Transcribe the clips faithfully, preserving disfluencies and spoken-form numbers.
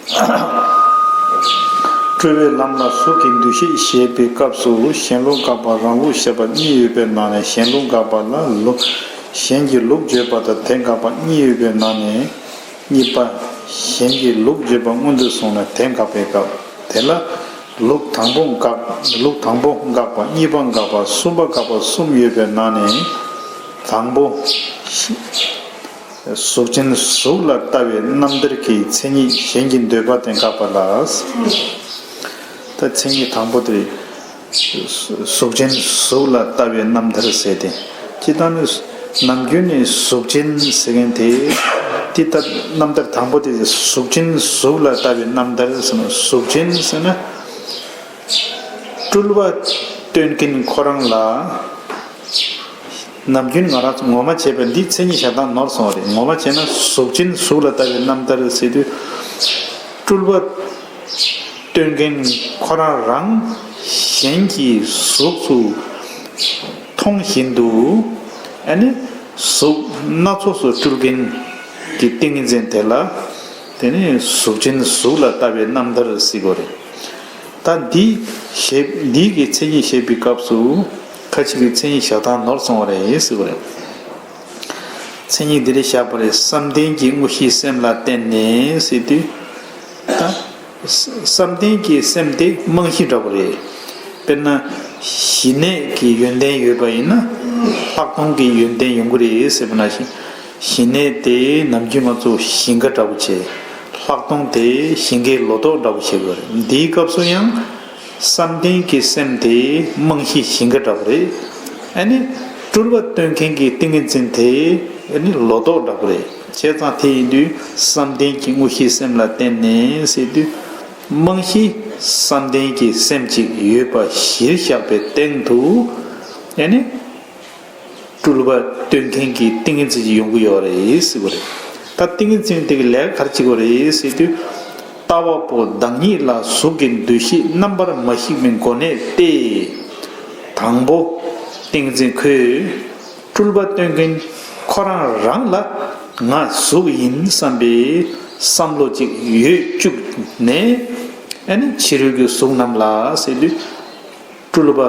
སྤྲུལ་པའི་ལམ་ལ་གཟུགས་ཀྱི་འདུ་ཤེས་བཞེད་པའི་སྐབས་སུ་གཞན་ལུགས་དགག་པ་རང་ལུགས་བཞེད་པ་གཉིས་ཡོད་པའི་ནང་ནས་གཞན་ལུགས་དགག་པ་ལ་ལུགས་གཞན་གྱི་ལུགས་བརྗོད་པ་དང་དེ་དགག་པ་གཉིས་ཡོད་པའི་ནང་ནས། གཉིས་པ། གཞན་གྱི་ལུགས་བརྗོད་པ་སྔོན་དུ་སོང་ནས་དེ་དགག་པའི་སྐབས་དེ་ལ། ལུགས་དང་པོ་དགག་ལུགས་དང་པོ་དགག་པ། གཉིས་པ་དགག་པ། གསུམ་པ་དགག་པ་གསུམ་ཡོད་པའི་ནང་ནས། དང་པོ། གཟུགས་ཅན་གཟུགས་ལ་ལྟ་བའི་རྣམ་ཐར་གྱི་མཚན་ཉིད་གཞན་གྱི་འདོད་པ་དེ་དགག་པ་ལ། ད་མཚན་ཉིད་དང་པོ་དེ། གཟུགས་ཅན་གཟུགས་ལ་ལྟ་བའི་རྣམ་ཐར་ཟེར་ཏེ། སྤྱིར་བཏང་ནི། ནམ་རྒྱུན་ནི་གཟུགས་ཅན་ཟེར་མཁན་དེ། དེ་ལྟ་རྣམ་ཐར་དང་པོ་དེ་གཟུགས་ཅན་གཟུགས་ལ་ལྟ་བའི་རྣམ་ཐར་ཟེར་ན། གཟུགས་ཅན་ཟེར་ན། སྤྲུལ་པ་སྟོན་མཁན་ཁོ་རང་ལ། ནམ་རྒྱུན་ང་རང་ཚོ་ངོ་མ་བྱས་པ་འདི་མཚན་ཉིད་བཞག་སྟངས་ནོར་སོང་བ་རེད། ངོ་མ་བྱས་ན་གཟུགས་ཅན་གཟུགས་ལ་ལྟ་བའི་རྣམ་ཐར་ཟེར་དུས། སྤྲུལ་པ་སྟོན་མཁན་ཁོ་རང་རང་གཞན་གྱི་གཟུགས་སུ་མཐོང་བཞིན་དུ། ཨ་ནི་གཟུགས་སྣ་ཚོགས་སུ་སྤྲུལ་མཁན་གྱི་ཏིང་ངེ་འཛིན་དེ་ལ། དེ་ནི་གཟུགས་ཅན་གཟུགས་ལ་ལྟ་བའི་རྣམ་ཐར་ཟེར་གྱི་ཡོད་རེད། ད་འདི་ཞེས་འདི་གི་མཚན་ཉིད་བཤད་པའི་སྐབས་སུ། ཁ་ཅིག་གིས་མཚན་ཉིད་བཞག་སྟངས་ནོར་སོང་བ་རེད་ཟེར་གྱི་ཡོད་རེད། མཚན་ཉིད་འདི་རེད་བཞག་པ་རེད། བསམ་གཏན་གྱི་དངོས་གཞིའི་སེམས་ལ་བརྟེན་ནས་ཟེར་དུས། ད་བསམ་གཏན་གྱི་སེམས་དེ་རྨང་གཞི་འདྲ་པོ་རེད། དཔེར་ན། ཞི་གནས་ཀྱི་ཡོན་ཏན་ཡོད་པ་ཡིན་ན། ལྷག་མཐོང་གི་ཡོན་ཏན་ཡོང་གི་རེད་ཟེར་བ་ནང་བཞིན། ཞི་གནས་དེ་ནམ་རྒྱུན་ང་ཚོ་ཞིང་ཁ་འདྲ་པོ་བྱེད། ལྷག་མཐོང་དེ་ཞིང་ཁའི་ལོ་ཏོག་འདྲ་པོ་བྱེད་དགོས་རེད། འདིའི་སྐབས་སུ་ཡང་། བསམ་གཏན་གྱི་སེམས་དེ་རྨང་གཞི་ཞིང་ཁ་འདྲ་པོ་རེད། ཨ་ནི། སྤྲུལ་པ་སྟོན་མཁན་གྱི་ཏིང་ངེ་འཛིན་དེ། ཨ་ནི་ལོ་ཏོག་འདྲ་པོ་རེད། བྱས་ཙང་དེ་ཡིན་དུས་བསམ་གཏན་གྱི་དངོས་གཞིའི་སེམས་ལ་བརྟེན་ནས་ཟེར་དུས། རྨང་གཞི་བསམ་གཏན་གྱི་སེམས་གཅིག་ཡོད་པ་གཞིར་བཞག་པའི་སྟེང་དུ། ཨ་ནི། སྤྲུལ་པ་སྟོན་མཁན་གྱི་ཏིང་ངེ་འཛིན་ཅིག་ཡོང་གི་ཡོད་རེད་ཟེར་གྱི་རེད། ད་ཏིང་ངེ་འཛིན་དེ་གི་ལས་ཀ་ག་རེ་བྱེད་ཀྱི་རེད་ཟེར་དུས། ལྟ་བ་པོ་བདག་ཉིད་ལ་གཟུགས་ཀྱི་འདུ་ཤེས་རྣམ་པར་མ་ཞིག་པའི་སྒོ་ནས་ཏེ། དང་པོ། ཏིང་ངེ་འཛིན་ཁོས་སྤྲུལ་པ་སྟོན་མཁན་ཁོ་རང་རང་ལ་ང་གཟུགས་ཡིན་བསམ་པའི་བསམ་བློ་ཅིག་ཡོད་བཅུག་ནས། ཨ་ནི་ཕྱི་རོལ་གྱི་གཟུགས་རྣམས་ལ་ཟེར་དུས། སྤྲུལ་པ་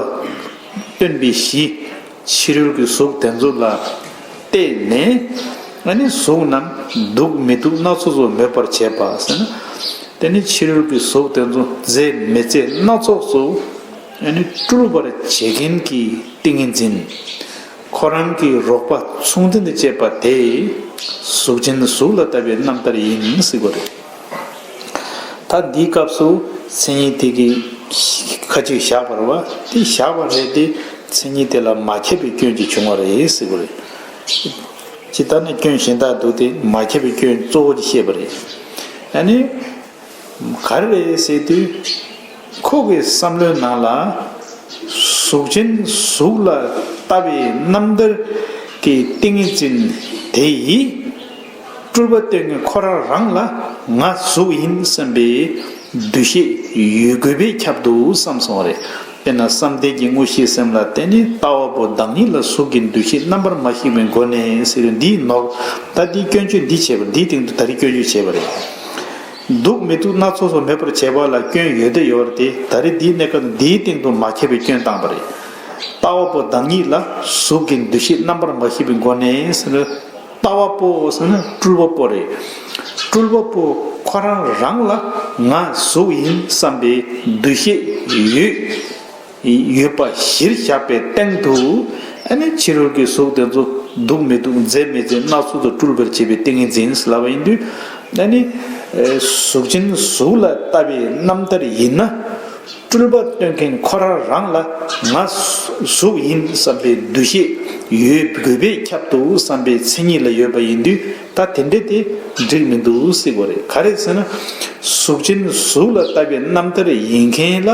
སྟོན་པའི་གཞི། ཕྱི་རོལ་གྱི་གཟུགས་དེ་ཚོ་ལ་བལྟས་ནས། ཨ་ནི་གཟུགས་རྣམས་སྡུག་མི་སྡུག་སྣ་ཚོགས་སུ་མོས་པར་བྱེད་པ་ཟེར་ན། དེ་ནི་ཕྱི་རོལ་གྱི་གཟུགས་དེ་ཚོ་མཛེས་མི་མཛེས་སྣ་ཚོགས་སུ། ཨ་ནི་སྤྲུལ་པར་བྱེད་མཁན་གྱི་ཏིང་ངེ་འཛིན། ཁོ་རང་གི་རོགས་པ་མཚུངས་ལྡན་དུ་བྱེད་པ་དེ། གཟུགས་ཅན་གཟུགས་ལ་ལྟ་བའི་རྣམ་ཐར་ཡིན་ཟེར་གྱི་རེད། ད་འདིའི་སྐབས་སུ་མཚན་ཉིད་དེ་གི་ཁ་ཅིག་བཞག་པ་རེད་བ། དེ་བཞག་པ་རེད་དེ། མཚན་ཉིད་དེ་ལ་མ་ཁྱབ་པའི་སྐྱོན་ཅིག་བྱུང་བ་རེད་ཟེར་གྱི་རེད། ཇི་ལྟར་ན་སྐྱོན་གཞན་དག་འདུག་སྟེ། མ་ཁྱབ་པའི་སྐྱོན་གཙོ་བོ་ཅིག་བཤད་པ་རེད། ཨ་ནི། ག་རེ་རེད་ཟེར་དུས། ཁོ་གི་བསམ་བློའི་ནང་ལ། གཟུགས་ཅན་གཟུགས་ལ་ལྟ་བའི་རྣམ་ཐར་གྱི་ཏིང་ངེ་འཛིན་དེ་ཡིས། སྤྲུལ་པ་སྟོན་མཁན་ཁོ་རང་རང་ལ་ང་གཟུགས་ཡིན་བསམ་པའི་འདུ་ཤེས་ཡོད་དགོས་པས་ཁྱབ་འདུག་བསམ་སོང་བ་རེད། དཔེར་ན་བསམ་གཏན་གྱི་དངོས་གཞིའི་སེམས་ལ་བརྟེན་ནས་ལྟ་བ་པོ་བདག་ཉིད་ལ་གཟུགས་ཀྱི་འདུ་ཤེས་རྣམ་པར་མ་ཞིག་པའི་སྒོ་ནས་ཟེར་བའི་འདིའི་ནོར། ད་འདིའི་སྐྱོན་བརྗོད་འདི་བྱས་པ། འདིའི་སྟེང་དུ་ད་རེས་སྐྱོན་བརྗོད་བྱས་པ་རེད། སྡུག་མི་སྡུག་སྣ་ཚོགས་སུ་མོས་པར་བྱེད་པ་ལ་སྐྱོན་ཡོད་དེ་ཡོད་རེད་དེ། ད་རེས་འདིའི་གནས་སྐབས་འདིའི་སྟེང་དུ་མ་ཁྱབ་པའི་སྐྱོན་བཏང་པ་རེད། ལྟ་བ་པོ་བདག་ཉིད་ལ་གཟུགས་ཀྱི་འདུ་ཤེས་རྣམ་པར་མ་ཞིག་པའི་སྒོ་ནས་ཟེར་ན། ལྟ་བ་པོ་ཟེར་ན་སྤྲུལ་པ་པོ་རེད། སྤྲུལ་པ་པོ་ཁོ་རང་རང་ལ་ང་གཟུགས་ཡིན་བསམ་པའི་འདུ་ཤེས་ཡོད། ཡོད་པ་གཞིར་བཞག་པའི་སྟེང་དུ། ཨ་ནི་ཕྱི་རོལ་གྱི་གཟུགས་དེ་ཚོ་སྡུག་མི་སྡུག་མཛེས་མི་མཛེས་སྣ་ཚོགས་སུ་སྤྲུལ་པར་བྱེད་པའི་ཏིང་ངེ་འཛིན་ལབ་པ་ཡིན་དུས། ཨ་ནི། གཟུགས་ཅན་གཟུགས་ལ་ལྟ་བའི་རྣམ་ཐར་ཡིན་ན། སྤྲུལ་པ་སྟོན་མཁན་ཁོ་རང་རང་ལ་ང་གཟུགས་ཡིན་བསམ་པའི་འདུ་ཤེས་ཡོད་དགོས་པས་ཁྱབ་འདུག་བསམ་པའི་མཚན་ཉིད་ལ་ཡོད་པ་ཡིན་དུས། ད་དེ་འདྲ་དེ་འགྲིག་མི་འདུག་ཟེར་གྱི་རེད། ག་རེ་ཟེར་ན། གཟུགས་ཅན་གཟུགས་ལ་ལྟ་བའི་རྣམ་ཐར་ཡིན་མཁན་ལ།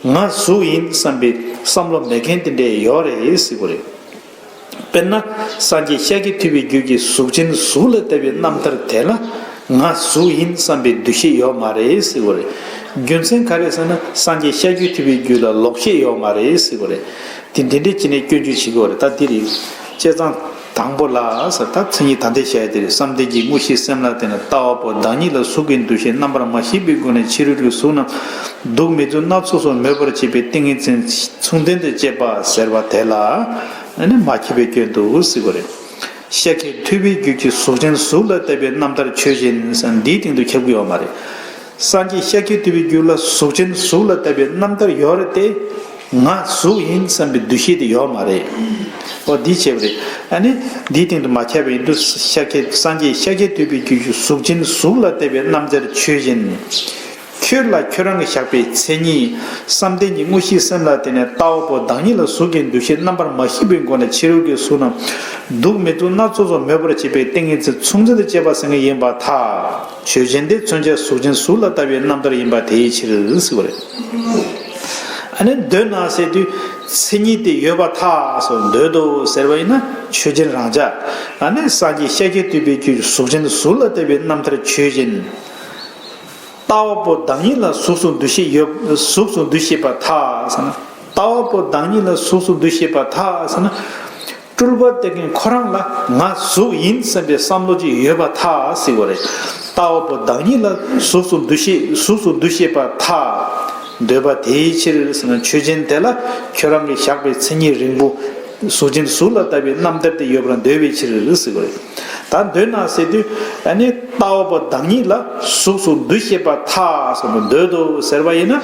ང་གཟུགས་ཡིན་བསམ་པའི་བསམ་བློ་མེད་མཁན་དེ་འདྲ་ཡོད་རེད་ཟེར་གྱི་རེད། དཔེར་ན། སངས་རྒྱས་ཤཱཀྱ་ཐུབ་པའི་རྒྱུད་ཀྱི་གཟུགས་ཅན་གཟུགས་ལ་ལྟ་བའི་རྣམ་ཐར་དེ་ལ། ང་གཟུགས་ཡིན་བསམ་པའི་འདུ་ཤེས་ཡོད་མ་རེད་ཟེར་གྱི་རེད། རྒྱུ་མཚན་ག་རེ་ཟེར་ན། སངས་རྒྱས་ཤཱཀྱ་ཐུབ་པའི་རྒྱུད་ལ་ལོག་ཤེས་ཡོད་མ་རེད་ཟེར་གྱི་རེད། དེ་འདི་འདྲའི་ཅི་ནས་སྐྱོན་བརྗོད་བྱེད་ཀྱི་རེད། ད་འདི་རེད། བྱས་ཙང་། དང་པོ་ལ་ཟེར། ད་མཚན་ཉིད་ད་ལྟའི་བཤད་དེ་རེད། བསམ་གཏན་གྱི་དངོས་གཞི་སེམས་ལ་བརྟེན་ནས་ལྟ་བ་པོ་བདག་ཉིད་ལ་གཟུགས་ཀྱི་འདུ་ཤེས་རྣམ་པར་མ་ཞིག་པའི་སྒོ་ནས་ཕྱི་རོལ་གྱི་གཟུགས་རྣམས་སྡུག་མི་སྡུག་སྣ་ཚོགས་སུ་མོས་པར་བྱེད་པའི་ཏིང་ངེ་འཛིན་མཚུངས་ལྡན་དུ་བྱེད་པ་ཟེར་བ་དེ་ལ་ནི་མ་ཁྱབ་པའི་སྐྱོན་དུ་ཟེར་བ་རེད། ཤཱཀྱ་ཐུབ་པའི་རྒྱུད་ཀྱི་གཟུགས་ཅན་གཟུགས་ལ་ལྟ་བའི་རྣམ་ཐར་ཆོས་ཅན་ཟེར་འདིའི་སྟེང་དུ་ཁྱབ་ཀྱི་ཡོད་མ་རེད། སངས་རྒྱས་ཤཱཀྱ་ཐུབ་པའི་རྒྱུད་ལ་གཟུགས་ཅན་གཟུགས་ལ་ལྟ་བའི་རྣམ་ཐར་ཡོད་རེད་དེ། ང་གཟུགས་ཡིན་བསམ་པའི་འདུ་ཤེས་དེ་ཡོད་མ་རེད། ཨོ་འདི་བྱས་པ་རེད། ཨ་ནི་འདིའི་སྟེང་དུ་མ་ཁྱབ་པ་ཡིན་དུས་ཤཱཀྱ་སངས་རྒྱས་ཤཱཀྱ་ཐུབ་པའི་རྒྱུད་ཀྱི་གཟུགས་ཅན་གཟུགས་ལ་ལྟ་བའི་རྣམ་ཐར་ཆོས་ཅན། ཁྱོད་ལ་ཁྱོད་རང་གི་བཞག་པའི་མཚན་ཉིད་བསམ་གཏན་གྱི་དངོས་གཞི་སེམས་ལ་བརྟེན་ནས་ལྟ་བ་པོ་བདག་ཉིད་ལ་གཟུགས་ཀྱི་འདུ་ཤེས་རྣམ་པར་མ་ཞིག་པའི་སྒོ་ནས་ཕྱི་རོལ་གྱི་གཟུགས་རྣམས་སྡུག་མི་སྡུག་སྣ་ཚོགས་སུ་མོས་པར་བྱེད་པའི་ཏིང་ངེ་འཛིན་མཚུངས་ལྡན་དུ་བྱེད་པ་ཟེར་མཁན་ཡིན་པར་ཐལ། ཆོས་ཅན་དེ་མཚོན་བྱ་གཟུགས་ཅན་གཟུགས་ལ་ལྟ་བའི་རྣམ་ཐར་ཡིན་པ་དེའི་ཕྱིར་ཟེར་བ་རེད། ཨ་ནི་འདོད་ན་ཟེར་དུས་མཚན་ཉིད་དེ་ཡོད་པར་ཐལ་སོགས་འདོད་དོ་ཟེར་བ་ཡིན་ན་ཆོས་ཅན་རང་འཇགས། ཨ་ནི་སངས་རྒྱས་ཤཱཀྱ་ཐུབ་པའི་རྒྱུད་གཟུགས་ཅན་གཟུགས་ལ་ལྟ་བའི་རྣམ་ཐར་ཆོས་ཅན། ལྟ་བ་པོ་བདག་ཉིད་ལ་གཟུགས་སུ་འདུ་ཤེས་ཡོད། གཟུགས་སུ་འདུ་ཤེས་པར་ཐལ་ཟེར་ན། ལྟ་བ་པོ་བདག་ཉིད་ལ་གཟུགས་སུ་འདུ་ཤེས་པར་ཐལ་ཟེར་ན། སྤྲུལ་པ་སྟོན་མཁན་ཁོ་རང་ལ་ང་གཟུགས་ཡིན་བསམ་པའི་བསམ་བློ་ཅིག་ཡོད་པར་ཐལ་ཟེར་བ་རེད། ལྟ་བ་པོ་བདག་ཉིད་ལ་གཟུགས་སུ་འདུ་ཤེས་གཟུགས་སུ་འདུ་ཤེས་པར་ཐལ། འདོད་པ་དེའི་ཕྱིར་ཟེར་ན་ཆོས་ཅན་དེ་ལ་ཁྱོད་རང་གིས་བཞག་པའི་མཚན་ཉིད་རིང་པོ། གཟུགས་ཅན་གཟུགས་ལ་ལྟ་བའི་རྣམ་ཐར་དེ་ཡོད་པར་འདོད་པའི་ཕྱིར་ཟེར་བ་རེད། ད་འདོད་ན་ཟེར་དུས་ཨ་ནི་ལྟ་བ་པོ་བདག་ཉིད་ལ་གཟུགས་སུ་འདུ་ཤེས་པར་ཐལ་ཟེར་ན་འདོད་དོ་ཟེར་བ་ཡིན་ན།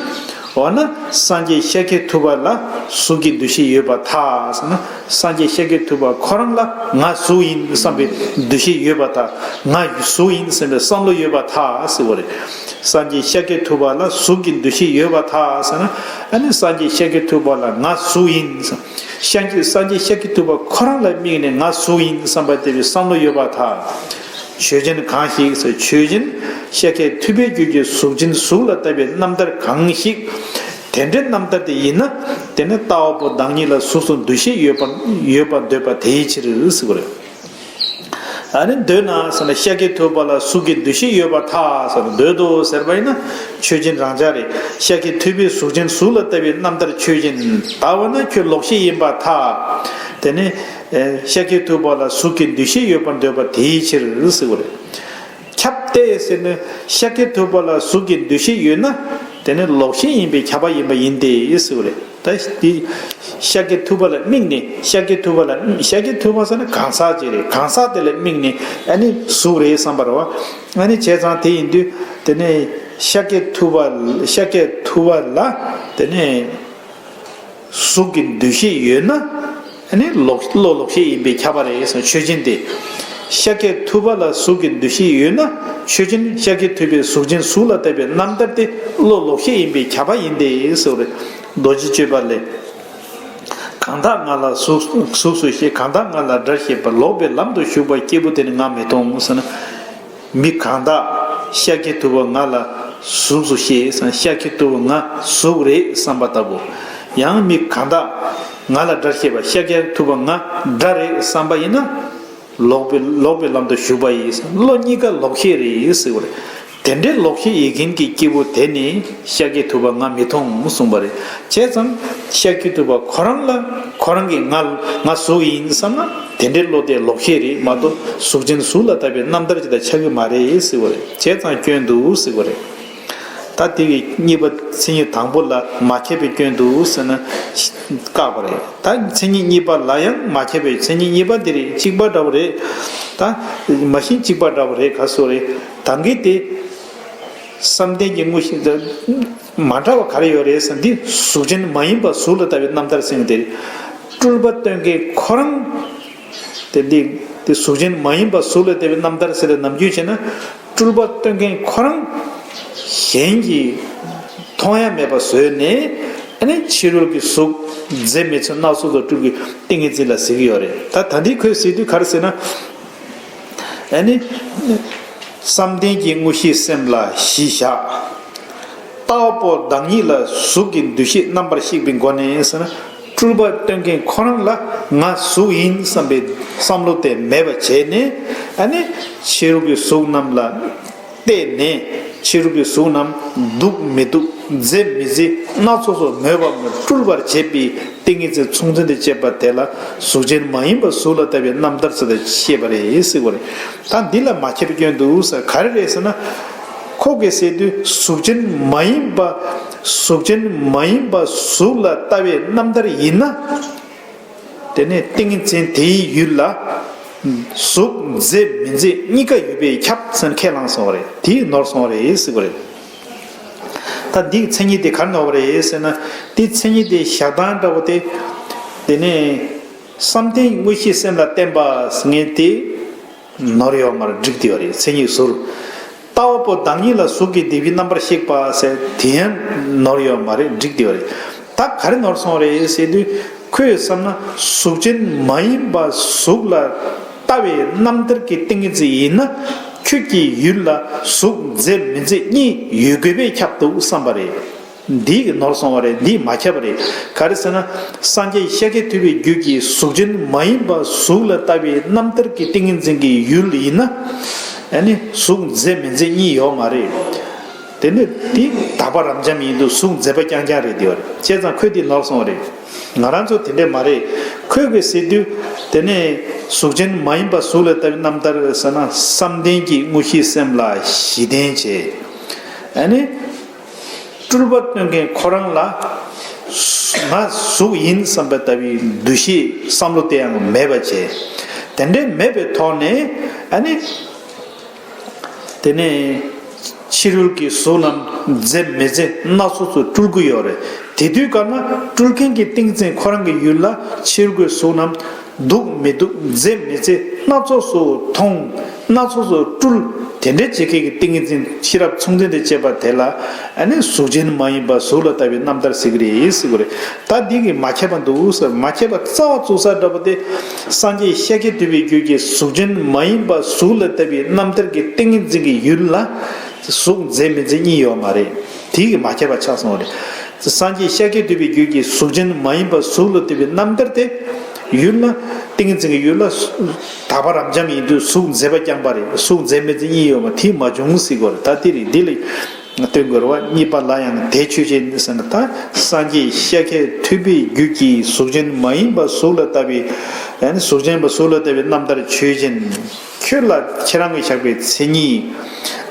འོ་ན་སངས་རྒྱས་ཤཱཀྱ་ཐུབ་པ་ལ་གཟུགས་ཀྱི་འདུ་ཤེས་ཡོད་པར་ཐལ་ཟེར་ན། སངས་རྒྱས་ཤཱཀྱ་ཐུབ་པ་ཁོ་རང་ལ་ང་གཟུགས་ཡིན་བསམ་པའི་འདུ་ཤེས་ཡོད་པར་ཐལ། ང་གཟུགས་ཡིན་བསམ་པའི་བསམ་བློ་ཡོད་པར་ཐལ་ཟེར་བ་རེད། སངས་རྒྱས་ཤཱཀྱ་ཐུབ་པ་ལ་གཟུགས་ཀྱི་འདུ་ཤེས་ཡོད་པར་ཐལ་ཟེར་ན། ཨ་ནི་སངས་རྒྱས་ཤཱཀྱ་ཐུབ་པ་ལ་ང་གཟུགས་ཡིན་ཟེར། སངས་རྒྱས་སངས་རྒྱས་ཤཱཀྱ་ཐུབ་པ་ཁོ་རང་ལ་དམིགས་ནས་ང་གཟུགས་ཡིན་བསམ་པ་དེ་བའི་བསམ་བློ་ཡོད་པར་ཐལ། ཆོས་ཅན་གང་ཞིག་ཟེར་ཆོས་ཅན་ཤཱཀྱ་ཐུབ་པའི་རྒྱུད་ཀྱི་གཟུགས་ཅན་གཟུགས་ལ་ལྟ་བའི་རྣམ་ཐར་གང་ཞིག་དེ་འདྲའི་རྣམ་ཐར་དེ་ཡིན་ན། དེ་ནི་ལྟ་བ་པོ་བདག་ཉིད་ལ་གཟུགས་སུ་འདུ་ཤེས་ཡོད་པ་ཡོད་པར་འདོད་པ་དེའི་ཕྱིར་ཟེར་བ་རེད། ཨ་ནི་འདོད་ན་ཟེར་ན་ཤཱཀྱ་ཐུབ་པ་ལ་གཟུགས་ཀྱི་འདུ་ཤེས་ཡོད་པར་ཐལ་ཟེར་ན་འདོད་དོ་ཟེར་བ་ཡིན་ན་ཆོས་ཅན་རང་འཇགས་རེད། ཤཱཀྱ་ཐུབ་པའི་གཟུགས་ཅན་གཟུགས་ལ་ལྟ་བའི་རྣམ་ཐར་ཆོས་ཅན་ལྟ་བ་ན་ཁྱོད་ལོག་ཤེས་ཡིན་པར་ཐལ། དེ་ནི་ཨེ་ཤཱཀྱ་ཐུབ་པ་ལ་གཟུགས་ཀྱི་འདུ་ཤེས་ཡོད་པར་འདོད་པ་དེའི་ཕྱིར་ཟེར་བ་རེད། ཁྱབ་སྟེ་ཟེར་ན་ཤཱཀྱ་ཐུབ་པ་ལ་གཟུགས་ཀྱི་འདུ་ཤེས་ཡོད་ན་དེ་ནི་ལོག་ཤེས་ཡིན་པས་ཁྱབ་པ་ཡིན་པ་ཡིན་ཏེ་ཟེར་བ་རེད། ད་འདི་ཤཱཀྱ་ཐུབ་པ་ལ་དམིགས་ནས་ཤཱཀྱ་ཐུབ་པ་ལ་ཤཱཀྱ་ཐུབ་པ་ཟེར་ན་གང་ཟག་ཅིག་རེད། གང་ཟག་དེ་ལ་དམིགས་ནས་ཨ་ནི་གཟུགས་རེད་བསམ་པ་རེད་བ། ཨ་ནི་བྱས་ཙང་དེ་ཡིན་དུས་དེ་ནས་ཤཱཀྱ་ཐུབ་པ་ཤཱཀྱ་ཐུབ་པ་ལ་དེ་ནས་གཟུགས་ཀྱི་འདུ་ཤེས་ཡོད་ན་ཨ་ནི་ལོག་བློ་ལོག་ཤེས་ཡིན་པས་ཁྱབ་པ་རེད་ཟེར། ཆོས་ཅན་དེ་ཤཱཀྱ་ཐུབ་པ་ལ་གཟུགས་ཀྱི་འདུ་ཤེས་ཡོད་ན་ཆོས་ཅན་ཤཱཀྱ་ཐུབ་པའི་གཟུགས་ཅན་གཟུགས་ལ་ལྟ་བའི་རྣམ་ཐར་དེ་བློ་ལོག་ཤེས་ཡིན་པས་ཁྱབ་པ་ཡིན་ཏེ་ཟེར་བ་རེད། རྡོ་རྗེ་གཅོད་པ་ལས། གང་དག་ང་ལ་གཟུགས་གཟུགས་སུ་ཤེས། གང་དག་ང་ལ་སྒྲར་ཤེས་པ། ལོག་པའི་ལམ་དུ་ཞུགས་པ་སྐྱེས་བུ་དེ་ནི་ང་མི་མཐོང་ཟེར་ན། མི་གང་དག་ཤཱཀྱ་ཐུབ་པ་ང་ལ་གཟུགས་སུ་ཤེས་ཟེར་ན་ཤཱཀྱ་ཐུབ་པ་ང་གཟུགས་རེད་བསམ་པ་ལྟ་བུ། ཡང་མི་གང་དག་ང་ལ་སྒྲར་ཤེས་པ་ཤཱཀྱ་ཐུབ་པ་ང་སྒྲ་རེད་བསམ་པ་ཡིན་ན། ལོག་པའི་ལོག་པའི་ལམ་དུ་ཞུགས་པ་ཡིན། བློ་གཉིས་ཀ་ལོག་ཤེས་རེད་ཟེར་བ་རེད། དེ་འདྲའི་ལོག་ཤེས་ཡོད་མཁན་གྱི་སྐྱེས་བུ་དེ་ནི་ཤཱཀྱ་ཐུབ་པ་ང་མི་མཐོང་གསུངས་པ་རེད། བྱས་ཙང་ཤཱཀྱ་ཐུབ་པ་ཁོ་རང་ལ་ཁོ་རང་གིས་ང་ང་གཟུགས་ཡིན་བསམ་ན་དེ་འདྲའི་བློ་དེ་ལོག་ཤེས་རེད་མ་གཏོགས་གཟུགས་ཅན་གཟུགས་ལ་ལྟ་བའི་རྣམ་ཐར་ཅིག་དང་ཆགས་ཀྱི་མ་རེད་ཟེར་བ་རེད། བྱས་ཙང་སྐྱོན་འདུག་ཟེར་བ་རེད། ད་དེ་གི་གཉིས་པ་མཚན་ཉིད་དང་པོ་ལ་མ་ཁྱབ་པའི་སྐྱོན་འདུག་ཟེར་ན་བཀག་པ་རེད། ད་མཚན་ཉིད་གཉིས་པ་ལ་ཡང་མ་ཁྱབ་པའི་མཚན་ཉིད་གཉིས་པ་འདི་རེད། གཅིག་པ་འདྲ་བོ་རེད། ད་མ་གཞི་གཅིག་པ་འདྲ་བོ་རེད། ག་སོ་རེད། ད་གིན་དེ་བསམ་གཏན་གྱི་དངོས་གཞི་མ་འདྲ་བ་ག་རེ་ཡོད་རེད་ཟེར་ན་འདི་གཟུགས་ཅན་མ་ཡིན་པ་གཟུགས་ལ་ལྟ་བའི་རྣམ་ཐར་ཟེར་མཁན་དེ་རེད། སྤྲུལ་པ་སྟོན་མཁན་ཁོ་རང་དེ་འདི་དེ་གཟུགས་ཅན་མ་ཡིན་པ་གཟུགས་ལ་ལྟ་བའི་རྣམ་ཐར་ཟེར་ཏེ་ནམ་རྒྱུན་བྱས་ན་སྤྲུལ་པ་སྟོན་མཁན་ཁོ་རང་གཞན་གྱིས་མཐོང་ཡ་མེད་པ་བཟོས་ནས་ཨ་ནི་ཕྱི་རོལ་གྱི་གཟུགས་མཛེས་མི་མཚོན་སྣ་ཚོགས་སུ་སྤྲུལ་གྱི་ཏིང་ངེ་འཛིན་ལ་ཟེར་གྱི་ཡོད་རེད། ད་ད་འདི་ཁོས་ཟེར་དུས་ག་རེ་ཟེར་ན། ཨ་ནི། བསམ་གཏན་གྱི་དངོས་གཞི་སེམས་ལ་གཞི་བཞག་ལྟ་བ་པོ་བདག་ཉིད་ལ་གཟུགས་ཀྱི་འདུ་ཤེས་རྣམ་པར་ཞིག་པའི་སྒོ་ནས་ཟེར་ན། སྤྲུལ་པ་སྟོན་མཁན་ཁོ་རང་ལ་ང་གཟུགས་ཡིན་བསམ་པའི་བསམ་བློ་དེ་མེད་པ་བྱས་ནས་ཨ་ནི་ཕྱི་རོལ་གྱི་གཟུགས་རྣམས་ལ་བལྟས་ནས་ ཕྱི་རོལ་གྱི་གཟུགས་རྣམས་སྡུག་མི་སྡུག་མཛེས་མི་མཛེས་སྣ་ཚོགས་སུ་མོས་པ་མེད་སྤྲུལ་པར་བྱེད་པའི་ཏིང་ངེ་འཛིན་མཚུངས་ལྡན་དུ་བྱེད་པ་དེ་ལ་གཟུགས་ཅན་མ་ཡིན་པ་གཟུགས་ལ་ལྟ་བའི་རྣམ་ཐར་ཟེར་ཏེ་བཤད་པ་རེད་ཟེར་བ་རེད། ད་འདི་ལ་མ་ཁྱབ་པའི་སྐྱོན་འདུག་ཟེར། ག་རེ་རེད་ཟེར་ན། ཁོ་གིས་ཟེར་དུས་གཟུགས་ཅན་མ་ཡིན་པ། གཟུགས་ཅན་མ་ཡིན་པ་གཟུགས་ལ་ལྟ་བའི་རྣམ་ཐར་ཡིན་ན། དེ་ནས་ཏིང་ངེ་འཛིན་དེའི་ཡུལ་ལ་གཟུགས་མཛེས་མི་མཛེས་གཉིས་ཀ་ཡོད་པས་ཁྱབ་ཟེར་ཁས་བླངས་སོང་བ་རེད། དེས་ནོར་སོང་བ་རེད་ཟེར་བ་རེད། ད་འདིའི་མཚན་ཉིད་དེ་ག་རེ་ནོར་བ་རེད་ཟེར་ན། དེའི་མཚན་ཉིད་དེ་བཞག་སྟངས་འདྲ་བོ་དེ། དེ་ནས་བསམ་གཏན་དངོས་གཞིའི་སེམས་ལ་བརྟེན་པ་ཟེར་མཁན་དེ། ནོར་ཡོད་མ་རེད། འགྲིག་བསྡད་ཡོད་རེད། མཚན་ཉིད་ཟུར། ལྟ་བ་པོ་བདག་ཉིད་ལ་གཟུགས་ཀྱི་འདུ་ཤེས་རྣམ་པར་ཤེས་པ་ཟེར་དེ་ཡང་ནོར་ཡོད་མ་རེད། འགྲིག་བསྡད་ཡོད་རེད། ད་ག་རེ་ནོར་སོང་རེད་ཟེར་དུས། ཁོས་བསམ་ན་གཟུགས་ཅན་མ་ཡིན་པ་གཟུགས་ལ་ལྟ་བའི་རྣམ་ཐར་གྱི་ཏིང་ངེ་འཛིན་ཡིན་ན། ཁྱོད་ཀྱི་ཡུལ་ལ་གཟུགས་མཛེས་མི་མཛེས་གཉིས་ཡོད་དགོས་པས་ཁྱབ་འདུག་བསམ་པ་རེད། འདི་གི་ནོར་སོང་བ་རེད། འདི་མ་ཁྱབ་པ་རེད། ག་རེ་ཟེར་ན། སངས་རྒྱས་ཤཱཀྱ་ཐུབ་པའི་རྒྱུད་ཀྱི་གཟུགས་ཅན་མ་ཡིན་པ་གཟུགས་ལ་ལྟ་བའི་རྣམ་ཐར་གྱི་ཏིང་ངེ་འཛིན་གྱི་ཡུལ་ཡིན་ན། ཨ་ནི་གཟུགས་མཛེས་མི་མཛེས་གཉིས་ཡོད་མ་རེད། དེ་ནི་དེ་དག་པ་རབ་འབྱམས་ཡིན་དུས་གཟུགས་མཛེས་པ་རྐྱང་རྐྱང་རེད་དེ་བ་རེད། བྱས་ཙང་ཁོས་དེ་ནོར་སོང་བ་རེད། ང་རང་ཚོ་དེ་འདྲས་མ་རེད། ཁོས་གི་ཟེར་དུས། དེ་ནས་གཟུགས་ཅན་མ་ཡིན་པ་གཟུགས་ལ་ལྟ་བའི་རྣམ་ཐར་ཟེར་ན། བསམ་གཏན་གྱི་དངོས་གཞིའི་སེམས་ལ་གཞི་རྟེན་བྱེད། ཨ་ནི། སྤྲུལ་པ་སྟོན་མཁན་ཁོ་རང་ལ། ང་གཟུགས་ཡིན་བསམ་པ་ལྟ་བུའི་འདུ་ཤེས་བསམ་བློ་དེ་ཡང་མེད་པ་བྱས། དེ་འདྲའི་མེད་པའི་ཐོག་ནས་ཨ་ནི། དེ་ནས་ཕྱི་རོལ་གྱི་གཟུགས་རྣམས་མཛེས་མི་མཛེས་སྣ་ཚོགས་སུ་སྤྲུལ་གྱི་ཡོད་རེད། དེ་དུས་ག་ན་སྤྲུལ་མཁན་གྱི་ཏིང་འཛིན་ཁོ་རང་གི་ཡུལ་ལ་ཕྱི་རོལ་གྱི་གཟུགས་རྣམས། སྡུག་མི་སྡུག་མཛེས་མི་མཛེས་སྣ་ཚོགས་སུ་མཐོང་། སྣ་ཚོགས་སུ་སྤྲུལ། དེ་འདྲའི་བྱེད་མཁན་གྱི་ཏིང་ངེ་འཛིན་ཤེས་རབ་མཚུངས་ལྡན་དུ་བྱེད་པ་དེ་ལ་ཨ་ནི་གཟུགས་ཅན་མ་ཡིན་པ་གཟུགས་ལ་ལྟ་བའི་རྣམ་ཐར་ཟེར་གྱི་རེད་ཟེར་གྱི་རེད། ད་འདི་གི་མ་ཁྱབ་པ་འདུག་ཟེར། མ་ཁྱབ་པ་རྩ་བ་བཙུགས་ས་འདྲ་པོ་དེ། སངས་རྒྱས་ཤཱཀྱ་ཐུབ་པའི་རྒྱུད་ཀྱི་གཟུགས་ཅན་མ་ཡིན་པ་གཟུགས་ལ་ལྟ་བའི་རྣམ་ཐར་གྱི་ཏིང་ངེ་འཛིན་གྱི་ཡུལ་ལ་གཟུགས་མཛེས་མི་མཛེས་གཉིས་ཡོད་མ་རེད། དེ་གི་མ་ཁྱབ་པ་ཆགས་སོང་བ་རེད། སངས་རྒྱས་ཤཱཀྱ་ཐུབ་པའི་རྒྱུད་ཀྱི་གཟུགས་ཅན་མ་ཡིན་པ་གཟུགས་ལ་ལྟ་བའི་རྣམ་ཐར་དེ། ཡུལ་ལ། ཏིང་ངེ་འཛིན་གྱི་ཡུལ་ལ། དག་པ་རབ་འབྱམས་ཡིན་དུས་གཟུགས་མཛེས་པ་རྐྱང་པ་རེད། གཟུགས་མཛེས་མི་མཛེས་གཉིས་ཡོད་པ་དེ་མ་བྱུང་ཟེར་གྱི་རེད། ད་དེ་རེད། འདི་ལ་སྟོན་དགོས་རེད་བ། གཉིས་པ་ལ་ཡང་དེ་ཆོས་ཅན་ཟེར་ན། ད་སངས་རྒྱས་ཤཱཀྱ་ཐུབ་པའི་རྒྱུད་ཀྱི་གཟུགས་ཅན་མ་ཡིན་པ་གཟུགས་ལ་ལྟ་བའི། ཡང་ན་གཟུགས་ཅན་པ་གཟུགས་ལ་ལྟ་བའི་རྣམ་ཐར་ཆོས་ཅན། ཁྱོད་ལ་ཁྱེད་རང་གིས་བཞག་པའི་མཚན་ཉིད།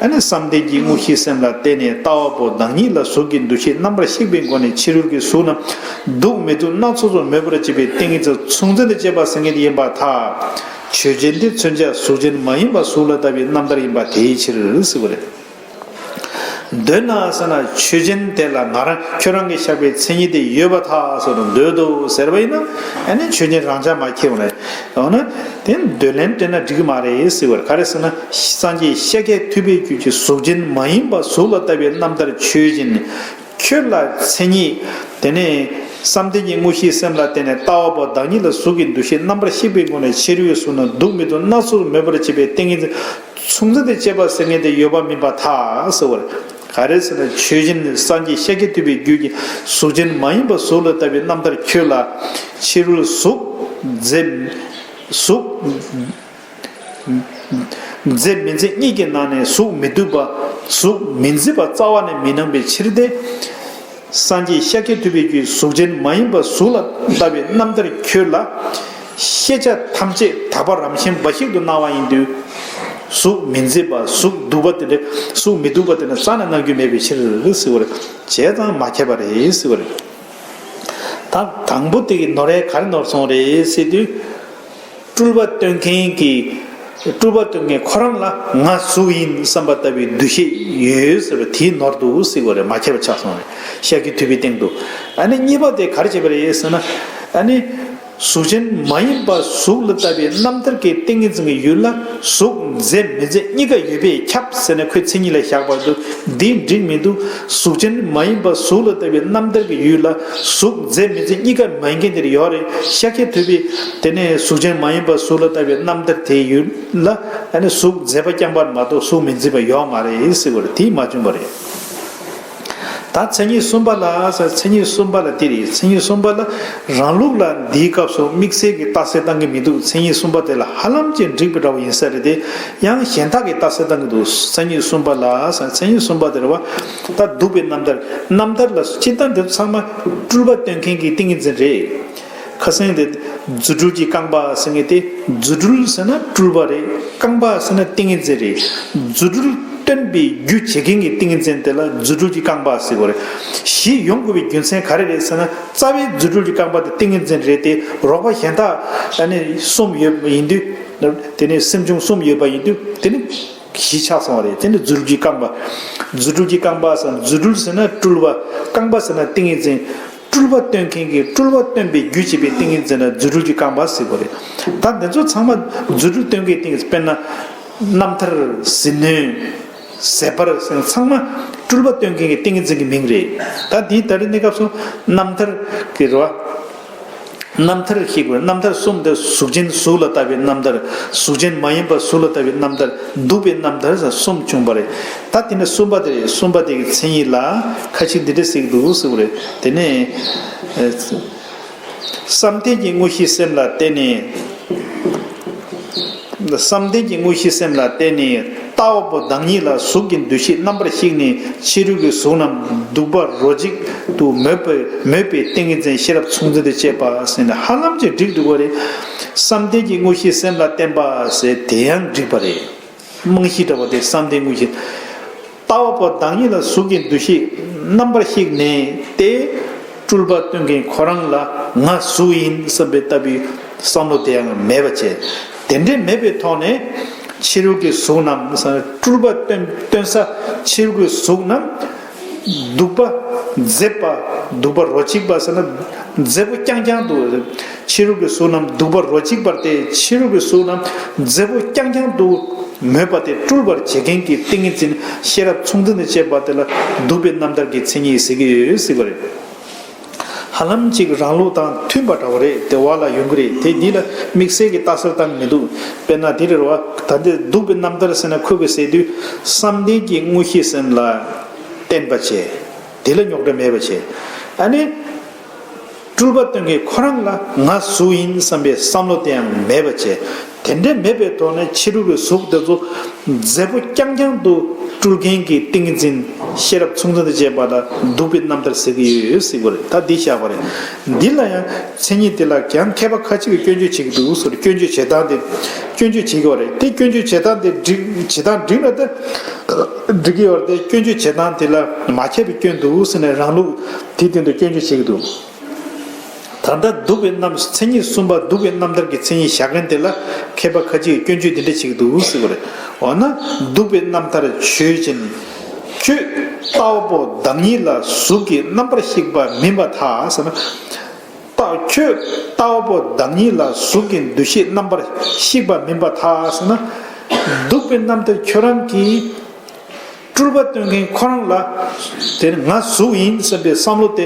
ཨ་ནི་བསམ་གཏན་གྱི་དངོས་གཞིའི་སེམས་ལ་བརྟེན་ནས་ལྟ་བ་པོ་བདག་ཉིད་ལ་གཟུགས་ཀྱི་འདུ་ཤེས་རྣམ་པར་ཤེས་པའི་སྒོ་ནས་ཕྱི་རོལ་གྱི་གཟུགས་རྣམས་སྡུག་མི་སྡུག་སྣ་ཚོགས་སུ་མོས་པར་བྱེད་པའི་ཏིང་ངེ་འཛིན་མཚུངས་ལྡན་དུ་བྱེད་པ་ཟེར་མཁན་དེ་ཡིན་པར་ཐལ། ཆོས་ཅན་དེ་མཚོན་བྱ་གཟུགས་ཅན་མ་ཡིན་པ་གཟུགས་ལ་ལྟ་བའི་རྣམ་ཐར་ཡིན་པ་དེའི་ཕྱིར་ཟེར་བ་རེད། འདོད་ན་ཟེར་ན། ཆོས་ཅན་དེ་ལ་ང་རང་ཁྱོད་རང་གིས་བཞག་པའི་མཚན་ཉིད་དེ་ཡོད་པར་ཐལ་ཟེར་དུ་འདོད་དོ་ཟེར་བ་ཡིན་ན། ཨ་ནི་ཆོས་ཅན་རང་ཆ་མ་ཁེལ་བ་རེད། འོ་ན་དེ་འདོད་ལན་སྤྲད་ན་འགྲིག་གི་མ་རེད་ཟེར་བར། ག་རེ་ཟེར་ན། སངས་རྒྱས་ཤཱཀྱ་ཐུབ་པའི་རྒྱུད་ཀྱི་གཟུགས་ཅན་མ་ཡིན་པ་གཟུགས་ལ་ལྟ་བའི་རྣམ་ཐར་ཆོས་ཅན། ཁྱོད་ལ་མཚན་ཉིད། དེ་ནས་བསམ་གཏན་གྱི་དངོས་གཞིའི་སེམས་ལ་བརྟེན་ནས་ལྟ་བ་པོ་བདག་ཉིད་ལ་གཟུགས་ཀྱི་འདུ་ཤེས་རྣམ་པར་ཤེས་པའི་སྒོ་ནས་ཕྱི་རོལ་གྱི་གཟུགས་རྣམས་སྡུག་མི་སྡུག་སྣ་ཚོགས་སུ་མོས་པར་བྱེད་པའི་ཏིང་ངེ་འཛིན་མཚུངས་ལྡན་དུ་བྱེད་པ་ཟེར་མཁན་དེ་ཡོད་པ་མིན་པར་ཐལ་ཟེར་བ་རེད། ག་རེ་ཟེར་ན། ཆོས་ཅན། སངས་རྒྱས་ཤཱཀྱ་ཐུབ་པའི་རྒྱུད་ཀྱི་གཟུགས་ཅན་མ་ཡིན་པ་གཟུགས་ལ་ལྟ་བའི་རྣམ་ཐར་ཁྱོད་ལ་ཕྱི་རོལ་གཟུགས་མཛེས། གཟུགས་མཛེས་མི་མཛེས་གཉིས་ཀྱི་ནང་ནས་གཟུགས་མི་སྡུག་པ། གཟུགས་མི་མཛེས་པ་རྩ་བ་ནས་མི་སྣང་བའི་ཕྱིར་ཏེ། སངས་རྒྱས་ཤཱཀྱ་ཐུབ་པའི་རྒྱུད་གཟུགས་ཅན་མ་ཡིན་པ་གཟུགས་ལ་ལྟ་བའི་རྣམ་ཐར་ཁྱོད་ལ། ཤེས་བྱ་ཐམས་ཅད་དག་པ་རང་བཞིན་འབའ་ཞིག་ཏུ་སྣང་བ་ཡིན་དུས། གཟུགས་མི་མཛེས་པ། གཟུགས་སྡུག་པ་དེ་འདྲ། གཟུགས་མི་སྡུག་པ་དེ་འདྲ་རྩ་ནས་སྣང་རྒྱུ་མེད་པའི་ཕྱིར་ཟེར་བ་རེད། བྱས་ཙང་མ་ཁྱབ་པ་རེད་ཟེར་བ་རེད། ད་དང་པོ་དེ་གི་ནོར་རེ་ག་རེ་ནོར་སོང་རེད་ཟེར་དུས། སྤྲུལ་པ་སྟོན་མཁན་གྱི། སྤྲུལ་པ་སྟོན་མཁན་ཁོ་རང་ལ་ང་གཟུགས་ཡིན་བསམ་པ་ལྟ་བུའི་འདུ་ཤེས་ཡོད་ཟེར་བ་དེའི་ནོར་འདུག་ཟེར་བ་རེད། མ་ཁྱབ་པ་ཆགས་སོང་རེད། ཤཱཀྱ་ཐུབ་པའི་སྟེང་དུ། ཨ་ནི་གཉིས་པ་དེ་ག་རེ་བྱས་པ་རེད་ཟེར་ན། ཨ་ནི། གཟུགས་ཅན་མ་ཡིན་པ་གཟུགས་ལ་ལྟ་བའི་རྣམ་ཐར་གྱི་ཏིང་ངེ་འཛིན་གྱི་ཡུལ་ལ་གཟུགས་མཛེས་མི་མཛེས་གཉིས་ཀ་ཡོད་པས་ཁྱབ་ཟེར་ནས་ཁོས་མཚན་ཉིད་ལ་བཞག་པ་འདུག་འདི་འགྲིག་མི་འདུག་གཟུགས་ཅན་མ་ཡིན་པ་གཟུགས་ལ་ལྟ་བའི་རྣམ་ཐར་གྱི་ཡུལ་ལ་གཟུགས་མཛེས་མི་མཛེས་གཉིས་ཀ་མ་ཡིན་མཁན་དེར་ཡོད་རེད། ཤཱཀྱ་ཐུབ་པས་དེ་ནས་གཟུགས་ཅན་མ་ཡིན་པ་གཟུགས་ལ་ལྟ་བའི་རྣམ་ཐར་དེའི་ཡུལ་ལ་ཨ་ནི་གཟུགས་མཛེས་པ་རྐྱང་པ་མ་གཏོགས་གཟུགས་མི་མཛེས་པ་ཡོད་མ་རེད་ཟེར་བ་རེད། དེ་མ་བྱུང་བ་རེད། ད་མཚན་ཉིད་གསུམ་པ་ལ་ཟེར། མཚན་ཉིད་གསུམ་པ་ལ་དེ་རེད། མཚན་ཉིད་གསུམ་པ་ལ་རང་ལུགས་ལ་འདིའི་སྐབས་སུ་དམིགས་བསལ་གྱི་རྟགས་གསལ་བཏང་གི་མི་འདུག་མཚན་ཉིད་གསུམ་པ་དེ་ལ་ཧ་ལམ་གྱིས་འགྲིག་པའི་འདྲ་བོ་ཡིན་ས་རེད་དེ། ཡང་གཞན་དག་གི་རྟགས་གསལ་བཏང་གི་འདུག་མཚན་ཉིད་གསུམ་པ་ལ་ཟེར། མཚན་ཉིད་གསུམ་པ་དེ་རེད་བ། ད་འདུག་པའི་རྣམ་ཐར། རྣམ་ཐར་ལ་སྤྱིར་བཏང་དེ་ཚང་མ་སྤྲུལ་པ་སྟོན་མཁན་གྱི་ཏིང་ངེ་འཛིན་རེད། ཁ་སང་དེ་རྫུ་འཕྲུལ་གྱི་རྐང་པ་ཟེར་མཁན་དེ། རྫུ་འཕྲུལ་ཟེར་ན་སྤྲུལ་པ་རེད། རྐང་པ་ཟེར་ན་ཏིང་ངེ་འཛིན་རེད། རྫུ་འཕྲུལ་སྟོན་པའི་རྒྱུ་བྱེད་མཁན་གྱི་ཏིང་ངེ་འཛིན་དེ་ལ་རྫུ་འཕྲུལ་གྱི་རྐང་པ་ཟེར་དགོས་རེད། གཞི་ཡོང་དགོས་པའི་རྒྱུ་མཚན་ག་རེ་རེད་ཟེར་ན། རྩ་བའི་རྫུ་འཕྲུལ་གྱི་རྐང་པ་དེ་ཏིང་ངེ་འཛིན་རེད་དེ། རོགས་པ་གཞན་དག་ཨ་ནི་གསུམ་ཡོད་པ་ཡིན་དུས། དེ་ནས་སེམས་བྱུང་གསུམ་ཡོད་པ་ཡིན་དུས། དེ་ནི་གཞི་ཆགས་སོང་བ་རེད། དེ་ནི་རྫུ་འཕྲུལ་གྱི་རྐང་པ། རྫུ་འཕྲུལ་གྱི་རྐང་པ་ཟེར་ན། རྫུ་འཕྲུལ་ཟེར་ན་སྤྲུལ་པ། རྐང་པ་ཟེར་ན་ཏིང་ངེ་འཛིན། སྤྲུལ་པ་སྟོན་མཁན་གྱི། སྤྲུལ་པ་སྟོན་པའི་རྒྱུ་བྱེད་པའི་ཏིང་ངེ་འཛིན་ལ་རྫུ་འཕྲུལ་གྱི་རྐང་པ་ཟེར་དགོས་རེད། ད་འདི་ཚོ་ཚང་མ་རྫུ་འཕྲུལ་སྟོན་མཁན་ཏིང་ངེ་འཛིན། དཔེར་ན། རྣམ་ཐར། ཟིལ་གནོན། ཟད་པར་ཟེར་ན་ཚང་མ་སྤྲུལ་པ་སྟོན་མཁན་གྱི་ཏིང་ངེ་འཛིན་གྱི་མིང་རེད། ད་འདིའི་ད་རེས་གནས་སྐབས་སུ་རྣམ་ཐར་གྱི་རེད་བ། རྣམ་ཐར་ཞིག་རྣམ་ཐར་གསུམ་དེ། གཟུགས་ཅན་གཟུགས་ལ་ལྟ་བའི་རྣམ་ཐར། གཟུགས་ཅན་མ་ཡིན་པ་གཟུགས་ལ་ལྟ་བའི་རྣམ་ཐར། འདུག་པའི་རྣམ་ཐར་ཟེར་གསུམ་བྱུང་བ་རེད། ད་དེ་ནས་གསུམ་པ་དེ་རེད། གསུམ་པ་དེ་གི་མཚན་ཉིད་ལ་ཁ་ཅིག་འདི་འདྲ་ཟེར་གྱི་འདུག་ཟེར་བ་རེད། དེ་ནས་ཨ། བསམ་གཏན་གྱི་དངོས་གཞི་སེམས་ལ་བརྟེན་ནས། བསམ་གཏན་གྱི་དངོས་གཞི་སེམས་ལ་བརྟེན་ནས། ལྟ་བ་པོ་བདག་ཉིད་ལ་གཟུགས་ཀྱི་འདུ་ཤེས་རྣམ་པར་ཤེས་ནས། ཕྱི་རོལ་གྱི་གཟུགས་རྣམས་སྡུག་པ་རོ་གཅིག་ཏུ་མོས་པའི། མོས་པའི་ཏིང་ངེ་འཛིན་ཤེས་རབ་མཚུངས་འཛིན་དང་བཅས་པ་ཟེར་ནས་ཧ་ལམ་གྱིས་འགྲིག་འགྲིག་པ་རེད། བསམ་གཏན་གྱི་དངོས་གཞི་སེམས་ལ་བརྟེན་པ་ཟེར་དེ་ཡང་འགྲིག་པ་རེད། རྨང་གཞི་འདྲ་བ་དེ་བསམ་གཏན་དངོས་གཞི། ལྟ་བ་པོ་བདག་ཉིད་ལ་གཟུགས་ཀྱི་འདུ་ཤེས་རྣམ་པར་ཤེས་ནས་ཏེ། སྤྲུལ་པ་སྟོན་མཁན་ཁོ་རང་ལ་ང་གཟུགས་ཡིན་བསམ་པའི་ལྟ་བུའི་བསམ་བློ་དེ་ཡང་མེད་པ་བྱས། དེ་འདྲའི་མེད་པའི་ཐོག་ནས་ཕྱི་རོལ་གྱི་གཟུགས་རྣམས། སྤྲུལ་པ་སྟོན་སྟོན་ས་ཕྱི་རོལ་གྱི་གཟུགས་རྣམས་སྡུག་པ་མཛེས་པ། སྡུག་པ་རོ་གཅིག་པ་ཟེར་ན་མཛེས་པོ་རྐྱང་རྐྱང་དུ། ཕྱི་རོལ་གྱི་གཟུགས་རྣམས་སྡུག་པ་རོ་གཅིག་པ་སྟེ། ཕྱི་རོལ་གྱི་གཟུགས་རྣམས་མཛེས་པོ་རྐྱང་རྐྱང་དུ་མོས་པ་དེ་སྤྲུལ་པར་བྱེད་མཁན་གྱི་ཏིང་ངེ་འཛིན་ཤེས་རབ་མཚུངས་འཛིན་དང་བཅས་པ་དེ་ལ་འདུག་པའི་རྣམ་ཐར་གྱི་མཚན་ཉིད་ཟེར་གྱི་ཡོད་ཟེར་བ་རེད། ཧ་ལམ་གཅིག་རང་ལུགས་དང་མཐུན་པ་འདྲ་བོ་རེད། དེ་བ་ལ་ཡོང་གི་རེད། དེ་འདི་ལ་དམིགས་བསལ་གྱི་རྟགས་གསལ་བཏང་གི་མི་འདུག་དཔེར་ན་འདི་རེད་བ། ད་འདི་འདུག་པའི་རྣམ་ཐར་ཟེར་ན་ཁོ་གིས་ཟེར་དུས་བསམ་གཏན་གྱི་དངོས་གཞི་སེམས་ལ་བརྟེན་པ་བྱས། དེ་ལ་རྙོག་དྲ་མེད་པ་བྱས། ཨ་ནི། སྤྲུལ་པ་སྟོན་མཁན་ཁོ་རང་ལ་ང་གཟུགས་ཡིན་བསམ་པའི་བསམ་བློ་དེ་ཡང་མེད་པ་བྱས། དེ་འདྲའི་མེད་པའི་ཐོག་ནས་ཕྱི་རོལ་གྱི་གཟུགས་དེ་ཚོ་མཛེས་པོ་རྐྱང་རྐྱང་དུ་སྤྲུལ་མཁན་གྱི་ཏིང་ངེ་འཛིན་ཤེས་རབ་མཚུངས་འཛིན་དང་བཅས་པ་ལ་འདུག་པའི་རྣམ་ཐར་ཟེར་གྱི་ཡོད་ཟེར་གྱི་རེད། ད་འདི་བཞག་པ་རེད། འདི་ལ་ཡང་མཚན་ཉིད་དེ་ལ་ཡང་མཁས་པ་ཁ་ཅིག་གིས་སྐྱོན་བརྗོད་བྱེད་ཀྱི་འདུག་ཟེར། སྐྱོན་བརྗོད་བྱེད་སྟངས་དེ་སྐྱོན་བརྗོད་བྱེད་ཀྱི་ཡོད་རེད། དེ་སྐྱོན་བརྗོད་བྱེད་སྟངས་དེ་འགྲིག་བྱེད་སྟངས་འགྲིག་ན་ད་འགྲིག་གི་ཡོད་རེད། དེ་སྐྱོན་བརྗོད་བྱེད་སྟངས་དེ་ལ་མ་མཁས་པའི་སྐྱོན་འདུག་ཟེར་ནས་རང་ལུགས་དེའི་སྟེང་དུ་སྐྱོན་བརྗོད་བྱེད་ཀྱི་འདུག་ད་ལྟ་འདུག་པའི་རྣམ། མཚན་ཉིད་གསུམ་པ་འདུག་པའི་རྣམ་ཐར་གྱི་མཚན་ཉིད་བཞག་མཁན་དེ་ལ་མཁས་པ་ཁ་ཅིག་གིས་སྐྱོན་བརྗོད་འདི་འདྲ་བྱེད་ཀྱི་འདུག་ཟེར་བ་རེད། འོ་ན་འདུག་པའི་རྣམ་ཐར་ཆོས་ཅན། ཁྱོད་ལྟ་བ་པོ་བདག་ཉིད་ལ་གཟུགས་ཀྱི་རྣམ་པར་ཤེས་པ་མིན་པར་ཐལ་ཟེར་ན། ལྟ། ཁྱོད་ལྟ་བ་པོ་བདག་ཉིད་ལ་གཟུགས་ཀྱི་འདུ་ཤེས་རྣམ་པར་ཤེས་པ་མིན་པར་ཐལ་ཟེར་ན། འདུག་པའི་རྣམ་ཐར་ཁྱོད་རང་གིས་སྤྲུལ་པ་སྟོན་མཁན་ཁོ་རང་ལ་དེ་ནི་ང་གཟུགས་ཡིན་བསམ་པའི་བསམ་བློ་དེ་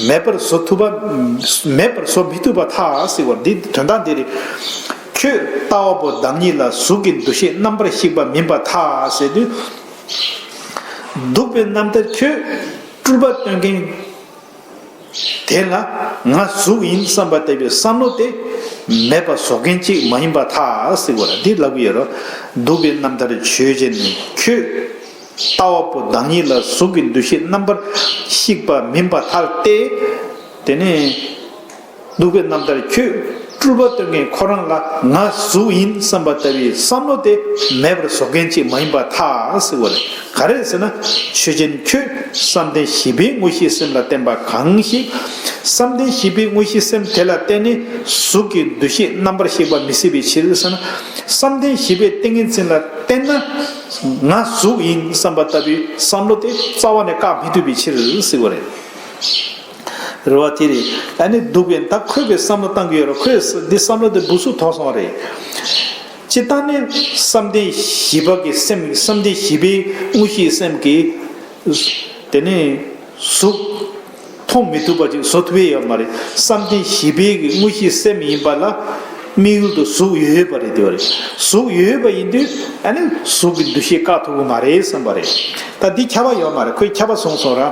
མེད་པར་བཟོ་ཐུབ་པ། མེད་པར་བཟོ་མི་ཐུབ་པར་ཐལ་ཟེར་བ་འདི་དོན་དག་འདི་རེད། ཁྱོད་ལྟ་བ་པོ་བདག་ཉིད་ལ་གཟུགས་ཀྱི་འདུ་ཤེས་རྣམ་པར་ཤེས་པ་མིན་པར་ཐལ་ཟེར་དུས། འདུག་པའི་རྣམ་ཐར་ཁྱོད་སྤྲུལ་པ་སྟོན་མཁན་དེ་ལ་ང་གཟུགས་ཡིན་བསམ་པ་ལྟ་བུའི་བསམ་བློ་དེ་མེད་པ་བཟོ་མཁན་ཅིག་མ་ཡིན་པར་ཐལ་ཟེར་བ་ལ་འདི་ལབ་ཀྱི་ཡོད་རེད། འདུག་པའི་རྣམ་ཐར་ཆོས་ཅན། ཁྱོད་ལྟ་བ་པོ་བདག་ཉིད་ལ་གཟུགས་ཀྱི་འདུ་ཤེས་རྣམ་པར་ཤེས་པ་མིན་པར་ཐལ་ཏེ། དེ་ནས་འདུག་པའི་རྣམ་ཐར་ཁྱོད་སྤྲུལ་པ་སྟོན་མཁན་ཁོ་རང་ལ་ང་གཟུགས་ཡིན་བསམ་པ་ལྟ་བུའི་བསམ་བློ་དེ་མེད་པར་བཟོ་མཁན་ཅིག་མ་ཡིན་པར་ཐལ་ཟེར་བ་རེད། ག་རེ་ཟེར་ན། ཆོས་ཅན། ཁྱོད་བསམ་གཏན་བཞི་པའི་དངོས་གཞི་སེམས་ལ་བརྟེན་པ་གང་ཞིག་བསམ་གཏན་བཞི་པའི་དངོས་གཞི་སེམས་དེ་ལ་བརྟེན་ནས་གཟུགས་ཀྱི་འདུ་ཤེས་རྣམ་པར་ཤེས་པ་མི་སྲིད་པའི་ཕྱིར་ཟེར་ན། བསམ་གཏན་བཞི་པའི་ཏིང་ངེ་འཛིན་ལ་བརྟེན་ན་ང་གཟུགས་ཡིན་བསམ་པ་ལྟ་བུའི་བསམ་བློ་དེ་རྩ་བ་ནས་བཀག་མི་ཐུབ་པའི་ཕྱིར་ཟེར་བ་རེད། རེད་བ། དེ་རེད། ཨ་ནི་འདུག་པའི། ད་ཁོས་པའི་བསམ་བློ་བཏང་གི་ཡོད་རེད། ཁོས་འདི་བསམ་བློ་དེ་སྦུ་སུ་ཐོགས་སོང་བ་རེད། སྤྱིར་བཏང་ནི་བསམ་གཏན་བཞི་པ་གི་སེམས། བསམ་གཏན་བཞི་པའི་དངོས་གཞིའི་སེམས་ཀྱིས་དེ་ནི་གཟུགས་མཐོང་མི་ཐུབ་པ་ཅིག་བཟོ་ཐུབ་ཡས་ཡོད་མ་རེད། བསམ་གཏན་བཞི་པའི་གི་དངོས་གཞིའི་སེམས་ཡིན་པ་ལ་དམིགས་ཡུལ་དུ་གཟུགས་ཡོད་པ་རེད། དེ་བ་རེད། གཟུགས་ཡོད་པ་ཡིན་དུས་ཨ་ནི་གཟུགས་ཀྱི་འདུ་ཤེས་བཀག་ཐུབ་ཀྱི་མ་རེད་བསམ་པ་རེད། ད་འདི་ཁྱབ་པ་ཡོད་མ་རེད། ཁོས་ཁྱབ་པ་བཟུང་སོང་ར།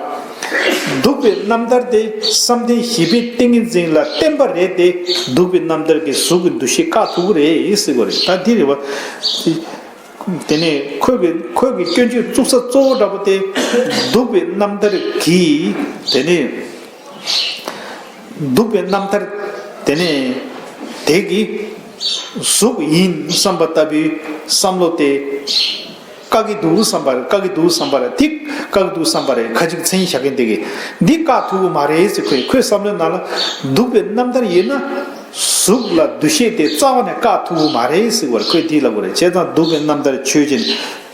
གདུག་པའི་རྣམ་ཐར་དེ་བསམ་གཏན་བཞི་པའི་ཏིང་ངེ་འཛིན་ལ་བརྟེན་པ་རེད་དེ། གདུག་པའི་རྣམ་ཐར་གྱི་གཟུགས་ཀྱི་འདུ་ཤེས་བཀག་ཐུབ་ཀྱི་རེད་ཟེར་བ་རེད། ད་འདི་རེད་བ། དེ་ནས་ཁོས་ཀྱི་ཁོས་ཀྱི་སྐྱོན་བརྗོད་བཙུགས་ས་གཙོ་བོ་འདྲ་པོ་དེ། གདུག་པའི་རྣམ་ཐར་གྱིས་དེ་ནས། གདུག་པའི་རྣམ་ཐར་དེ་ནས་དེ་གི་གཟུགས་ཡིན་བསམ་པ་ལྟ་བུའི་བསམ་བློ་དེ་བཀག་གི་འདུག་བསམ་པ་རེད། བཀག་གི་འདུག་བསམ་པ་རེད། ཐིག་བཀག་གི་འདུག་བསམ་པ་རེད། ཁ་ཅིག་མཚན་ཉིད་བཞག་མཁན་དེ་གིས་འདི་བཀག་ཐུབ་ཀྱི་མ་རེད་ཟེར། ཁོས་ཁོའི་བསམ་བློའི་ནང་ལ་གདུག་པའི་རྣམ་ཐར་ཡིན་ན་གཟུགས་ལ་འདུ་ཤེས་དེ་རྩ་བ་ནས་བཀག་ཐུབ་ཀྱི་མ་རེད་ཟེར་བར་ཁོས་འདི་ལབ་དགོས་རེད། བྱས་ཙང་གདུག་པའི་རྣམ་ཐར་ཆོས་ཅན།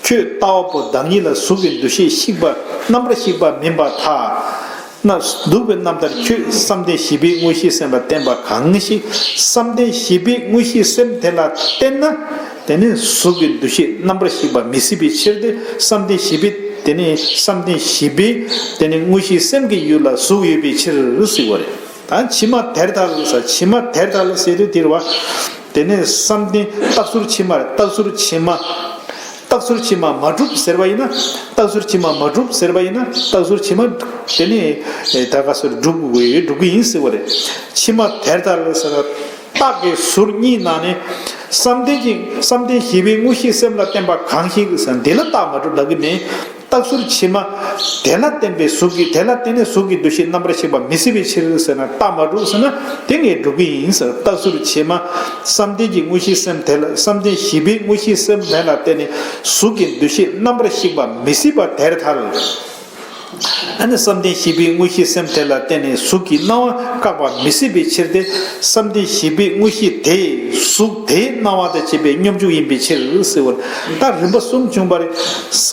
ཁྱོད་ལྟ་བ་པོ་བདག་ཉིད་ལ་གཟུགས་ཀྱི་འདུ་ཤེས་བཤིག་པ་རྣམ་པར་བཤིག་པ་མིན་པར་ཐལ། ན་གདུག་པའི་རྣམ་ཐར་ཁྱོད་བསམ་གཏན་བཞི་པའི་དངོས་གཞིའི་སེམས་ལ་བརྟེན་པ་གང་ཞིག་བསམ་གཏན་བཞི་པའི་དངོས་གཞིའི་སེམས་དེ་ལ་བརྟེན་ན། དེ་ནི་གཟུགས་ཀྱི་འདུ་ཤེས་རྣམ་པར་བཤིག་པ་མི་སྲིད་པའི་ཕྱིར་ཏེ། བསམ་གཏན་བཞི་པའི་དེ་ནི་བསམ་གཏན་བཞི་པའི་དེ་ནི་དངོས་གཞིའི་སེམས་ཀྱི་ཡུལ་ལ་གཟུགས་ཡོད་པའི་ཕྱིར་ཟེར་བ་རེད། ད་ཕྱི་མ་དེར་ཐལ་ཟེར། ཕྱི་མ་དེར་ཐལ་ཟེར་དུས་དེ་རེད་བ། དེ་ནས་བསམ་གཏན་རྟགས་ཟུར་ཕྱི་མ་རེད། རྟགས་ཟུར་ཕྱི་མ། རྟགས་ཟུར་ཕྱི་མ་མ་གྲུབ་ཟེར་བ་ཡིན་ན། རྟགས་ཟུར་ཕྱི་མ་མ་གྲུབ་ཟེར་བ་ཡིན་ན། རྟགས་ཟུར་ཕྱི་མ་དེ་ནི་ད་ག་སོར་སྒྲུབ་དགོས་ཡོད། སྒྲུབ་ཀྱི་ཡིན་ཟེར་བ་རེད། ཕྱི་མ་དེར་ཐལ་ཟེར་ན། རྟགས་ཀྱི་ཟུར་གཉིས་ནང་ནས་བསམ་གཏན་གྱི་བསམ་གཏན་བཞི་པའི་དངོས་གཞིའི་སེམས་ལ་བརྟེན་པ་གང་ཞིག་ཟེར་ན། འདི་ལ་རྟགས་མ་གྲུབ་ལབ་ཀྱི་མེད། རྟགས་ཟུར་ཕྱི་མ་དེ་ལ་བརྟེན་པའི་གཟུགས་ཀྱི་དེ་ལ་བརྟེན་ནས་གཟུགས་ཀྱི་འདུ་ཤེས་རྣམ་པར་ཤེས་པ་མི་སྲིད་པའི་ཕྱིར་ཟེར་ན། རྟགས་མ་གྲུབ་ཟེར་ན་དེ་ངས་སྒྲུབ་ཀྱི་ཡིན་ཟེར། རྟགས་ཟུར་ཕྱི་མ་བསམ་གཏན་གྱི་དངོས་གཞིའི་སེམས་དེ་ལ། བསམ་གཏན་བཞི་པའི་དངོས་གཞིའི་སེམས་དེ་ལ་བརྟེན་ནས་གཟུགས་ཀྱི་འདུ་ཤེས་རྣམ་པར་ཤེས་པ་མི་སྲིད་པ་དེར་ཐལ། ཨ་ནི་བསམ་གཏན་བཞི་པའི་དངོས་གཞིའི་སེམས་དེ་ལ་བརྟེན་ནས་གཟུགས་ཀྱི་སྣང་བ་བཀག་པ་མི་སྲིད་པའི་ཕྱིར་ཏེ། བསམ་གཏན་བཞི་པའི་དངོས་གཞི་དེ་གཟུགས་དེའི་སྣང་བ་དང་བཅས་པའི་སྙོམས་འཇུག་ཡིན་པའི་ཕྱིར་ཟེར་བ། ད་རིམ་པ་གསུམ་བྱུང་བ་རེད།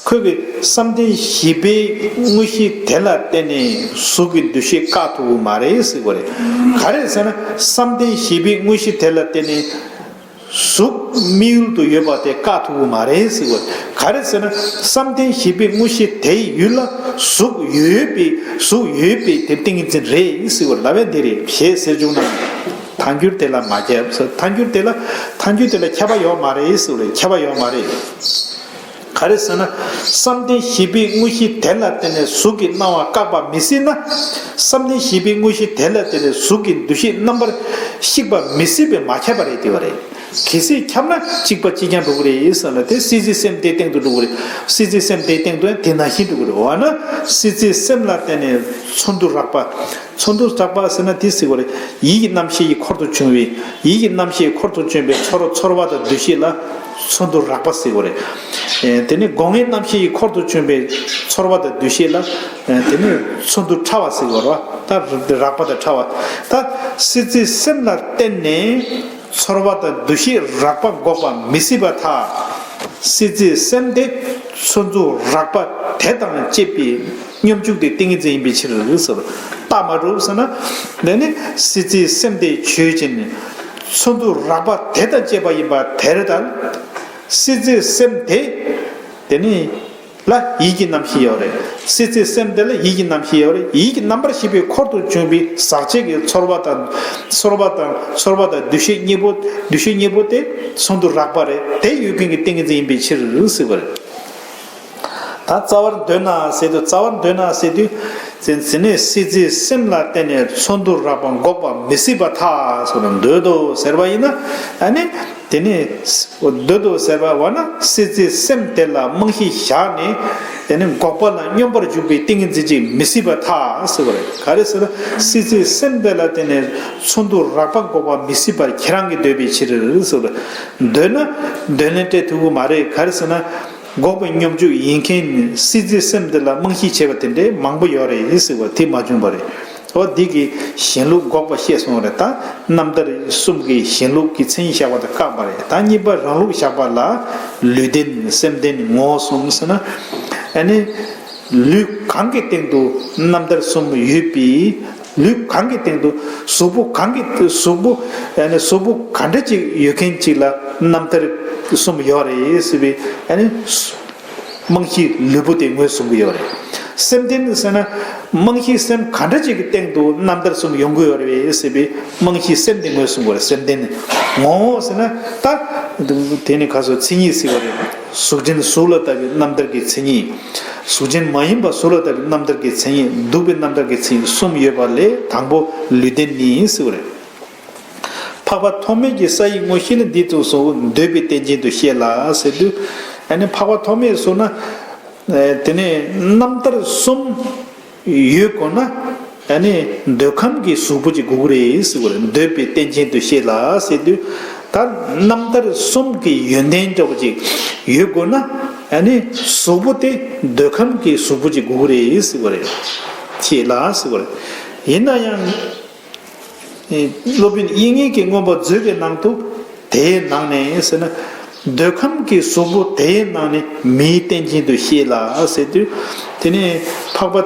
ཁོས་ཀྱི་བསམ་གཏན་བཞི་པའི་དངོས་གཞི་དེ་ལ་བརྟེན་ནས་གཟུགས་ཀྱི་འདུ་ཤེས་བཀག་ཐུབ་ཀྱི་མ་རེད་ཟེར་བ་རེད། ག་རེ་ཟེར་ན། བསམ་གཏན་བཞི་པའི་དངོས་གཞི་དེ་ལ་བརྟེན་ནས་གཟུགས་དམིགས་ཡུལ་དུ་ཡོད་པ་དེ་བཀག་ཐུབ་ཀྱི་མ་རེད་ཟེར་བ། ག་རེ་ཟེར་ན། བསམ་གཏན་བཞི་པའི་དངོས་གཞི་དེའི་ཡུལ་ལ་གཟུགས་ཡོད་པའི་གཟུགས་ཡོད་པའི་དེ་ཏིང་ངེ་འཛིན་རེད་ཟེར་བ་ལབ་པ་འདི་རེད། ཞེས་ཟེར་བྱུང་ན། ཐལ་འགྱུར་དེ་ལ་མ་ཁྱབ་ཟེར། ཐལ་འགྱུར་དེ་ལ་ཐལ་འགྱུར་དེ་ལ་ཁྱབ་པ་ཡོད་མ་རེད་ཟེར་བ་རེད། ཁྱབ་པ་ཡོད་མ་རེད། ག་རེ་ཟེར་ན། བསམ་གཏན་བཞི་པའི་དངོས་གཞི་དེ་ལ་བརྟེན་ནས་གཟུགས་ཀྱི་སྣང་བ་བཀག་པ་མི་སྲིད་ན། བསམ་གཏན་བཞི་པའི་དངོས་གཞི་དེ་ལ་བརྟེན་ནས་གཟུགས་ཀྱི་འདུ་ཤེས་རྣམ་པར་ཤེས་པ་མི་སྲིད་པས་མ་ཁྱབ་པ་རེད་ཟེར་བ་རེད། གལ་སྲིད་ཁྱབ་ན་གཅིག་པ་གཅིག་རྐྱང་འགྲོ་གི་རེད་ཟེར་ན། དེ་སྲིད་རྩེའི་སེམས་དེའི་སྟེང་དུ་འགྲོ་གི་རེད། སྲིད་རྩེའི་སེམས་དེའི་སྟེང་དུ་ཡང་དེ་ནང་བཞིན་འགྲོ་གི་རེད། འོ་ན་སྲིད་རྩེའི་སེམས་ལ་བརྟེན་ནས་ཚོར་འདུ་རགས་པ། ཚོར་འདུ་རགས་པ་ཟེར་ན་དེ་ཟེར་བ་རེད། ཡིད་ཀྱི་རྣམ་ཤེས་ཀྱི་འཁོར་དུ་བྱུང་བའི། ཡིད་ཀྱི་རྣམ་ཤེས་ཀྱི་འཁོར་དུ་བྱུང་བའི་ཚོར་ཚོར་བ་དང་འདུ་ཤེས་ལ་ཚོར་འདུ་རགས་པ་ཟེར་བ་རེད། ཨེ། དེ་ནས་སྒོ་ལྔའི་རྣམ་ཤེས་ཀྱི་འཁོར་དུ་བྱུང་བའི་ཚོར་བ་དང་འདུ་ཤེས་ལ། ཨེ། དེ་ནས་ཚོར་འདུ་ཕྲ་བ་ཟེར་བ་རེད་བ། ད་རགས་པ་དང་ཕྲ་བ། ད་སྲིད་རྩེའི་སེམས་ལ་བརྟེན་ནས་ཚོར་བ་དང་འདུ་ཤེས་རགས་པ་འགོག་པ་མི་སྲིད་པར་ཐལ། སྲིད་རྩེའི་སེམས་དེ་ཚོར་འདུ་རགས་པ་དེ་དང་བཅས་པའི་སྙོམས་འཇུག་དེ་ཏིང་ངེ་འཛིན་ཡིན་པའི་ཕྱིར་ཟེར། རྟགས་མ་གྲུབ་ཟེར་ན། དེ་ནི་སྲིད་རྩེའི་སེམས་དེ་ཆོས་ཅན། ཚོར་འདུ་རགས་པ་དེ་དང་བཅས་པ་ཡིན་པ་དེར་ཐལ། སྲིད་རྩེའི་སེམས་དེ། དེ་ནི། ལ་ཡིད་ཀྱི་རྣམ་ཤེས་ཡོད་རེད། སྲིད་རྩེའི་སེམས་དེ་ལ་ཡིད་ཀྱི་རྣམ་ཤེས་ཡོད་རེད། ཡིད་ཀྱི་རྣམ་པར་ཤེས་པའི་འཁོར་དུ་བྱུང་བའི་ཟག་བཅས་ཀྱི་ཚོར་བ་དང་། ཚོར་བ་དང་། ཚོར་བ་དང་འདུ་ཤེས་གཉིས་པོ། འདུ་ཤེས་གཉིས་པོ་དེ་ཚོར་འདུ་རགས་པ་རེད། དེ་ཡོད་མཁན་གྱི་ཏིང་ངེ་འཛིན་ཡིན་པའི་ཕྱིར་ཟེར་བ་རེད། ད་རྩ་བར་འདོད་ན་ཟེར་དུས། རྩ་བར་འདོད་ན་ཟེར་དུས། དེ་ནས་སྲིད་རྩེའི་སེམས་ལ་བརྟེན་ནས་ཚོར་འདུ་རགས་པ་འགོག་པ་མི་སྲིད་པར་ཐལ་ཟེར་ན། འདོད་དོ་ཟེར་བ་ཡིན་ན། ཨ་ནི། དེ་ནས་འདོད་དོ་ཟེར་བ་བ་ན། སྲིད་རྩེའི་སེམས་དེ་ལ་རྨང་གཞི་བཞག་ནས། དེ་ནས་འགོག་པ་ལ་སྙོམས་པར་འཇུག་པའི་ཏིང་ངེ་འཛིན་ཅིག་མི་སྲིད་པར་ཐལ་ཟེར་བ་རེད། ག་རེ་ཟེར་ན། སྲིད་རྩེའི་སེམས་དེ་ལ་བརྟེན་ནས་ཚོར་འདུ་རགས་པ་འགོག་པ་མི་སྲིད་པར་ཁྱེད་རང་གིས་འདོད་པའི་ཕྱིར་ཟེར་བ་རེད། འདོད་ན་འདོད་ལན་སྤྲད་ཐུབ་ཀྱི་མ་རེད། ག་རེ་ཟེར་ན། འགོག་པའི་སྙོམས་འཇུག་ཡིན་མཁན་སྲིད་རྩེའི་སེམས་དེ་ལ་རྨང་གཞི་བྱས་པ་དེ་འདྲའི་མང་པོ་ཡོད་རེད་ཟེར་བ་དེ་མ་བྱུང་བ་རེད། འོ། འདི་གི་གཞན་ལུགས་འགོག་པ་བཤད་སོང་བ་རེད། ད་རྣམ་ཐར་གསུམ་གྱི་གཞན་ལུགས་ཀྱི་མཚན་ཉིད་བཞག་པ་དང་བཀག་པ་རེད། ད་གཉིས་པ་རང་ལུགས་བཞག་པ་ལ། ལུས་ལྡན་སེམས་ལྡན་ངོ་བོ་གསུམ་ཟེར་ན། ཨ་ནི། ལུས་གང་གི་སྟེང་དུ་རྣམ་ཐར་གསུམ་ཡོད་པའི། ལུས་གང་གི་སྟེང་དུ། གཟུགས་པོ་གང་གི། གཟུགས་པོ། ཨ་ནི་གཟུགས་པོ་ག་འདྲ་ཅིག་ཡོད་མཁན་ཅིག་ལ་རྣམ་ཐར་གསུམ་ཡོད་རེད་ཟེར་བའི། ཨ་ནི། རྨང་གཞི་ལུས་པོ་དེ་ངོས་བཟུང་གི་ཡོད་རེད། སེམས་ལྡན་ཟེར་ན། རྨང་གཞི་སེམས་ག་འདྲ་ཅིག་གི་སྟེང་དུ་རྣམ་ཐར་གསུམ་ཡོང་གི་ཡོད་རེད་ཟེར་བའི། རྨང་གཞི་སེམས་དེ་ངོས་བཟུང་གི་ཡོད་རེད། སེམས་ལྡན། ངོ་བོ་ཟེར་ན། ད་དེ་ནི་ག་སོ་མཚན་ཉིད་ཟེར་བ་རེད། གཟུགས་ཅན་གཟུགས་ལ་ལྟ་བའི་རྣམ་ཐར་གྱི་མཚན་ཉིད། གཟུགས་ཅན་མ་ཡིན་པ་གཟུགས་ལ་ལྟ་བའི་རྣམ་ཐར་གྱི་མཚན་ཉིད། འདུག་པའི་རྣམ་ཐར་གྱི་མཚན་ཉིད་གསུམ་ཡོད་པ་ལས་དང་པོ་ལུས་རྟེན་ནི་ཟེར་བ་རེད། འཕགས་པ་ཐོགས་མེད་ཀྱི་ས་ཡི་དངོས་གཞི་ནི་འདི་ཙམ་སོ། འདོད་པའི་རྟེན་ཅན་དུ་ཤེས་ལ་ཟེར་དུས། ཨ་ནི་འཕགས་པ་ཐོགས་མེད་གསུངས་ན། དེ་ནས་རྣམ་ཐར་གསུམ་ཡོད་དགོས་ན། ཨ་ནི་འདོད་ཁམས་ཀྱི་གཟུགས་པོ་ཅིག་དགོས་ཀྱི་རེད་ཟེར་བ་རེད། འདོད་པའི་རྟེན་ཅན་དུ་ཤེས་ལ་ཟེར་དུས། ད་རྣམ་ཐར་གསུམ་གྱི་ཡོན་ཏན་འདྲ་བོ་ཅིག་ཡོད་དགོས་ན། ཨ་ནི་གཟུགས་པོ་དེ་འདོད་ཁམས་ཀྱི་གཟུགས་པོ་ཅིག་དགོས་ཀྱི་རེད་ཟེར་བ་རེད། ཤེས་ལ་ཟེར་བ་རེད། ཡིན་ན་ཡང་། སློབ་དཔོན་དབྱིག་གཉེན་གྱིས་མངོན་པ་མཛོད་ཀྱི་ནང་དུ། དེའི་ནང་ནས་ཟེར་ན། འདོད་ཁམས་ཀྱི་གཟུགས་པོ་དེའི་ནང་ནས་མིའི་རྟེན་ཅན་དུ་ཤེས་ལ་ཟེར་དུས། དེ་ནས་འཕགས་པ་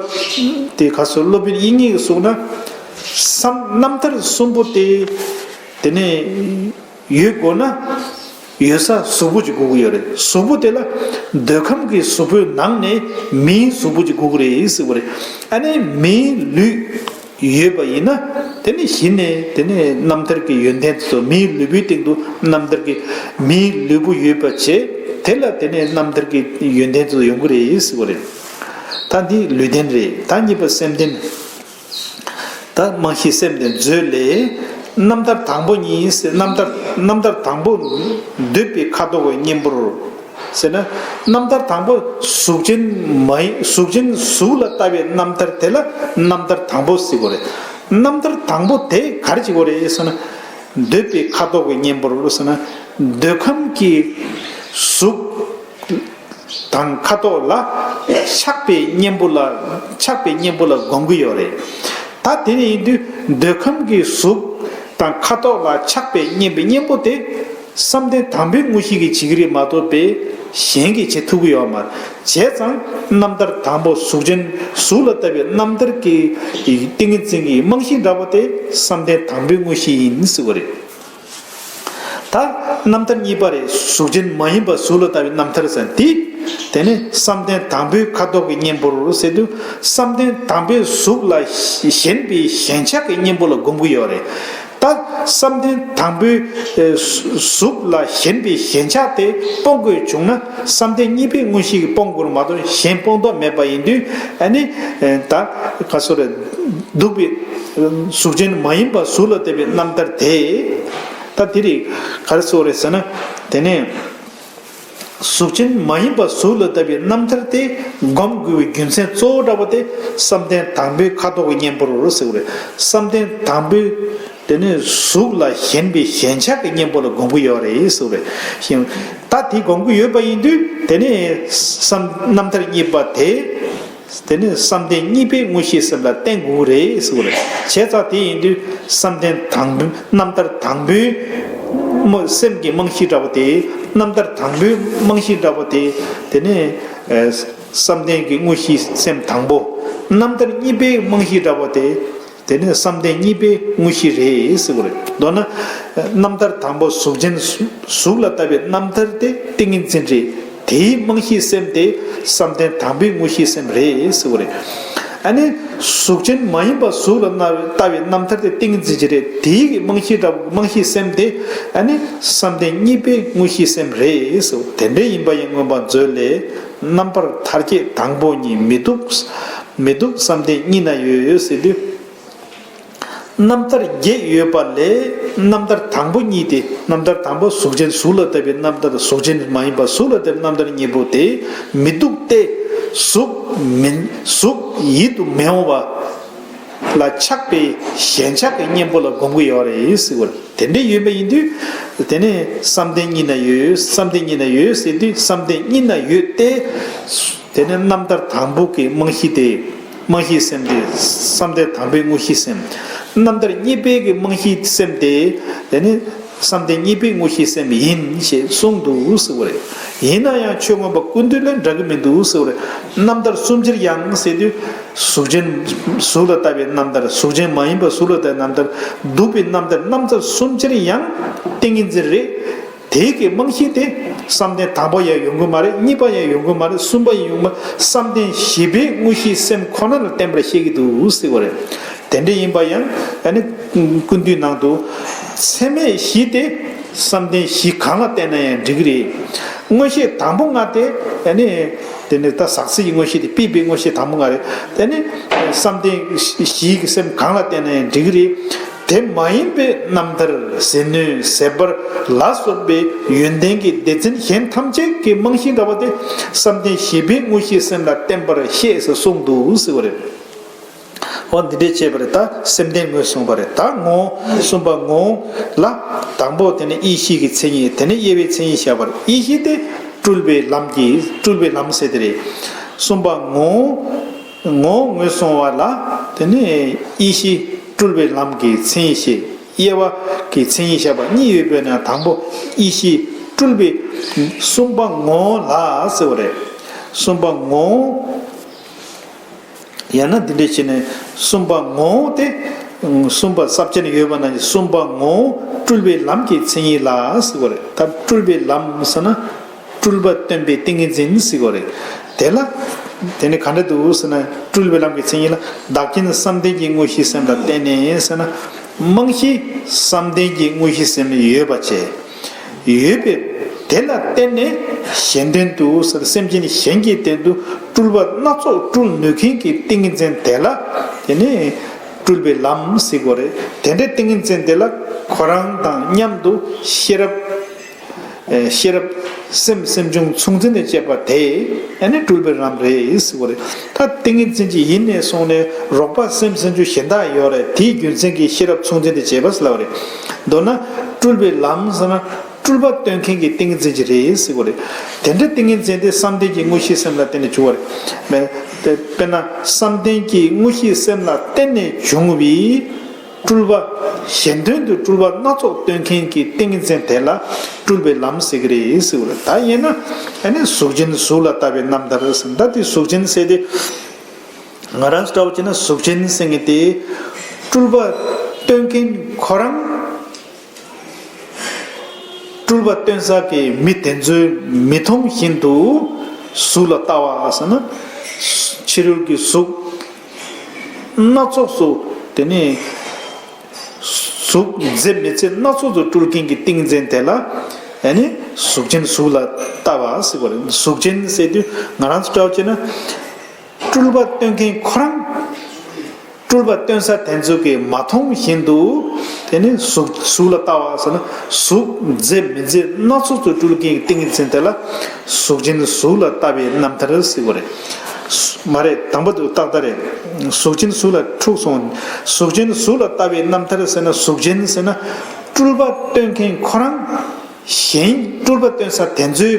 དེ་ག་སོ་སློབ་དཔོན་དབྱིག་གཉེན་གྱིས་གསུངས་ན། བསམ་རྣམ་ཐར་གསུམ་པོ་དེ། དེ་ནས་ཡོད་དགོས་ན། ཡོད་ས་གཟུགས་པོ་ཅིག་དགོས་ཀྱི་ཡོད་རེད། གཟུགས་པོ་དེ་ལ་འདོད་ཁམས་ཀྱི་གཟུགས་པོའི་ནང་ནས་མིའི་གཟུགས་པོ་ཅིག་དགོས་ཀྱི་རེད་ཟེར་བ་རེད། ཨ་ནི་མིའི་ལུས་ཡོད་པ་ཡིན་ན། དེ་ནི་གཞི་ནས་དེ་ནི་རྣམ་ཐར་གྱི་ཡོན་ཏན་དེ་ཚོ། མིའི་ལུས་པོའི་སྟེང་དུ་རྣམ་ཐར་གྱི། མིའི་ལུས་པོ་ཡོད་པ་བྱས། དེ་ལ་དེ་ནི་རྣམ་ཐར་གྱི་ཡོན་ཏན་དེ་ཚོ་ཡོང་གི་རེད་ཟེར་བ་རེད། ད་འདི་ལུས་རྟེན་རེད། ད་གཉིས་པ་སེམས་ལྡན། ད་རྨང་གཞི་སེམས་ལྡན་མཛོད་ལས། རྣམ་ཐར་དང་པོ་ཉིད་ཟེར། རྣམ་ཐར་རྣམ་ཐར་དང་པོ། འདོད་པའི་ཁ་དོག་གི་གཉེན་པོར་ཟེར་ན། རྣམ་ཐར་དང་པོ་གཟུགས་ཅན་མ་ཡིན། གཟུགས་ཅན་གཟུགས་ལ་ལྟ་བའི་རྣམ་ཐར་དེ་ལ་རྣམ་ཐར་དང་པོ་ཟེར་གྱི་ཡོད་རེད། རྣམ་ཐར་དང་པོ་དེ་ག་རེ་བྱེད་ཀྱི་ཡོད་རེད་ཟེར་ན། འདོད་པའི་ཁ་དོག་གི་གཉེན་པོར་ཟེར་ན། འདོད་ཁམས་ཀྱི་གཟུགས་དང་ཁ་དོག་ལ་ཆགས་པའི་གཉེན་པོ་ལ། ཆགས་པའི་གཉེན་པོ་ལ་སྒོམ་གྱི་ཡོད་རེད། ད་དེ་ནས་ཡིན་དུས་འདོད་ཁམས་ཀྱི་གཟུགས་དང་ཁ་དོག་ལ་ཆགས་པའི་གཉེན་པོའི་གཉེན་པོ་དེ། བསམ་གཏན་དང་པོའི་དངོས་གཞི་གིས་བྱེད་ཀྱི་རེད་མ་གཏོགས་པའི་གཞན་གྱིས་བྱེད་ཐུབ་ཀྱི་ཡོད་མ་རེད། བྱས་ཙང་རྣམ་ཐར་དང་པོ་གཟུགས་ཅན་གཟུགས་ལ་ལྟ་བའི་རྣམ་ཐར་གྱི་ཏིང་ངེ་འཛིན་གྱི་རྨང་གཞི་འདྲ་པོ་དེ་བསམ་གཏན་དང་པོའི་དངོས་གཞི་ཡིན་ཟེར་བ་རེད། ད་རྣམ་ཐར་གཉིས་པ་རེད། གཟུགས་ཅན་མ་ཡིན་པ་གཟུགས་ལ་ལྟ་བའི་རྣམ་ཐར་ཟེར་དེ། དེ་ནི་བསམ་གཏན་དང་པོའི་ཁ་དོག་གི་གཉེན་པོར་ཟེར་དུས། བསམ་གཏན་དང་པོའི་གཟུགས་ལ་ཞེན་པའི་ཞེན་ཆགས་ཀྱི་གཉེན་པོ་ལ་སྒོམ་གྱི་ཡོད་རེད། ད་བསམ་གཏན་དང་པོའི་ཨེ་གཟུགས་ལ་ཞེན་པའི་ཞེན་ཆགས་དེ་སྤོང་དགོས་བྱུང་ན། བསམ་གཏན་གཉིས་པའི་དངོས་གཞི་གིས་སྤོང་དགོས་རེད་མ་གཏོགས་གཞན་སྤོང་ཐབས་མེད་པ་ཡིན་དུས། ཨ་ནི་ཨེ་ད་ག་སོ་རེད། འདུག་པའི་གཟུགས་ཅན་མ་ཡིན་པ་གཟུགས་ལ་ལྟ་བའི་རྣམ་ཐར་དེ། ད་དེ་རིགས་ག་རེ་ཟེར་དགོས་རེད་ཟེར་ན། དེ་ནས་གཟུགས་ཅན་མ་ཡིན་པ་གཟུགས་ལ་ལྟ་བའི་རྣམ་ཐར་དེ་སྒོམ་དགོས་པའི་རྒྱུ་མཚན་གཙོ་བོ་འདྲ་པོ་དེ་བསམ་གཏན་དང་པོའི་ཁ་དོག་གི་གཉེན་པོར་ཟེར་དགོས་རེད། བསམ་གཏན་དང་པོའི་དེ་ནས་གཟུགས་ལ་ཞེན་པའི་ཞེན་ཆགས་ཀྱི་གཉེན་པོ་ལ་སྒོམ་གྱི་ཡོད་རེད་ཟེར་དགོས་རེད། ཞེན། ད་དེ་སྒོམ་གྱི་ཡོད་པ་ཡིན་དུས། དེ་ནས་བསམ་རྣམ་ཐར་གཉིས་པ་དེ། དེ་ནི་བསམ་གཏན་གཉིས་པའི་དངོས་གཞིའི་སེམས་ལ་བརྟེན་དགོས་རེད་ཟེར་བ་རེད། བྱས་ཙང་དེ་ཡིན་དུས་བསམ་གཏན་དང་པོའི་རྣམ་ཐར་དང་པོའི་སེམས་ཀྱི་རྨང་གཞི་འདྲ་པོ་དེ། རྣམ་ཐར་དང་པོའི་རྨང་གཞི་འདྲ་པོ་དེ། དེ་ནི་ཨ་བསམ་གཏན་གྱི་དངོས་གཞིའི་སེམས་དང་པོ། རྣམ་ཐར་གཉིས་པའི་རྨང་གཞི་འདྲ་པོ་དེ། དེ་ནི་བསམ་གཏན་གཉིས་པའི་དངོས་གཞི་རེད་ཟེར་བ་རེད། མདོར་ན། རྣམ་ཐར་དང་པོ་གཟུགས་ཅན་གཟུགས་ལ་ལྟ་བའི་རྣམ་ཐར་དེ་ཏིང་ངེ་འཛིན་རེད། དེའི་རྨང་གཞིའི་སེམས་དེ་བསམ་གཏན་དང་པོའི་དངོས་གཞིའི་སེམས་རེད་ཟེར་བ་རེད། ཨ་ནི་གཟུགས་ཅན་མ་ཡིན་པ་གཟུགས་ལ་ལྟ་བའི་རྣམ་ཐར་དེ་ཏིང་ངེ་འཛིན་གྱི་རེད། དེའི་རྨང་གཞི་འདྲ་བོ་རྨང་གཞིའི་སེམས་དེ་ཨ་ནི་བསམ་གཏན་གཉིས་པའི་དངོས་གཞིའི་སེམས་རེད་ཟེར་བ། དེ་འདྲ་ཡིན་པ་ཡིན་མངོན་པ་མཛོད་ལས། རྣམ་པར་ཐར་བྱེད་དང་པོ་ཉིད་མི་སྡུག་མི་སྡུག་བསམ་གཏན་གཉིས་ན་ཡོད་ཟེར་དུས། རྣམ་ཐར་བརྒྱད་ཡོད་པ་ལས་རྣམ་ཐར་དང་པོ་གཉིས་ཏེ། རྣམ་ཐར་དང་པོ་གཟུགས་ཅན་གཟུགས་ལ་ལྟ་བའི་རྣམ་ཐར། གཟུགས་ཅན་མ་ཡིན་པ་གཟུགས་ལ་ལྟ་བའི་རྣམ་ཐར་གཉིས་པོ་དེ་མི་སྡུག་སྟེ། གཟུགས་མིན་གཟུགས་ཡིད་དུ་མི་འོང་བ་ལ་ཆགས་པའི་ཞེན་ཆགས་ཀྱི་གཉེན་པོ་ལ་སྒོམ་གྱི་ཡོད་རེད་ཟེར་བ་རེད། དེ་འདྲ་ཡོད་པ་ཡིན་དུས། དེ་ནས་བསམ་གཏན་གཉིས་ན་ཡོད། བསམ་གཏན་གཉིས་ན་ཡོད་ཟེར་དུས་བསམ་གཏན་གཉིས་ན་ཡོད་དེ། དེ་ནས་རྣམ་ཐར་དང་པོ་གི་རྨང་གཞི་དེ། རྨང་གཞིའི་སེམས་དེ་བསམ་གཏན་དང་པོའི་དངོས་གཞིའི་སེམས། རྣམ་ཐར་གཉིས་པའི་གི་རྨང་གཞིའི་སེམས་དེ། དེ་ནི་བསམ་གཏན་གཉིས་པའི་དངོས་གཞིའི་སེམས་ཡིན་ཞེས་གསུངས་འདུག་ཟེར་བ་རེད། ཡིན་ན་ཡང་ཆོས་མངོན་པ་ཀུན་བཏུས་ལས་འདྲ་གི་མི་འདུག་ཟེར་བ་རེད། རྣམ་ཐར་གསུམ་ཆར་ཡང་ཟེར་དུས། གཟུགས་ཅན་གཟུགས་ལ་ལྟ་བའི་རྣམ་ཐར། གཟུགས་ཅན་མ་ཡིན་པ་གཟུགས་ལ་ལྟ་བའི་རྣམ་ཐར། འདུག་པའི་རྣམ་ཐར། རྣམ་ཐར་གསུམ་ཆར་ཡང་ཏིང་ངེ་འཛིན་རེད། དེའི་གི་རྨང་གཞི་དེ་བསམ་གཏན་དང་པོ་ཡང་ཡོང་གི་མ་རེད། གཉིས་པ་ཡང་ཡོང་གི་མ་རེད། གསུམ་པ་ཡང་ཡོང་གི་མ་རེད། བསམ་གཏན་བཞི་པའི་དངོས་གཞིའི་སེམས་ཁོ་ན་ལ་བརྟེན་པར་བཤད་ཀྱི་འདུག་ཟེར་བ་རེད། དེ་འདྲ་ཡིན་པ་ཡང་ཨ་ནི་ཀུན་བཏུས་ནང་དུ་ཚད་མེད་བཞི་དེ་བསམ་གཏན་བཞི་གང་ལ་བརྟེན་ན་ཡང་འགྲིག་གི་རེད། མངོན་ཤེས་དང་པོ་ལྔ་དེ་ཨ་ནི་དེ་ནི་ད་ཟག་བཅས་ཀྱི་མངོན་ཤེས་དེ་ཕྱི་པའི་མངོན་ཤེས་དང་པོ་ལྔ་རེད། དེ་ནི་བསམ་གཏན་བཞིའི་གི་སེམས་གང་ལ་བརྟེན་ན་ཡང་འགྲིག་གི་རེད། དེ་མ་ཡིན་པའི་རྣམ་ཐར་ཟིལ་གནོན་ཟད་པར་ལ་སོགས་པའི་ཡོན་ཏན་གྱི་སྡེ་ཚན་གཞན་ཐམས་ཅད་ཀྱི་རྨང་གཞི་འདྲ་བ་དེ་བསམ་གཏན་བཞི་པའི་མངོན་ཤེས་སེམས་ལ་བརྟེན་པར་བཤད་ཟེར་གསུངས་འདུག་ཟེར་བ་རེད། འོ་འདི་འདྲས་བྱས་པ་རེད། ད་སེམས་ལྡན་ངོས་བཟུང་བ་རེད། ད་ངོ་བོ་གསུམ་པ་ངོ་བོ་ལ་དང་པོ་དེ་ནི་ཡེ་ཤེས་ཀྱི་མཚན་ཉིད། དེ་ནི་དབྱེ་བའི་མཚན་ཉིད་བཤད་པ་རེད། ཡེ་ཤེས་དེ་སྤྲུལ་པའི་ལམ་གྱི་སྤྲུལ་པའི་ལམ་ཟེར་དེ་རེད། གསུམ་པ་ངོ་བོ་ངོ་བོ་ངོས་བཟུང་བ་ལ་དེ་ནི་ཡེ་ཤེས་སྤྲུལ་པའི་ལམ་གྱི་མཚན་ཉིད་བཤད། དབྱེ་བ་གི་མཚན་ཉིད་བཤད་པ་གཉིས་ཡོད་པས་ན་དང་པོ་ཡེ་ཤེས་སྤྲུལ་པའི་གསུམ་པ་ངོ་བོ་ལ་ཟེར་བ་རེད། གསུམ་པ་ངོ་བོ། ཡང་ན་འདི་འདྲས་བྱས་ནས་གསུམ་པ་ངོ་བོ་དེ། གསུམ་པ་ས་བཅད་ནས་ཡོད་པ་ན་གསུམ་པ་ངོ་བོ་སྤྲུལ་པའི་ལམ་གྱི་མཚན་ཉིད་ལ་ཟེར་བ་རེད། ད་སྤྲུལ་པའི་ལམ་ཟེར་ན་སྤྲུལ་པ་སྟོན་པའི་ཏིང་ངེ་འཛིན་ཟེར་བ་རེད། དེ་ལ་དེ་ནི་ག་འདྲ་འདུག་ཟེར་ན་སྤྲུལ་པའི་ལམ་གྱི་མཚན་ཉིད་ལ་བདག་རྐྱེན་བསམ་གཏན་གྱི་མངོན་ཤེས་སེམས་ལ་བརྟེན་ནས་ཟེར་ན་རྨང་གཞི་བསམ་གཏན་གྱི་མངོན་ཤེས་སེམས་ཡོད་པ་བྱས། ཡོད་པས་དེ་ལ་བརྟེན་ནས་གཞན་དོན་དུ་ཟེར་སེམས་ཅན་གཞན་གྱི་དོན་དུ་སྤྲུལ་པ་སྣ་ཚོགས་སྤྲུལ་ནུས་མཁན་གྱི་ཏིང་ངེ་འཛིན་དེ་ལ་དེ་ནི་སྤྲུལ་པའི་ལམ་ཟེར་དགོས་རེད། དེ་འདྲའི་ཏིང་ངེ་འཛིན་དེ་ལ་ཁོ་རང་དང་མཉམ་དུ་ཤེས་རབ་ཤེས་རབ་སེམས་སེམས་བྱུང་མཚུངས་ཚན་དང་བཅས་པ་དེ་ཨ་ནི་སྤྲུལ་པའི་ལམ་རེད་ཟེར་དགོས་རེད། ད་ཏིང་ངེ་འཛིན་གྱི་ཡིན་ནས་སོང་ནས་རོགས་པ་སེམས་སེམས་བྱུང་གཞན་དག་ཡོད་རེད། དེའི་རྒྱུ་མཚན་གྱིས་ཤེས་རབ་མཚུངས་ཚན་དང་བཅས་པ་ཟེར་ལབ་པ་རེད། མདོར་ན་སྤྲུལ་པའི་ལམ་ཟེར་ན། སྤྲུལ་པ་སྟོན་མཁན་གྱི་ཏིང་ངེ་འཛིན་ཅིག་རེད་ཟེར་དགོས་རེད། དེ་འདྲའི་ཏིང་ངེ་འཛིན་དེ་བསམ་གཏན་གྱི་མངོན་ཤེས་སེམས་ལ་བརྟེན་ནས་བྱུང་བ་རེད། དཔེར་ན་བསམ་གཏན་གྱི་མངོན་ཤེས་སེམས་ལ་བརྟེན་ནས་བྱུང་བའི་སྤྲུལ་པ། གཞན་དོན་དུ་སྤྲུལ་པ་སྣ་ཚོགས་སྟོན་མཁན་གྱི་ཏིང་ངེ་འཛིན་དེ་ལ་སྤྲུལ་པའི་ལམ་ཟེར་གྱི་རེད་ཟེར་དགོས་རེད། ད་ཡིན་ན་ཨ་ནི་གཟུགས་ཅན་གཟུགས་ལ་ལྟ་བའི་རྣམ་ཐར་ཟེར། ད་དེ་གཟུགས་ཅན་ཟེར་དེ། ང་རང་ཚོ་འདྲ་བོ་བྱས་ན་གཟུགས་ཅན་ཟེར་མཁན་དེ་སྤྲུལ་པ་སྟོན་མཁན་ཁོ་རང་སྤྲུལ་པ་སྟོན་ས་གི་མི་དེ་ཚོའི་མི་མཐོང་བཞིན་དུ་གཟུགས་ལ་ལྟ་བ་ཟེར་ན། ཕྱི་རོལ་གྱི་གཟུགས་སྣ་ཚོགས་སུ་དེ་ནས་གཟུགས་མཛེས་མི་མཛེས་སྣ་ཚོགས་སུ་སྤྲུལ་མཁན་གྱི་ཏིང་འཛིན་དེ་ལ་ཨ་ནི་གཟུགས་ཅན་གཟུགས་ལ་ལྟ་བ་ཟེར་བ་རེད། གཟུགས་ཅན་ཟེར་དུས་ང་རང་ཚོ་འདྲ་བོ་བྱས་ན། སྤྲུལ་པ་སྟོན་མཁན་ཁོ་རང་། སྤྲུལ་པ་སྟོན་ས་དེ་ཚོ་གིས་མ་མཐོང་བཞིན་དུ། དེ་ནི་གཟུགས་གཟུགས་ལ་ལྟ་བ་ཟེར་ན་གཟུགས་མཛེས་མི་མཛེས་སྣ་ཚོགས་སུ་སྤྲུལ་མཁན་གྱི་ཏིང་ངེ་འཛིན་དེ་ལ་གཟུགས་ཅན་གཟུགས་ལ་ལྟ་བའི་རྣམ་ཐར་ཟེར་བ་རེད། མ་རེད། དང་པོ་དེ་ཏག་ཏག་རེད། གཟུགས་ཅན་གཟུགས་ལ་འཁྲུག་སོང་། གཟུགས་ཅན་གཟུགས་ལ་ལྟ་བའི་རྣམ་ཐར་ཟེར་ན་གཟུགས་ཅན་ཟེར་ན་སྤྲུལ་པ་སྟོན་མཁན་ཁོ་རང་། གཞན་སྤྲུལ་པ་སྟོན་ས་དེ་ཚོས་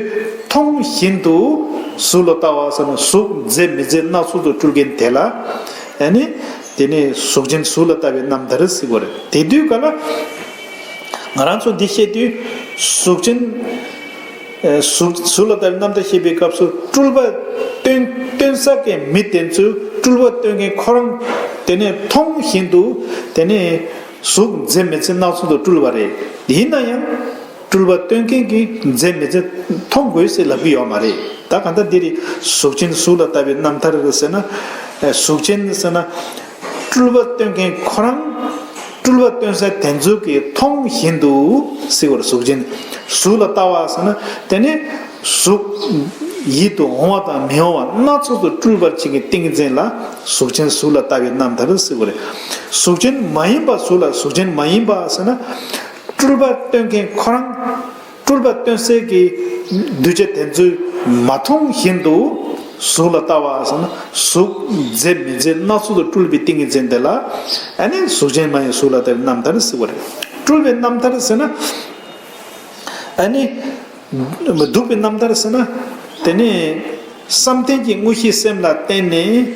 མཐོང་བཞིན་དུ་གཟུགས་ལ་ལྟ་བ་ཟེར་ན་གཟུགས་མཛེས་མི་མཛེས་སྣ་ཚོགས་སུ་སྤྲུལ་མཁན་དེ་ལ་ཨ་ནི་དེ་ནས་གཟུགས་ཅན་གཟུགས་ལ་ལྟ་བའི་རྣམ་ཐར་ཟེར་བ་རེད། དེ་དུས་ག་ལ་ང་རང་ཚོ་འདི་བཤད་དུས་གཟུགས་ཅན་གཟུགས་གཟུགས་ལ་ལྟ་བའི་རྣམ་ཐར་བཤད་པའི་སྐབས་སུ་སྤྲུལ་པ་སྟོན་སྟོན་ས་གི་མི་དེ་ཚོས་སྤྲུལ་པ་སྟོན་མཁན་ཁོ་རང་དེ་ནས་མཐོང་བཞིན་དུ་དེ་ནས་གཟུགས་མཛེས་མི་མཛེས་སྣ་ཚོགས་སུ་སྤྲུལ་བ་རེད། ཡིན་ན་ཡང་། སྤྲུལ་པ་སྟོན་མཁན་གྱིས་མཛེས་མི་མཛེས་མཐོང་དགོས་ཟེར་ལབ་ཀྱི་ཡོད་མ་རེད། ད་གང་ལྟར་འདི་རེད། གཟུགས་ཅན་གཟུགས་ལ་ལྟ་བའི་རྣམ་ཐར་ཟེར་ན། ཨེ་གཟུགས་ཅན་ཟེར་ན། སྤྲུལ་པ་སྟོན་མཁན་ཁོ་རང་། སྤྲུལ་པ་སྟོན་ས་དེ་ཚོ་གིས་མཐོང་བཞིན་དུ་ཟེར་བར་གཟུགས་ཅན། གཟུགས་ལ་ལྟ་བ་ཟེར་ན་དེ་ནི་གཟུགས་ཡིད་དུ་འོང་བ་དང་མི་འོང་བ་སྣ་ཚོགས་སུ་སྤྲུལ་པར་བྱེད་མཁན་ཏིང་ངེ་འཛིན་ལ་གཟུགས་ཅན་གཟུགས་ལ་ལྟ་བའི་རྣམ་ཐར་ཟེར་བ་རེད། གཟུགས་ཅན་མ་ཡིན་པ་གཟུགས་ལ་གཟུགས་ཅན་མ་ཡིན་པ་ཟེར་ན། སྤྲུལ་པ་སྟོན་མཁན་ཁོ་རང་། སྤྲུལ་པ་སྟོན་སའི་གི་གདུལ་བྱ་དེ་ཚོས་མ་མཐོང་བཞིན་དུ་གཟུགས་ལ་ལྟ་བ་ཟེར་ན་གཟུགས་མཛེས་མི་མཛེས་སྣ་ཚོགས་སུ་སྤྲུལ་པའི་ཏིང་ངེ་འཛིན་དེ་ལ་ཨ་ནི་གཟུགས་ཅན་མ་ཡིན་གཟུགས་ལ་ལྟ་བའི་རྣམ་ཐར་ཟེར་བ་རེད། སྤྲུལ་པའི་རྣམ་ཐར་ཟེར་ན་ཨ་ནི་སྡུག་པའི་རྣམ་ཐར་ཟེར་ན་དེ་ནི་བསམ་གཏན་གྱི་དངོས་གཞི་སེམས་ལ་བརྟེན་ནས།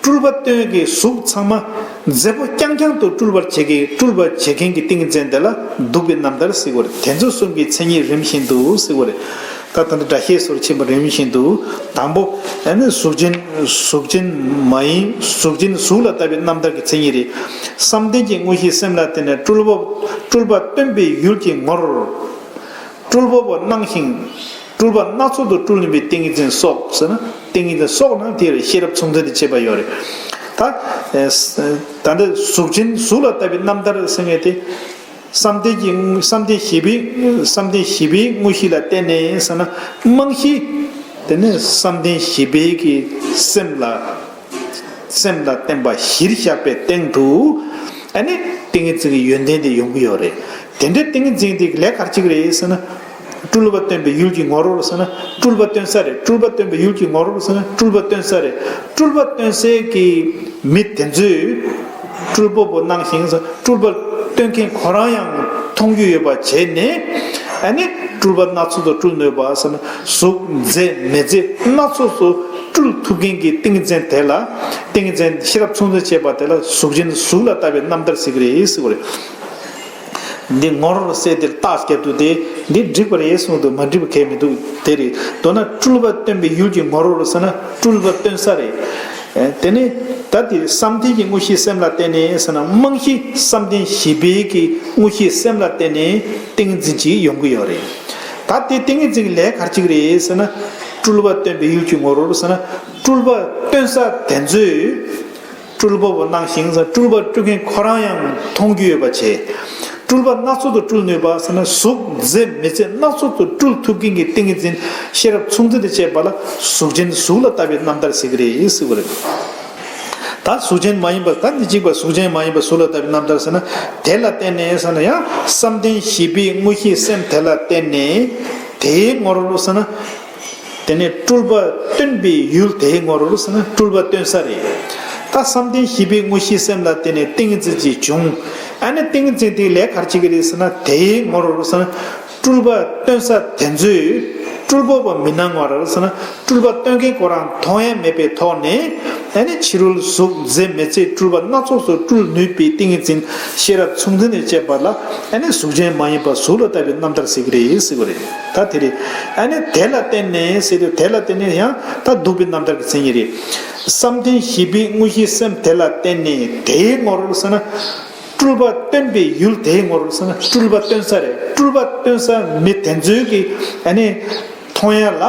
སྤྲུལ་པ་སྟོན་གྱི་གཟུགས་ཚང་མ་མཛེས་པོ་རྐྱང་རྐྱང་དུ་སྤྲུལ་པར་བྱེད་ཀྱི་སྤྲུལ་པར་བྱེད་མཁན་གྱི་ཏིང་ངེ་འཛིན་དེ་ལ་སྡུག་པའི་རྣམ་ཐར་ཟེར་བ་རེད། དེ་ཚོ་གསུམ་གྱི་མཚན་ཉིད་རིམ་བཞིན་དུ་ཟེར་བ་རེད། ད་ད་ནི་སྒྲ་བཤད་སོར་ཕྱིན་པ་རིམ་བཞིན་དུ་དང་པོ་ཨ་ནི་གཟུགས་ཅན་གཟུགས་ཅན་མ་ཡིན་གཟུགས་ཅན་གཟུགས་ལ་ལྟ་བའི་རྣམ་ཐར་གྱི་མཚན་ཉིད་རེད། བསམ་གཏན་གྱི་དངོས་གཞི་སེམས་ལ་བརྟེན་ནས་སྤྲུལ་པ་སྤྲུལ་པ་སྟོན་པའི་ཡུལ་གྱི་ངོར། སྤྲུལ་པ་པོ་སྣང་ཞིང་། སྤྲུལ་པ་སྣ་ཚོགས་སུ་སྤྲུལ་ནུས་པའི་ཏིང་ངེ་འཛིན་སོགས་ཟེར་ན། ཏིང་ངེ་འཛིན་སོགས་ན་དེར་ཤེས་རབ་མཚུངས་ལྡན་དུ་བྱེད་པ་ཡོད་རེད། ད། ད་ལྟ་གཟུགས་ཅན་གཟུགས་ལ་ལྟ་བའི་རྣམ་ཐར་ཟེར་མཁན་དེ། བསམ་གཏན་གྱི་བསམ་གཏན་བཞི་པའི་བསམ་གཏན་བཞི་པའི་དངོས་གཞི་ལ་བརྟེན་ནས་ཟེར་ན། རྨང་གཞི་དེ་ནི་བསམ་གཏན་བཞི་པའི་གི་སེམས་ལ། སེམས་ལ་བརྟེན་པ་གཞིར་བཞག་པའི་སྟེང་དུ། ཨ་ནི་ཏིང་ངེ་འཛིན་གྱི་ཡོན་ཏན་དེ་ཡོང་གི་ཡོད་རེད། དེ་འདྲའི་ཏིང་ངེ་འཛིན་དེ་ལས་ག་རེ་བྱེད་ཀྱི་རེད་ཟེར་ན། སྤྲུལ་པ་སྟོན་པའི་ཡུལ་གྱི་ངོ་བོར་ཟེར་ན་སྤྲུལ་པ་སྟོན་ས་རེད། སྤྲུལ་པ་སྟོན་པའི་ཡུལ་གྱི་ངོ་བོར་ཟེར་ན་སྤྲུལ་པ་སྟོན་ས་རེད། སྤྲུལ་པ་སྟོན་སའི་གི་མི་དེ་ཚོས། སྤྲུལ་པ་པོ་སྣང་ཞིང་ཟེར། སྤྲུལ་པ་སྟོན་མཁན་ཁོ་རང་ཡང་མཐོང་རྒྱུ་ཡོད་པ་བྱས་ནས། ཨ་ནི་སྤྲུལ་པ་སྣ་ཚོགས་སུ་སྤྲུལ་ནུས་པ་ཟེར་ན། གཟུགས་མཛེས་མི་མཛེས་སྣ་ཚོགས་སུ་སྤྲུལ་ཐུབ་མཁན་གྱི་ཏིང་ངེ་འཛིན་དེ་ལ། ཏིང་ངེ་འཛིན་ཤེས་རབ་མཚུངས་ལྡན་བྱེད་པ་དེ་ལ་གཟུགས་ཅན་གཟུགས་ལ་ལྟ་བའི་རྣམ་ཐར་ཟེར་གྱི་རེད་ཟེར་བ་རེད། འདི་ངོར་གསལ་དེར་རྟགས་བརྒྱབ་འདུག་སྟེ། འདི་འགྲིག་པ་རེད་གསུངས་འདུག། མ་འགྲིག་པ་གང་ཡང་མི་འདུག། དེ་རེད། མདོར་ན་སྤྲུལ་པ་སྟོན་པའི་ཡུལ་གྱི་ངོ་བོར་ཟེར་ན་སྤྲུལ་པ་སྟོན་ས་རེད། ཨེ། དེ་ནས་ད་དེ་བསམ་གཏན་གྱི་དངོས་གཞིའི་སེམས་ལ་བརྟེན་ནས་ཟེར་ན། རྨང་གཞི་བསམ་གཏན་བཞི་པའི་གི་དངོས་གཞིའི་སེམས་ལ་བརྟེན་ནས་ཏིང་ངེ་འཛིན་ཅིག་ཡོང་གི་ཡོད་རེད། ད་དེ་ཏིང་ངེ་འཛིན་གྱི་ལས་ག་རེ་བྱེད་ཀྱི་རེད་ཟེར་ན། སྤྲུལ་པ་སྟོན་པའི་ཡུལ་གྱི་ངོ་བོར་ཟེར་ན། སྤྲུལ་པ་སྟོན་ས་དེ་ཚོས། སྤྲུལ་པ་པོ་སྣང་ཞིང་ཟེར། སྤྲུལ་པ་སྤྲུལ་མཁན་ཁོ་རང་ཡང་མཐོང་རྒྱུ་ཡོད་པ་བྱས། སྤྲུལ་པ་སྣ་ཚོགས་སུ་སྤྲུལ་ནུས་པ་ཟེར་ན། གཟུགས་མཛེས་མི་མཛེས་སྣ་ཚོགས་སུ་སྤྲུལ་ཐུབ་མཁན་གྱི་ཏིང་ངེ་འཛིན་ཤེས་རབ་མཚུངས་ལྡན་དང་བཅས་པ་ལ་གཟུགས་ཅན་གཟུགས་ལ་ལྟ་བའི་རྣམ་ཐར་ཟེར་གྱི་རེད་ཟེར་བ་རེད། ད་གཟུགས་ཅན་མ་ཡིན་པ། ད་འདི་གཅིག་པ་གཟུགས་ཅན་མ་ཡིན་པ་གཟུགས་ལ་ལྟ་བའི་རྣམ་ཐར་ཟེར་ན། དེ་ལ་བརྟེན་ནས་ཟེར་ན། ཡང་བསམ་གཏན་བཞི་པའི་དངོས་གཞིའི་སེམས་དེ་ལ་བརྟེན་ནས། དེའི་ངོར་ཟེར་ན། དེ་ནས་སྤྲུལ་པ་སྟོན་པའི་ཡུལ་དེའི་ངོར་ཟེར་ན་སྤྲུལ་པ་སྟོན་ས་རེད། ད་བསམ་གཏན་བཞི་པའི་དངོས་གཞིའི་སེམས་ལ་བརྟེན་ནས་ཏིང་ངེ་འཛིན་ཅིག་བྱུང་། ཨ་ནི་ཏིང་ངེ་འཛིན་དེའི་ལས་ག་རེ་བྱེད་ཀྱི་རེད་ཟེར་ན། དེའི་ངོར་ཟེར་ན་སྤྲུལ་པ་སྟོན་ས་དེ་ཚོས་སྤྲུལ་པ་པོ་མི་སྣང་བར་ཟེར་ན། སྤྲུལ་པ་སྟོན་མཁན་ཁོ་རང་མཐོང་ཡ་མེད་པའི་ཐོག་ནས། ཨ་ནི་ཕྱི་རོལ་གཟུགས་མཛེས་མི་མཛེས་སྤྲུལ་པ་སྣ་ཚོགས་སུ་སྤྲུལ་ནུས་པའི་ཏིང་ངེ་འཛིན་ཤེས་རབ་མཚུངས་ལྡན་དང་བཅས་པ་ལ། ཨ་ནི་གཟུགས་ཅན་མ་ཡིན་པ་གཟུགས་ལ་ལྟ་བའི་རྣམ་ཐར་ཟེར་གྱི་རེད་ཟེར་བ་རེད། ད་དེ་རེད། ཨ་ནི་དེ་ལ་བརྟེན་ནས་ཟེར་དུས། དེ་ལ་བརྟེན་ནས་ཡང་ད་འདུག་པའི་རྣམ་ཐར་གྱི་མཚན་ཉིད་རེད། བསམ་གཏན་བཞི་པའི་དངོས་གཞིའི་སེམས་དེ་ལ་བརྟེན་ནས་དེའི་ངོར་ཟེར་ན། སྤྲུལ་པ་སྟོན་པའི་ཡུལ་དེའི་ངོར་ཟེར་ན་སྤྲུལ་པ་སྟོན་ས་རེད། སྤྲུལ་པ་སྟོན་ས་མི་དེ་ཚོའི་གི། ཨ་ནི་མཐོང་ཡ་ལ།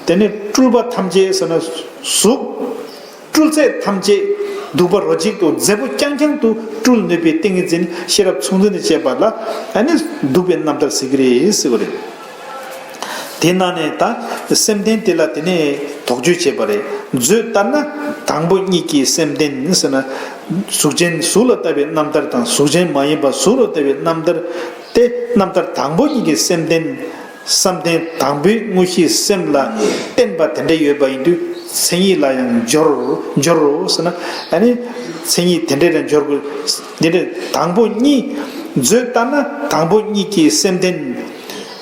དེ་ནི་སྤྲུལ་པ་ཐམས་ཅད་ཟེར་ན་གཟུགས། སྤྲུལ་ཚད་ཐམས་ཅད་སྡུག་པ་རོ་གཅིག་ཏུ་མཛེས་པོ་རྐྱང་རྐྱང་དུ་སྤྲུལ་ནུས་པའི་ཏིང་ངེ་འཛིན་ཤེས་རབ་མཚུངས་ལྡན་དང་བཅས་པ་ལ། ཨ་ནི་འདུག་པའི་རྣམ་ཐར་ཟེར་གྱི་རེད་ཟེར་བ་རེད། དེ་ནང་ནས་ད་སེམས་ལྡན་དེ་ལ་དེ་ནས་དོགས་གཅོད་བྱས་པ་རེད། མཛོད་ལྟར་ན་དང་པོ་ཉིད་ཀྱི་སེམས་ལྡན་ཟེར་ན། གཟུགས་ཅན་གཟུགས་ལ་ལྟ་བའི་རྣམ་ཐར་དང་། གཟུགས་ཅན་མ་ཡིན་པ་གཟུགས་ལ་ལྟ་བའི་རྣམ་ཐར་ཏེ། རྣམ་ཐར་དང་པོ་ཉིད་ཀྱི་སེམས་ལྡན། བསམ་གཏན་དང་པོའི་དངོས་གཞིའི་སེམས་ལ་བརྟེན་པ་དེ་འདྲ་ཡོད་པ་ཡིན་དུས། མཚན་ཉིད་ལ་ཡང་སྦྱོར། སྦྱོར་རོ་ཟེར་ན། ཨ་ནི་མཚན་ཉིད་དེ་འདྲ་ལ་སྦྱོར་དགོས། དེ་འདྲ་དང་པོ་གཉིས། མཛོད་ལྟར་ན་དང་པོ་ཉིད་ཀྱི་སེམས་ལྡན།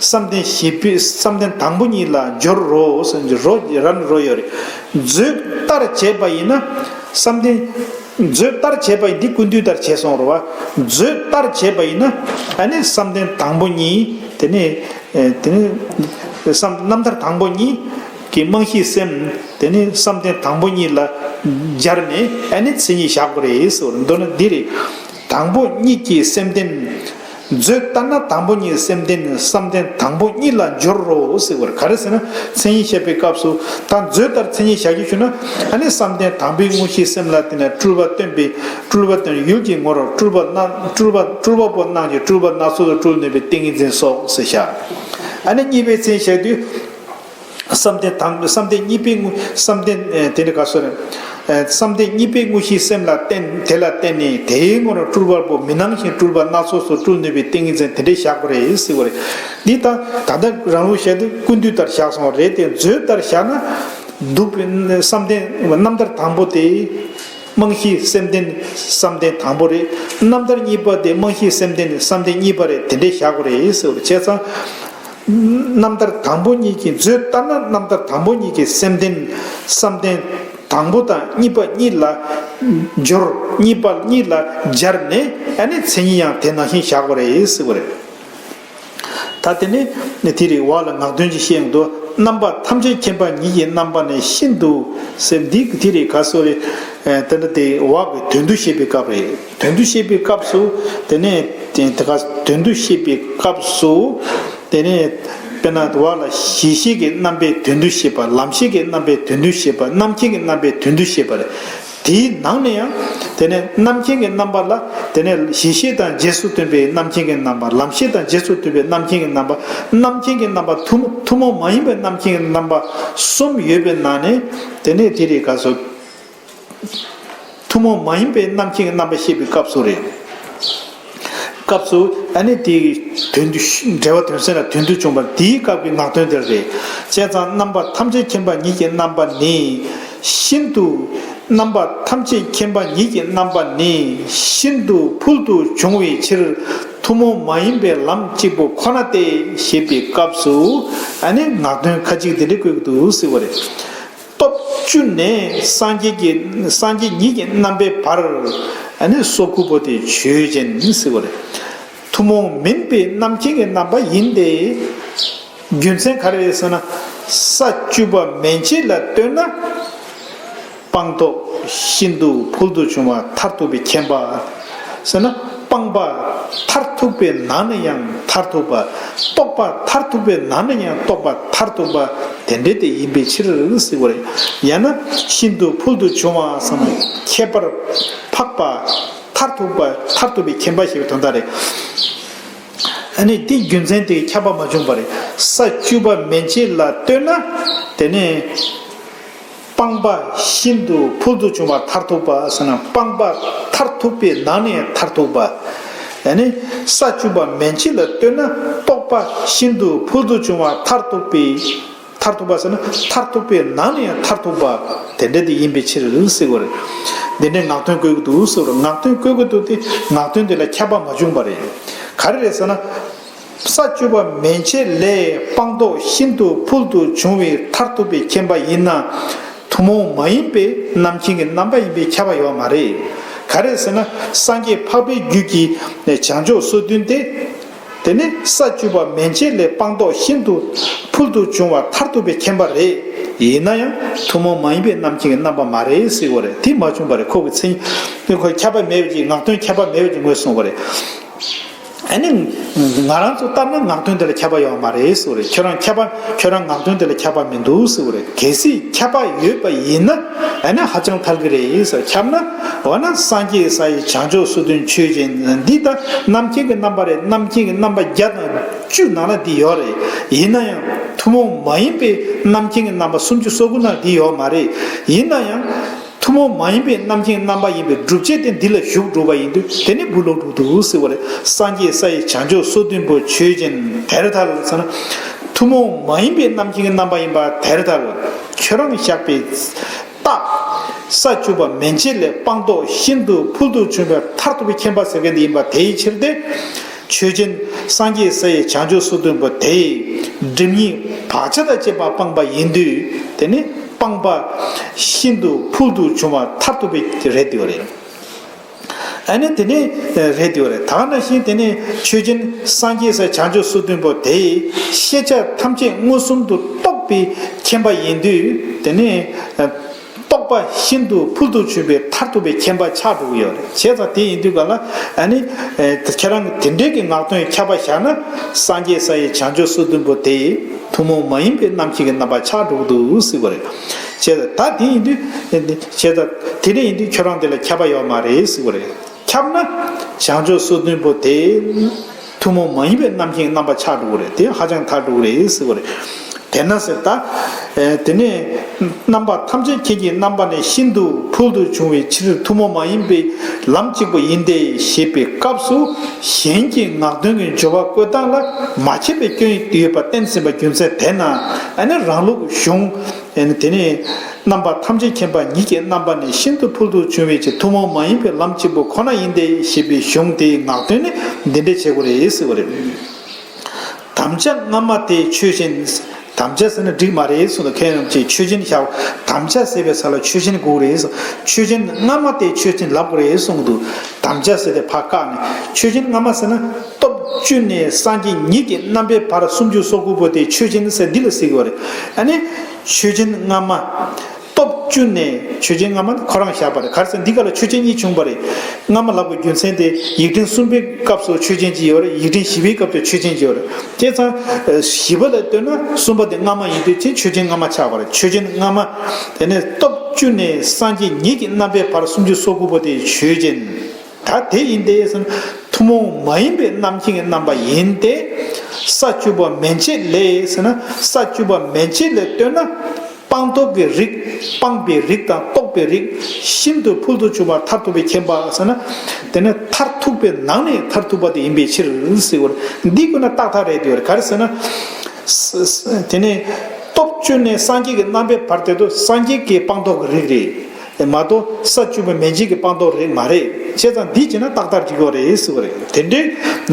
བསམ་གཏན་བཞི་པའི་བསམ་གཏན་དང་པོ་ཉིད་ལ་སྦྱོར་རོ་ཟེར་ན། རོ་ར་ནི་རོ་ཡོད་རེད། མཛོད་ལྟར་བྱས་པ་ཡིན་ན། བསམ་གཏན། མཛོད་ལྟར་བྱས་པ་ཡིན། འདི་ཀུན་བཏུས་ལྟར་བྱས་སོང་རོ་བ། མཛོད་ལྟར་བྱས་པ་ཡིན་ན། ཨ་ནི་བསམ་གཏན་དང་པོ་ཉིད། དེ་ནས། ཨེ། དེ་ནས་བསམ། རྣམ་ཐར་དང་པོ་ཉིད་ཀྱི་རྨང་གཞིའི་སེམས། དེ་ནས་བསམ་གཏན་དང་པོ་ཉིད་ལ་སྦྱར་ནས། ཨ་ནི་མཚན་ཉིད་བཞག་དགོས་རེད་ཟེར་བ། མདོར་ན་འདི་རེད། དང་པོ་ཉིད་ཀྱི་སེམས་ལྡན། མཛོད་ལྟར་ན་དང་པོ་ཉིད་སེམས་ལྡན། བསམ་གཏན་དང་པོ་ཉིད་ལ་སྦྱོར་རོ་ཟེར་བར། ག་རེ་ཟེར་ན། མཚན་ཉིད་བཤད་པའི་སྐབས་སུ། ད་མཛོད་ལྟར་མཚན་ཉིད་བཞག་རྒྱུ་བྱུང་ན། ཨ་ནི་བསམ་གཏན་དང་པོའི་དངོས་གཞིའི་སེམས་ལ་བརྟེན་ནས་སྤྲུལ་པ་སྟོན་པའི། སྤྲུལ་པ་སྟོན་ཡུལ་གྱི་ངོར་སྤྲུལ་པ་སྣང་། སྤྲུལ་པ། སྤྲུལ་པ་པོ་སྣང་ཞིང་སྤྲུལ་པ་སྣ་ཚོགས་སུ་སྤྲུལ་ནུས་པའི་ཏིང་ངེ་འཛིན་སོགས་ཟེར་བཞག། ཨ་ནི་གཉིས་པའི་མཚན་ཉིད་བཤད་དུས། བསམ་གཏན་དང་། བསམ་གཏན་གཉིས་པའི་དངོས། བསམ་གཏན། ཨེ། དེ་འདྲ་ག་སོ་རེད། ཨེ། བསམ་གཏན་གཉིས་པའི་དངོས་གཞིའི་སེམས་ལ་བརྟེན། དེ་ལ་བརྟེན་ནས་དེའི་ངོར་སྤྲུལ་པ་པོ་མི་སྣང་ཞིང་སྤྲུལ་པ་སྣ་ཚོགས་སུ་སྤྲུལ་ནུས་པའི་ཏིང་ངེ་འཛིན་དེ་འདྲ་བཞག་པ་རེད་ཟེར་བ་རེད། འདི་ད་ད་ལྟ་རང་ལུགས་བཤད་དུས་ཀུན་བཏུས་ལྟར་བཞག་སོང་བ་རེད་དེ། མཛོད་ལྟར་བཞག་ན། འདུག་པའི་བསམ་གཏན་རྣམ་ཐར་དང་པོ་དེ། རྨང་གཞིའི་སེམས་ལྡན་བསམ་གཏན་དང་པོ་རེད། རྣམ་ཐར་གཉིས་པ་དེ་རྨང་གཞིའི་སེམས་ལྡན་བསམ་གཏན་གཉིས་པ་རེད། དེ་འདྲས་བཞག་དགོས་རེད་ཟེར་བ་རེད། བྱས་ཙང་། རྣམ་ཐར་དང་པོ་ཉིད་ཀྱི། མཛོད་ལྟར་ན་རྣམ་ཐར་དང་པོ་ཉིད་ཀྱི་སེམས་ལྡན་བསམ་གཏན་དང་པོ་དང་གཉིས་པ་གཉིས་ལ་སྦྱོར། གཉིས་པ་གཉིས་ལ་སྦྱར་ནས། ཨ་ནི་མཚན་ཉིད་ཡང་དེ་ནང་བཞིན་བཞག་དགོས་རེད་ཟེར་བ་རེད། ད་དེ་ནས་དེ་རེད། འོག་ལ་ངག་འདོན་གྱི་བཤད་ཡོང་དུས། རྣམ་པ་ཐམས་ཅད་མཁྱེན་པ་ཉིད་ཀྱི་རྣམ་པ་ནི་ཤིན་ཏུ་ཟེར། འདི་དེ་རེད། ག་སོ་རེད། ཨེ། དེ་འདྲ་དེ་འོག་གི་དོན་བསྡུ་བཤད་པའི་སྐབས་རེད། དོན་བསྡུ་བཤད་པའི་སྐབས་སུ། དེ་ནས་དེ་ག་དོན་བསྡུ་བཤད་པའི་སྐབས་སུ། དེ་ནས་ དཔེར་ན་དུ་བ་ལ་གཞི་ཤེས་ཀྱི་རྣམ་པའི་དོན་དུ་བཤད་པ། ལམ་ཤེས་ཀྱི་རྣམ་པའི་དོན་དུ་བཤད་པ། རྣམ་མཁྱེན་གྱི་རྣམ་པའི་དོན་དུ་བཤད་པ་རེད། དེའི་ནང་ནས་ཡང་དེ་ནས་རྣམ་མཁྱེན་གྱི་རྣམ་པ་ལ། དེ་ནས་གཞི་ཤེས་དང་རྗེས་སུ་མཐུན་པའི་རྣམ་མཁྱེན་གྱི་རྣམ་པ། ལམ་ཤེས་དང་རྗེས་སུ་མཐུན་པའི་རྣམ་མཁྱེན་གྱི་རྣམ་པ། རྣམ་མཁྱེན་གྱི་རྣམ་པ་ཐུན་ཐུན་མོང་མ་ཡིན་པའི་རྣམ་མཁྱེན་གྱི་རྣམ་པ་གསུམ་ཡོད་པའི་ནང་ནས། དེ་ནས་དེ་རེད་ག་སོ། ཐུན་མོང་མ་ཡིན་པའི་རྣམ་མཁྱེན་གྱི་རྣམ་པ་བཤད་པའི་སྐབས་སུ་རེད། སྐབས་སུ་ཨ་ནི་དེའི་དོན་དུ་འབྲེལ་བ་དོན་གསལ་ལ་དོན་དུ་བྱུང་བར། དེའི་སྐབས་ཀྱི་ངག་དོན་དེ་རེད། བྱས་ཙང་རྣམ་པ་ཐམས་ཅད་མཁྱེན་པ་ཉིད་ཀྱི་རྣམ་པ་ནི་ཤིན་ཏུ། རྣམ་པ་ཐམས་ཅད་མཁྱེན་པ་ཉིད་ཀྱི་རྣམ་པ་ནི་ཤིན་ཏུ་ཕུལ་དུ་བྱུང་བའི་ཕྱིར། ཐུན་མོང་མ་ཡིན་པའི་ལམ་གཅིག་པུ་ཁོ་ན་སྟེ་ཞེས་པའི་སྐབས་སུ། ཨ་ནི་ངག་དོན་ཁ་ཅིག་འདི་འདྲ་བཀོད་ཀྱི་འདུག་ཟེར་བ་རེད། སྟོབས་བཅུ་ནས་སངས་རྒྱས་ཀྱི་སངས་རྒྱས་ཉིད་ཀྱི་རྣམ་པའི་བར། ཨ་ནི་སོ་དགུ་པོ་དེ་ཆོས་ཅན་ཟེར་བ་རེད། ཐུན་མོང་མིན་པའི་རྣམ་མཁྱེན་གྱི་རྣམ་པ་ཡིན་ཏེ། རྒྱུ་མཚན་ག་རེ་རེད་ཟེར་ན། ས་བཅུ་པ་མན་ཆད་ལ་ལྟོས་ན། སྤངས་རྟོགས་ཤིན་ཏུ་ཕུལ་དུ་བྱུང་བ་མཐར་ཐུག་པའི་མཁྱེན་པ་ཟེར་ན། སྤངས་པ་མཐར་ཐུག་པའི་ནང་ན་ཡང་མཐར་ཐུག་པ། རྟོགས་པ་མཐར་ཐུག་པའི་ནང་ན་ཡང་རྟོགས་པ་མཐར་ཐུག་པ་དེ་འདྲ་དེ་ཡིན་པའི་ཕྱིར་ཟེར་བ་རེད། ཡང་ན་ཤིན་ཏུ་ཕུལ་དུ་བྱུང་བ་ཟེར་ན་ཁྱད་པར་འཕགས་པ། མཐར་ཐུག་པ། མཐར་ཐུག་པའི་མཁྱེན་པ་ཞེས་པའི་དོན་དག་རེད། ཨ་ནི་དེ་རྒྱུ་མཚན་དེ་ཁྱབ་པ་མ་བྱུང་བ་རེད། ས་བཅུ་པ་མན་ཆད་ལ་ལྟོས་ན། དེ་ནས་སྤངས་པ་ཤིན་ཏུ་ཕུལ་དུ་བྱུང་བ་མཐར་ཐུག་པ་ཟེར་ན། སྤངས་པ་མཐར་ཐུག་པའི་ནང་ནས་མཐར་ཐུག་པ། ཨ་ནི་ས་བཅུ་པ་མན་ཆད་ལ་ལྟོས་ན་རྟོགས་པ་ཤིན་ཏུ་ཕུལ་དུ་བྱུང་བ་མཐར་ཐུག་པའི། མཐར་ཐུག་པ་ཟེར་ན་མཐར་ཐུག་པའི་ནང་ནས་ཡང་མཐར་ཐུག་པ་དེ་འདྲ་དེ་ཡིན་པའི་ཕྱིར་ཟེར་བ་རེད། འདི་འདྲའི་ངག་དོན་བཀོད་ཀྱི་འདུག་ཟེར་བ་རེད། ངག་དོན་བཀོད་ཀྱི་འདུག་སྟེ་ངག་དོན་དེ་ལ་ཁྱབ་པ་མ་བྱུང་བ་རེད། ག་རེ་རེད་ཟེར་ན། ས་བཅུ་པ་མན་ཆད་ལས་སྤངས་རྟོགས་ཤིན་ཏུ་ཕུལ་དུ་བྱུང་བའི་མཐར་ཐུག་པའི་མཁྱེན་པ་ཡིན་ན། ཐུན་མོང་མ་ཡིན་པའི་རྣམ་མཁྱེན་གྱི་རྣམ་པ་ཡིན་པས་ཁྱབ་པ་ཡོད་མ་རེད། ག་རེ་ཟེར་ན་སངས་རྒྱས་འཕགས་པའི་རྒྱུད་ཀྱི་བྱང་ཆུབ་སོ་བདུན་ཏེ། དེ་ནི་ས་བཅུ་པ་མན་ཆད་ལས་སྤངས་རྟོགས་ཤིན་ཏུ་ཕུལ་དུ་བྱུང་བ་མཐར་ཐུག་པའི་མཁྱེན་པ་རེད། ཡིན་ན་ཡང་ཐུན་མོང་མ་ཡིན་པའི་རྣམ་མཁྱེན་གྱི་རྣམ་པ་མ་རེད་ཟེར་བ་རེད། དེ་མ་བྱུང་བ་རེད། ཁོ་གི་མཚན་ཁོ་ཁྱབ་པ་མེད་པ་ཅིག་ངག་དོན་ཁྱབ་པ་མེད་པ་ཅིག་ངོས་བཟུང་བ་རེད། ཨ་ནི་ང་རང་ཚོ་ལྟར་ན་ངག་དོན་དེ་ལ་ཁྱབ་པ་ཡོད་མ་རེད་ཟེར་བ་རེད། ཁྱོད་རང་ཁྱབ་པ་ཁྱོད་རང་ངག་དོན་དེ་ལ་ཁྱབ་པ་མི་འདུག་ཟེར་བ་རེད། གལ་སྲིད་ཁྱབ་པ་ཡོད་པ་ཡིན་ན་ཨ་ནི་ཧ་ཅང་ཐལ་གྱི་རེད་ཟེར། ཁྱབ་ན་འོ་ན་སངས་རྒྱས་ས་ཡི་བྱང་ཆུབ་སོ་བདུན་ཆོས་ཅན་འདི་ད་རྣམ་མཁྱེན་གྱི་རྣམ་པ་རེད། རྣམ་མཁྱེན་གྱི་རྣམ་པ་བརྒྱ་དང་བཅུ་ནང་ལ་འདི་ཡོད་རེད། ཡིན་ན་ཡང་ཐུན་མོང་མ་ཡིན་པའི་རྣམ་མཁྱེན་གྱི་རྣམ་པ་སུམ་ཅུ་སོ་དགུ་ནང་འདི་ཡོད་མ་རེད། ཡིན་ན་ཡང་ཐུན་མོང་མ་ཡིན་པའི་རྣམ་མཁྱེན་རྣམ་པ་ཡིན་པའི་སྒྲུབ་བྱེད་དེ་འདི་ལ་ཞུགས་འགྲོ་བ་ཡིན་དུས་དེ་ནི་བུ་ལོག་འགྲོ་འདུག་ཟེར་བ་རེད། སངས་རྒྱས་ས་ཡི་བྱང་ཆུབ་སོ་བདུན་པོ་ཆོས་ཅན་དེར་ཐལ་ཟེར་ན། ཐུན་མོང་མ་ཡིན་པའི་རྣམ་མཁྱེན་གྱི་རྣམ་པ་ཡིན་པ་དེར་ཐལ། ཁྱོད་རང་བཞག་པའི་རྟགས། ས་བཅུ་པ་མན་ཆད་ལས་སྤངས་རྟོགས་ཤིན་ཏུ་ཕུལ་དུ་བྱུང་བའི་མཐར་ཐུག་པའི་མཁྱེན་པ་ཟེར་མཁན་དེ་ཡིན་པ་དེའི་ཕྱིར་ཏེ། ཆོས་ཅན་སངས་རྒྱས་ས་ཡི་བྱང་ཆུབ་སོ་བདུན་པོ་དེ་སྒྲིབ་གཉིས་བག་ཆགས་དང་བཅས་པ་སྤངས་པ་ཡིན་དུས་དེ་ནི་སྤངས་པ་ཤིན་ཏུ་ཕུལ་དུ་བྱུང་བ་མཐར་ཐུག་པའི་རེད་དེ་རེད། ཨ་ནི་དེ་ནི་རེད་དེ་རེད། ད་ག་ནང་བཞིན་དེ་ནི་ཆོས་ཅན་སངས་རྒྱས་ས་བྱང་ཆུབ་སོ་བདུན་པོ་དེ་ཤེས་བྱ་ཐམས་ཅད་མངོན་སུམ་དུ་རྟོགས་པའི་མཁྱེན་པ་ཡིན་དུས་དེ་ནི། རྟོགས་པ་ཤིན་ཏུ་ཕུལ་དུ་བྱུང་བའི་མཐར་ཐུག་པའི་མཁྱེན་པ་ཆགས་འགྲོ་གི་ཡོད་རེད། བྱས་ཙང་དེ་ཡིན་དུས་ག་ལ་ཨ་ནི་ཁྱེད་རང་གི་དེ་འདྲའི་གི་ངག་དོན་ཁྱབ་པ་བཞག་ན་སངས་རྒྱས་ས་ཡི་བྱང་ཆུབ་སོ་བདུན་པོ་དེ་ཐུན་མོང་མ་ཡིན་པའི་རྣམ་མཁྱེན་གྱི་རྣམ་པ་ཆགས་འགྲོ་གི་འདུག་ཟེར་བ་རེད། བྱས་ཙང་ད་དེ་ཡིན་དུས་བྱས་ཙང་དེ་འདྲ་ཡིན་དུས་ཁྱོད་རང་དེ་ལ་ཁྱབ་པ་ཡོད་མ་རེད་ཟེར་བ་རེད། ཁྱབ་ན་བྱང་ཆུབ་སོ་བདུན་པོ་དེ་ཐུན་མོང་མ་ཡིན་པའི་རྣམ་མཁྱེན་རྣམ་པ་ཆགས་འགྲོ་གི་རེད། དེ་ཧ་ཅང་ཐལ་འགྲོ་གི་རེད་ཟེར་བ་རེད། དེས་ན་ཟེར་ད། དེ་ནས་རྣམ་པ་ཐམས་ཅད་མཁྱེན་གྱི་རྣམ་པ་ནི་ཤིན་ཏུ་ཕུལ་དུ་བྱུང་བའི་ཕྱིར་ཐུན་མོང་མ་ཡིན་པའི་ལམ་གཅིག་པུ་ཡིན་ཏེ་ཞེས་པའི་སྐབས་སུ་གཞན་གྱི་ངག་དོན་གྱི་སྦྱོར་བ་བཀོད་སྟངས་ལ་མ་ཁྱབ་པའི་སྐྱོན་ཡོད་པར་བསྟན་ཟིན་པ་རྒྱུ་མཚན་དེས་ན་ཨ་ནི་རང་ལུགས་གཞུང་། དེ་ནས་རྣམ་པ་ཐམས་ཅད་མཁྱེན་པ་ཉིད་ཀྱི་རྣམ་པ་ནི་ཤིན་ཏུ་ཕུལ་དུ་བྱུང་བའི་ཕྱིར་ཐུན་མོང་མ་ཡིན་པའི་ལམ་གཅིག་པུ་ཁོ་ན་ཡིན་ཏེ་ཞེས་པའི་གཞུང་དེའི་ངག་དོན་ནི་འདི་འདྲ་བྱེད་དགོས་རེད་ཟེར་བ་རེད། དམ་བཅའ་སྔ་མ་དེ་ཆོས་ཅན། དམ་བཅའ་ཟེར་ན་འགྲིག་མ་རེད་གསུངས་འདུག་མཁན་རྣམས་ཀྱིས་ཆོས་ཅན་བཞག་དམ་བཅའ་ཟེར་བའི་ས་ལ་ཆོས་ཅན་དགོས་རེད་གསུངས། ཆོས་ཅན་སྔ་མ་དེ་ཆོས་ཅན་ལབ་དགོས་རེད་གསུངས་འདུག་དམ་བཅའ་ཟེར་ཏེ་ཕར་བཀག་ནས་ཆོས་ཅན་སྔ་མ་ཟེར་ན་སྟོབས་བཅུ་ནས་སངས་རྒྱས་ཉིད་ཀྱི་རྣམ་པའི་བར་སུམ་ཅུ་སོ་དགུ་པོ་དེ་ཆོས་ཅན་ཟེར་འདི་ལ་ཟེར་གྱི་ཡོད་རེད། ཨ་ནི་ཆོས་ཅན་སྔ་མ། སྟོབས་བཅུ་ནས་ཆོས་ཅན་སྔ་མ་ནི་ཁོ་རང་བཞག་པ་རེད། ག་རེ་ཟེར་ན་འདི་ག་ལ་ཆོས་ཅན་གཉིས་བྱུང་བ་རེད། སྔ་མ་ལབ་པའི་རྒྱུ་མཚན་དེ་ཡིག་ཕྲེང་གསུམ་པའི་སྐབས་སུ་ཆོས་ཅན་གཅིག་ཡོད་རེད། ཡིག་ཕྲེང་བཞི་པའི་སྐབས་སུ་ཆོས་ཅན་གཅིག་ཡོད་རེད། བྱས་ཙང་བཞི་པ་ལ་ལྟོས་ན་གསུམ་པ་དེ་སྔ་མ་ཡིན་དུས་ཆོས་ཅན་སྔ་མ་ཆགས་པ་རེད། ཆོས་ཅན་སྔ་མ། དེ་ནས་སྟོབས་བཅུ་ནས་སངས་རྒྱས་ཉིད་ཀྱི་རྣམ་པའི་བར་སུམ་ཅུ་སོ་དགུ་པོ་དེ་ཆོས་ཅན། ད་དེ་ཡིན་ཏེ་ཟེར་ན་ཐུན་མོང་མ་ཡིན་པའི་རྣམ་མཁྱེན་གྱི་རྣམ་པ་ཡིན་ཏེ། ས་བཅུ་པ་མན་ཆད་ལས་ཟེར་ན་ས་བཅུ་པ་མན་ཆད་ལས་ལྟོས་ན་སྤངས་རྟོགས་ཀྱི་རིགས། སྤངས་པའི་རིགས་དང་རྟོགས་པའི་རིགས་ཤིན་ཏུ་ཕུལ་དུ་བྱུང་བ་མཐར་ཐུག་པའི་མཁྱེན་པ་ཟེར་ན། དེ་ནི་མཐར་ཐུག་པའི་ནང་ནས་མཐར་ཐུག་པ་དེ་ཡིན་པའི་ཕྱིར་ཟེར་བ་རེད། འདི་ཀུན་ན་རྟག་མཐའ་རེད་དེ་བར་ག་རེ་ཟེར་ན། དེ་ནས་སྟོབས་བཅུ་ནས་སངས་རྒྱས་ཀྱི་རྣམ་པའི་བར་དེ་ཚོ་སངས་རྒྱས་ཀྱི་སྤངས་རྟོགས་ཀྱི་རིགས་རེད། མ་གཏོགས་ས་བཅུ་པ་མན་ཆད་ཀྱི་སྤངས་རྟོགས་རིགས་མ་རེད། བྱས་ཙང་འདི་བྱས་ན་རྟག་མཐར་འགྲིག་གི་རེད་ཟེར་བ་རེད། དེ་འདྲའི་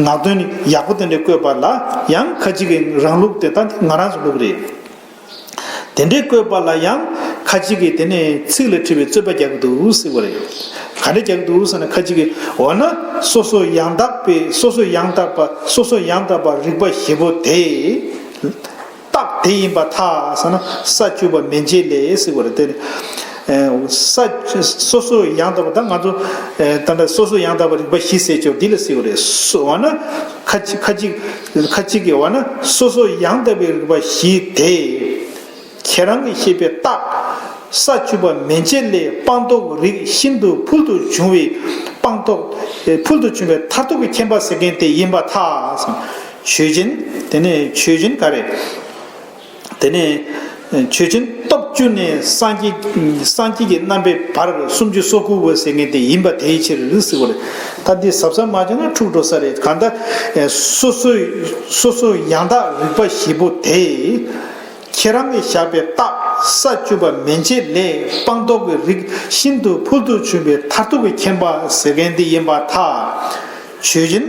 ངག་འདོན་ཡག་པོ་དེ་འདྲ་བཀོད་པ་ལ་ཡང་ཁ་ཅིག་གིས་རང་ལུགས་དེ་ལྟ་སྟེ་ང་རང་ཚོ་ལུགས་རེད། དེ་འདྲའི་བཀོད་པ་ལ་ཡང་ཁ་ཅིག་གིས་དེ་ནས་ཚིག་ལ་འཁྲི་བའི་རྩོད་པ་རྒྱག་གི་འདུག་ཟེར་བ་རེད། ག་འདྲ་རྒྱག་གི་འདུག་ཟེར་ན་ཁ་ཅིག་གིས་འོ་ན་སོ་སོ་ཡང་དག་པའི་སོ་སོ་ཡང་དག་པ་སོ་སོ་ཡང་དག་པ་རིག་པ་བཞི་པོ་དེ། རྟགས་དེ་ཡིན་པར་ཐལ་ཟེར་ན་ས་བཅུ་པ་མན་ཆད་ལས་ཟེར་བ་རེད། དེ་ནི་ས་སོ་སོ་ཡང་དག་པ་ད་ང་ཚོ་ད་ལྟ་སོ་སོ་ཡང་དག་པ་རིག་པ་བཞི་ཟེར་ཆོག་འདི་ལ་ཟེར་བ་རེད། འོ་ན་ཁ་ཅིག་ཁ་ཅིག་ཁ་ཅིག་གིས་འོ་ན་སོ་སོ་ཡང་དག་པའི་རིག་པ་བཞི་དེ། ཁྱེད་རང་གིས་བཤད་པའི་རྟགས། ས་བཅུ་པ་མན་ཆད་ལས་སྤངས་རྟོགས་རིགས་ཤིན་ཏུ་ཕུལ་དུ་བྱུང་བའི་སྤངས་རྟོགས། ཕུལ་དུ་བྱུང་བའི་མཐར་ཐུག་གི་མཁྱེན་པ་ཟེར་མཁན་དེ་ཡིན་པར་ཐལ། ཆོས་ཅན། དེ་ནས་ཆོས་ཅན་ག་རེ། དེ་ནས་ཆོས་ཅན་སྟོབས་བཅུ་ནས་སངས་རྒྱས་སངས་རྒྱས་ཀྱི་རྣམ་པའི་བར་སུམ་ཅུ་སོ་དགུ་པོ་ཟེར་མཁན་དེ་ཡིན་པ་དེའི་ཕྱིར་ཟེར་བ་རེད། ད་འདི་གཟབ་གཟབ་མ་བྱས་ན་འཁྲུག་འགྲོ་ས་རེད། གང་ལྟར་སོ་སོའི་སོ་སོའི་ཡང་དག་རིག་པ་བཞི་པོ་དེ། ཁྱེད་རང་གིས་བཞག་པའི་རྟགས་ས་བཅུ་པ་མན་ཆད་ལས་སྤངས་རྟོགས་ཀྱི་རིགས་ཤིན་ཏུ་ཕུལ་དུ་བྱུང་བའི་མཐར་ཐུག་གི་མཁྱེན་པ་ཟེར་མཁན་འདི་ཡིན་པར་ཐལ། ཆོས་ཅན།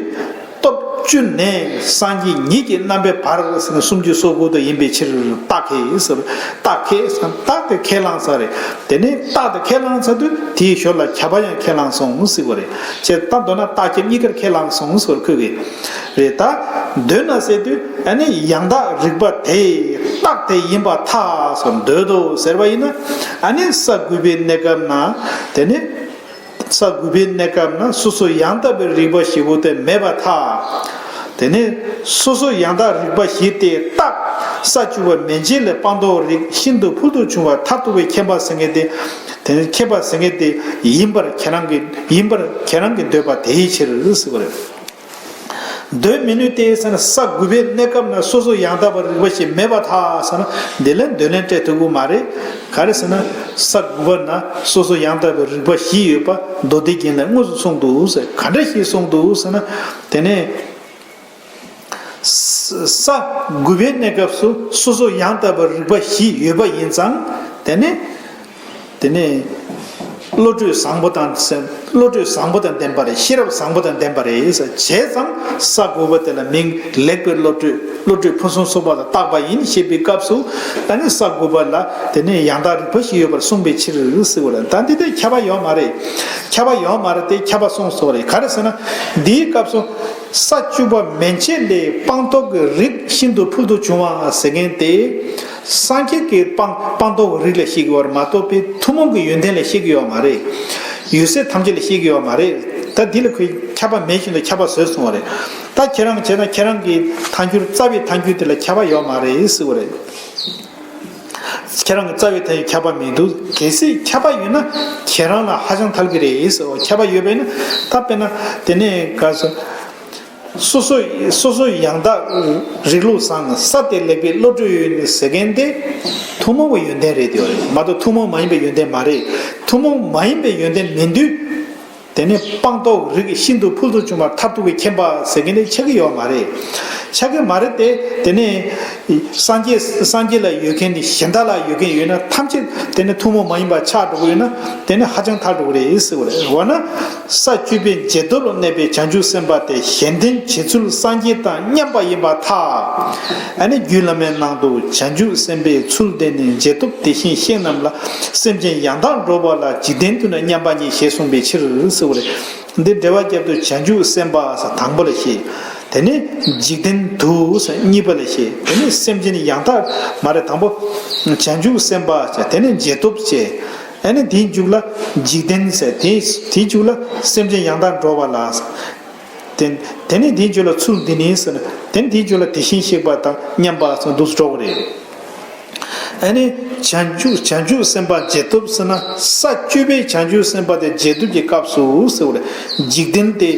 སྟོབས་བཅུ་ནས་སངས་རྒྱས་ཉིད་ཀྱི་རྣམ་པའི་བར་ཟེར་ན་སུམ་ཅུ་སོ་དགུ་དུ་ཡིན་པའི་ཕྱིར་རྟགས་ཁས་ཟེར། རྟགས་ཁས་ཟེར་རྟགས་དེ་ཁས་བླངས་ས་རེད། དེ་ནས་རྟགས་དེ་ཁས་བླངས་ས་དུས་དེའི་ཞོར་ལ་ཁྱབ་པ་ཡང་ཁས་བླངས་སོང་ཟེར་བ་རེད། ཅེས་ད་མདོར་ན་རྟགས་ཁྱབ་གཉིས་ཀར་ཁས་བླངས་སོང་ཟེར་བ་ཁོས་གི་རེད། ད་འདོད་ན་ཟེར་དུས་ཨ་ནི་ཡང་དག་རིག་པ་དེ་རྟགས་དེ་ཡིན་པར་ཐལ་སོ་འདོད་དོ་ཟེར་བ་ཡིན་ན་ཨ་ནི་ས་དགུ་པའི་གནས་སྐབས་ན་དེ་ནི། ས་དགུ་པའི་གནས་སྐབས་ན་སོ་སོ་ཡང་དག་པའི་རིག་པ་བཞི་པོ་དེ་མེད་པར་ཐལ། དེ་ནས་སོ་སོ་ཡང་དག་རིག་པ་བཞི་དེ་རྟགས་ས་བཅུ་པ་མན་ཆད་ལས་སྤངས་རྟོགས་རིགས་ཤིན་ཏུ་ཕུལ་དུ་བྱུང་བ་མཐར་ཐུག་པའི་མཁྱེན་པ་ཟེར་མཁན་དེ། དེ་ནས་མཁྱེན་པ་ཟེར་མཁན་དེ་ཡིན་པར་ཁྱེད་རང་གི་ཡིན་པར་ཁྱེད་རང་གི་འདོད་པ་དེའི་ཕྱིར་ཟེར་བ་རེད། འདོད་མི་ནུས་ཏེ་ཟེར་ན་ས་དགུ་པའི་གནས་སྐབས་ན་སོ་སོ་ཡང་དག་པར་རིག་པ་ཞིག་མེད་པར་ཐལ་ཟེར་ན་འདི་ལས་འདོད་ལན་སྤྲད་ཐུབ་ཀྱི་མ་རེད། ག་རེ་ཟེར་ན་ས་དགུ་པ་ན་སོ་སོ་ཡང་དག་པའི་རིག་པ་བཞི་ཡོད་པ་མདོ་སྡེ་རྒྱན་ལས་དངོས་སུ་གསུངས་འདུག་ཟེར། ག་འདྲ་ཞིག་གསུངས་འདུག་ཟེར་ན་དེ་ནས་ས་དགུ་པའི་གནས་སྐབས་སུ་སོ་སོ་ཡང་དག་པའི་རིག་པ་བཞི་ཡོད་པ་ཡིན་ཙང་དེ་ནས། དེ་ནས་བློ་གྲོས་བཟང་པོ་དང་བློ་གྲོས་བཟང་པོ་དང་ལྡན་པ་རེད། ཤེས་རབ་བཟང་པོ་དང་ལྡན་པ་རེད། བྱས་ཙང་ས་དགུ་པ་དེ་ལ་མིང་ལེགས་པའི་བློ་གྲོས་བློ་གྲོས་ཕུན་སུམ་ཚོགས་པ་ལ་བཏགས་པ་ཡིན་ཞེས་པའི་སྐབས་སུ་ཨ་ནི་ས་དགུ་པ་ལ་དེ་ནས་ཡང་དག་རིག་པ་ཞིག་ཡོད་པར་གསུངས་པའི་ཕྱིར་ཟེར་བ་རེད། ད་འདི་དེ་ཁྱབ་པ་ཡོད་མ་རེད། ཁྱབ་པ་ཡོད་མ་རེད་དེ་ཁྱབ་པ་གསུངས་སོ་རེད། ག་རེ་ཟེར་ན་འདིའི་སྐབས་སུ་ས་བཅུ་པ་མན་ཆད་ལས་སྤངས་རྟོགས་ཀྱི་རིགས་ཤིན་ཏུ་ཕུལ་དུ་བྱུང་བ་ཟེར་མཁན་དེ། སངས་རྒྱས་ཀྱི་སྤངས་སྤངས་རྟོགས་རིགས་ལ་བཤད་ཀྱི་ཡོད་མ་གཏོགས་པའི་ཐུན་མོང་གི་ཡོན་ཏན་ལ་བཤད་ཀྱི་ཡོད་མ་རེད། ཡོད་ཚད་ཐམས་ཅད་ལ་བཤད་ཀྱི་ཡོད་མ་རེད། ད་འདི་ལ་ཁོས་ཁྱབ་པ་མེད་བཞིན་དུ་ཁྱབ་པ་བཟོས་སོང་བ་རེད། ད་ཁྱེད་རང་བྱས་ན་ཁྱེད་རང་གི་ཐལ་འགྱུར་རྩ་བའི་ཐལ་འགྱུར་དེ་ལ་ཁྱབ་པ་ཡོད་མ་རེད་ཟེར་བ་རེད། ཁྱེད་རང་གི་རྩ་བའི་ཐལ་འགྱུར་ཁྱབ་པ་མི་འདུག་གལ་སྲིད་ཁྱབ་པ་ཡོད་ན་ཁྱེད་རང་ལ་ཧ་ཅང་ཐལ་གྱི་རེད་ཟེར་བ། ཁྱབ་པ་ཡོད་པས་ན་ད་དཔེར་ན་དེ་ནས་ག་ཟེར། སོ་སོ་སོ་སོ་ཡང་དག་རིག་ལུགས་བཟང་ས་དེ་ལེགས་པའི་བློ་གྲོས་ཡོད་ནི་ཟེར་མཁན་དེ་ཐུན་མོང་གི་ཡོན་ཏན་རེད་དེ་རེད་མ་གཏོགས་ཐུན་མོང་མ་ཡིན་པའི་ཡོན་ཏན་མ་རེད། ཐུན་མོང་མ་ཡིན་པའི་ཡོན་ཏན་མིན་དུས་དེ་ནི་སྤངས་རྟོགས་རིགས་ཤིན་ཏུ་ཕུལ་དུ་བྱུང་བ་མཐར་ཐུག་གི་མཁྱེན་པ་ཟེར་མཁན་དེ་ཆགས་ཀྱི་ཡོད་མ་རེད། ཆགས་ཀྱི་མ་རེད་དེ། དེ་ནི་སངས་རྒྱས་སངས་རྒྱས་ལ་ཡོད་མཁན་དེ་གཞན་དག་ལ་ཡོད་མཁན་ཡོད་ན་ཐམས་ཅད་དེ་ནི་ཐུན་མོང་མ་ཡིན་པ་ཆགས་འགྲོ་གི་ཡོད་ན་དེ་ནི་ཧ་ཅང་ཐལ་འགྲོ་གི་རེད་ཟེར་བ་རེད། འོ་ན། ས་བཅུ་པའི་རྗེས་ཐོབ་ལ་གནས་པའི་བྱང་ཆུབ་སེམས་དཔའ་དེ་གཞན་དོན་བྱེད་ཚུལ་སངས་རྒྱས་དང་མཉམ་པ་ཡིན་པར་ཐལ། ཨ་ནི་རྒྱུད་བླ་མའི་ནང་དུ་བྱང་ཆུབ་སེམས་དཔའི་ཚུལ་བསྟན་ནས་རྗེས་ཐོབ་དེ་བཞིན་གཤེགས་རྣམས་ལ་སེམས་ཅན་ཡང་དག་འགྲོ་བ་ལ་འཇིག་རྟེན་དུ་ནི་མཉམ་པ་ཉིད་ཞེས་གསུངས་པའི་ཕྱིར་ཟེར་བ་རེད། འདི་འགྲེལ་པ་རྒྱབ་ཏུ་བྱང་ཆུབ་སེམས་དཔའ་ཟེར་དང་པོ་ལ་བཤད། དེ་ནས་འཇིག་རྟེན་དུ་ཟེར་གཉིས་པ་ལ་བཤད། དེ་ནས་སེམས་ཅན་ཡང་དག་མ་རེད། དང་པོ་བྱང་ཆུབ་སེམས་དཔའ་བྱས། དེ་ནས་རྗེས་ཐོབ་བྱས། ཨ་ནི་དེའི་མཇུག་ལ་འཇིག་རྟེན་ཟེར། དེ་དེའི་མཇུག་ལ་སེམས་ཅན་ཡང་དག་འགྲོ་བ་ལ་ཟེར། དེ་དེ་ནས་དེའི་མཇུག་ལ་ཚུལ་འདི་ནི་ཟེར་ན། དེ་ནས་དེའི་མཇུག་ལ་དེ་བཞིན་གཤེགས་པ་དང་མཉམ་པ་ཟེར་འདུག་སེ་འགྲོ་བ་རེད། ཨ་ནི་བྱང་ཆུབ་བྱང་ཆུབ་སེམས་དཔའ་རྗེས་ཐོབ་ཟེར་ན། ས་བཅུ་པའི་བྱང་ཆུབ་སེམས་དཔའ་དེ་རྗེས་ཐོབ་ཀྱི་སྐབས་སུ་ཟེར་བ་རེད། འཇིག་རྟེན་དེ་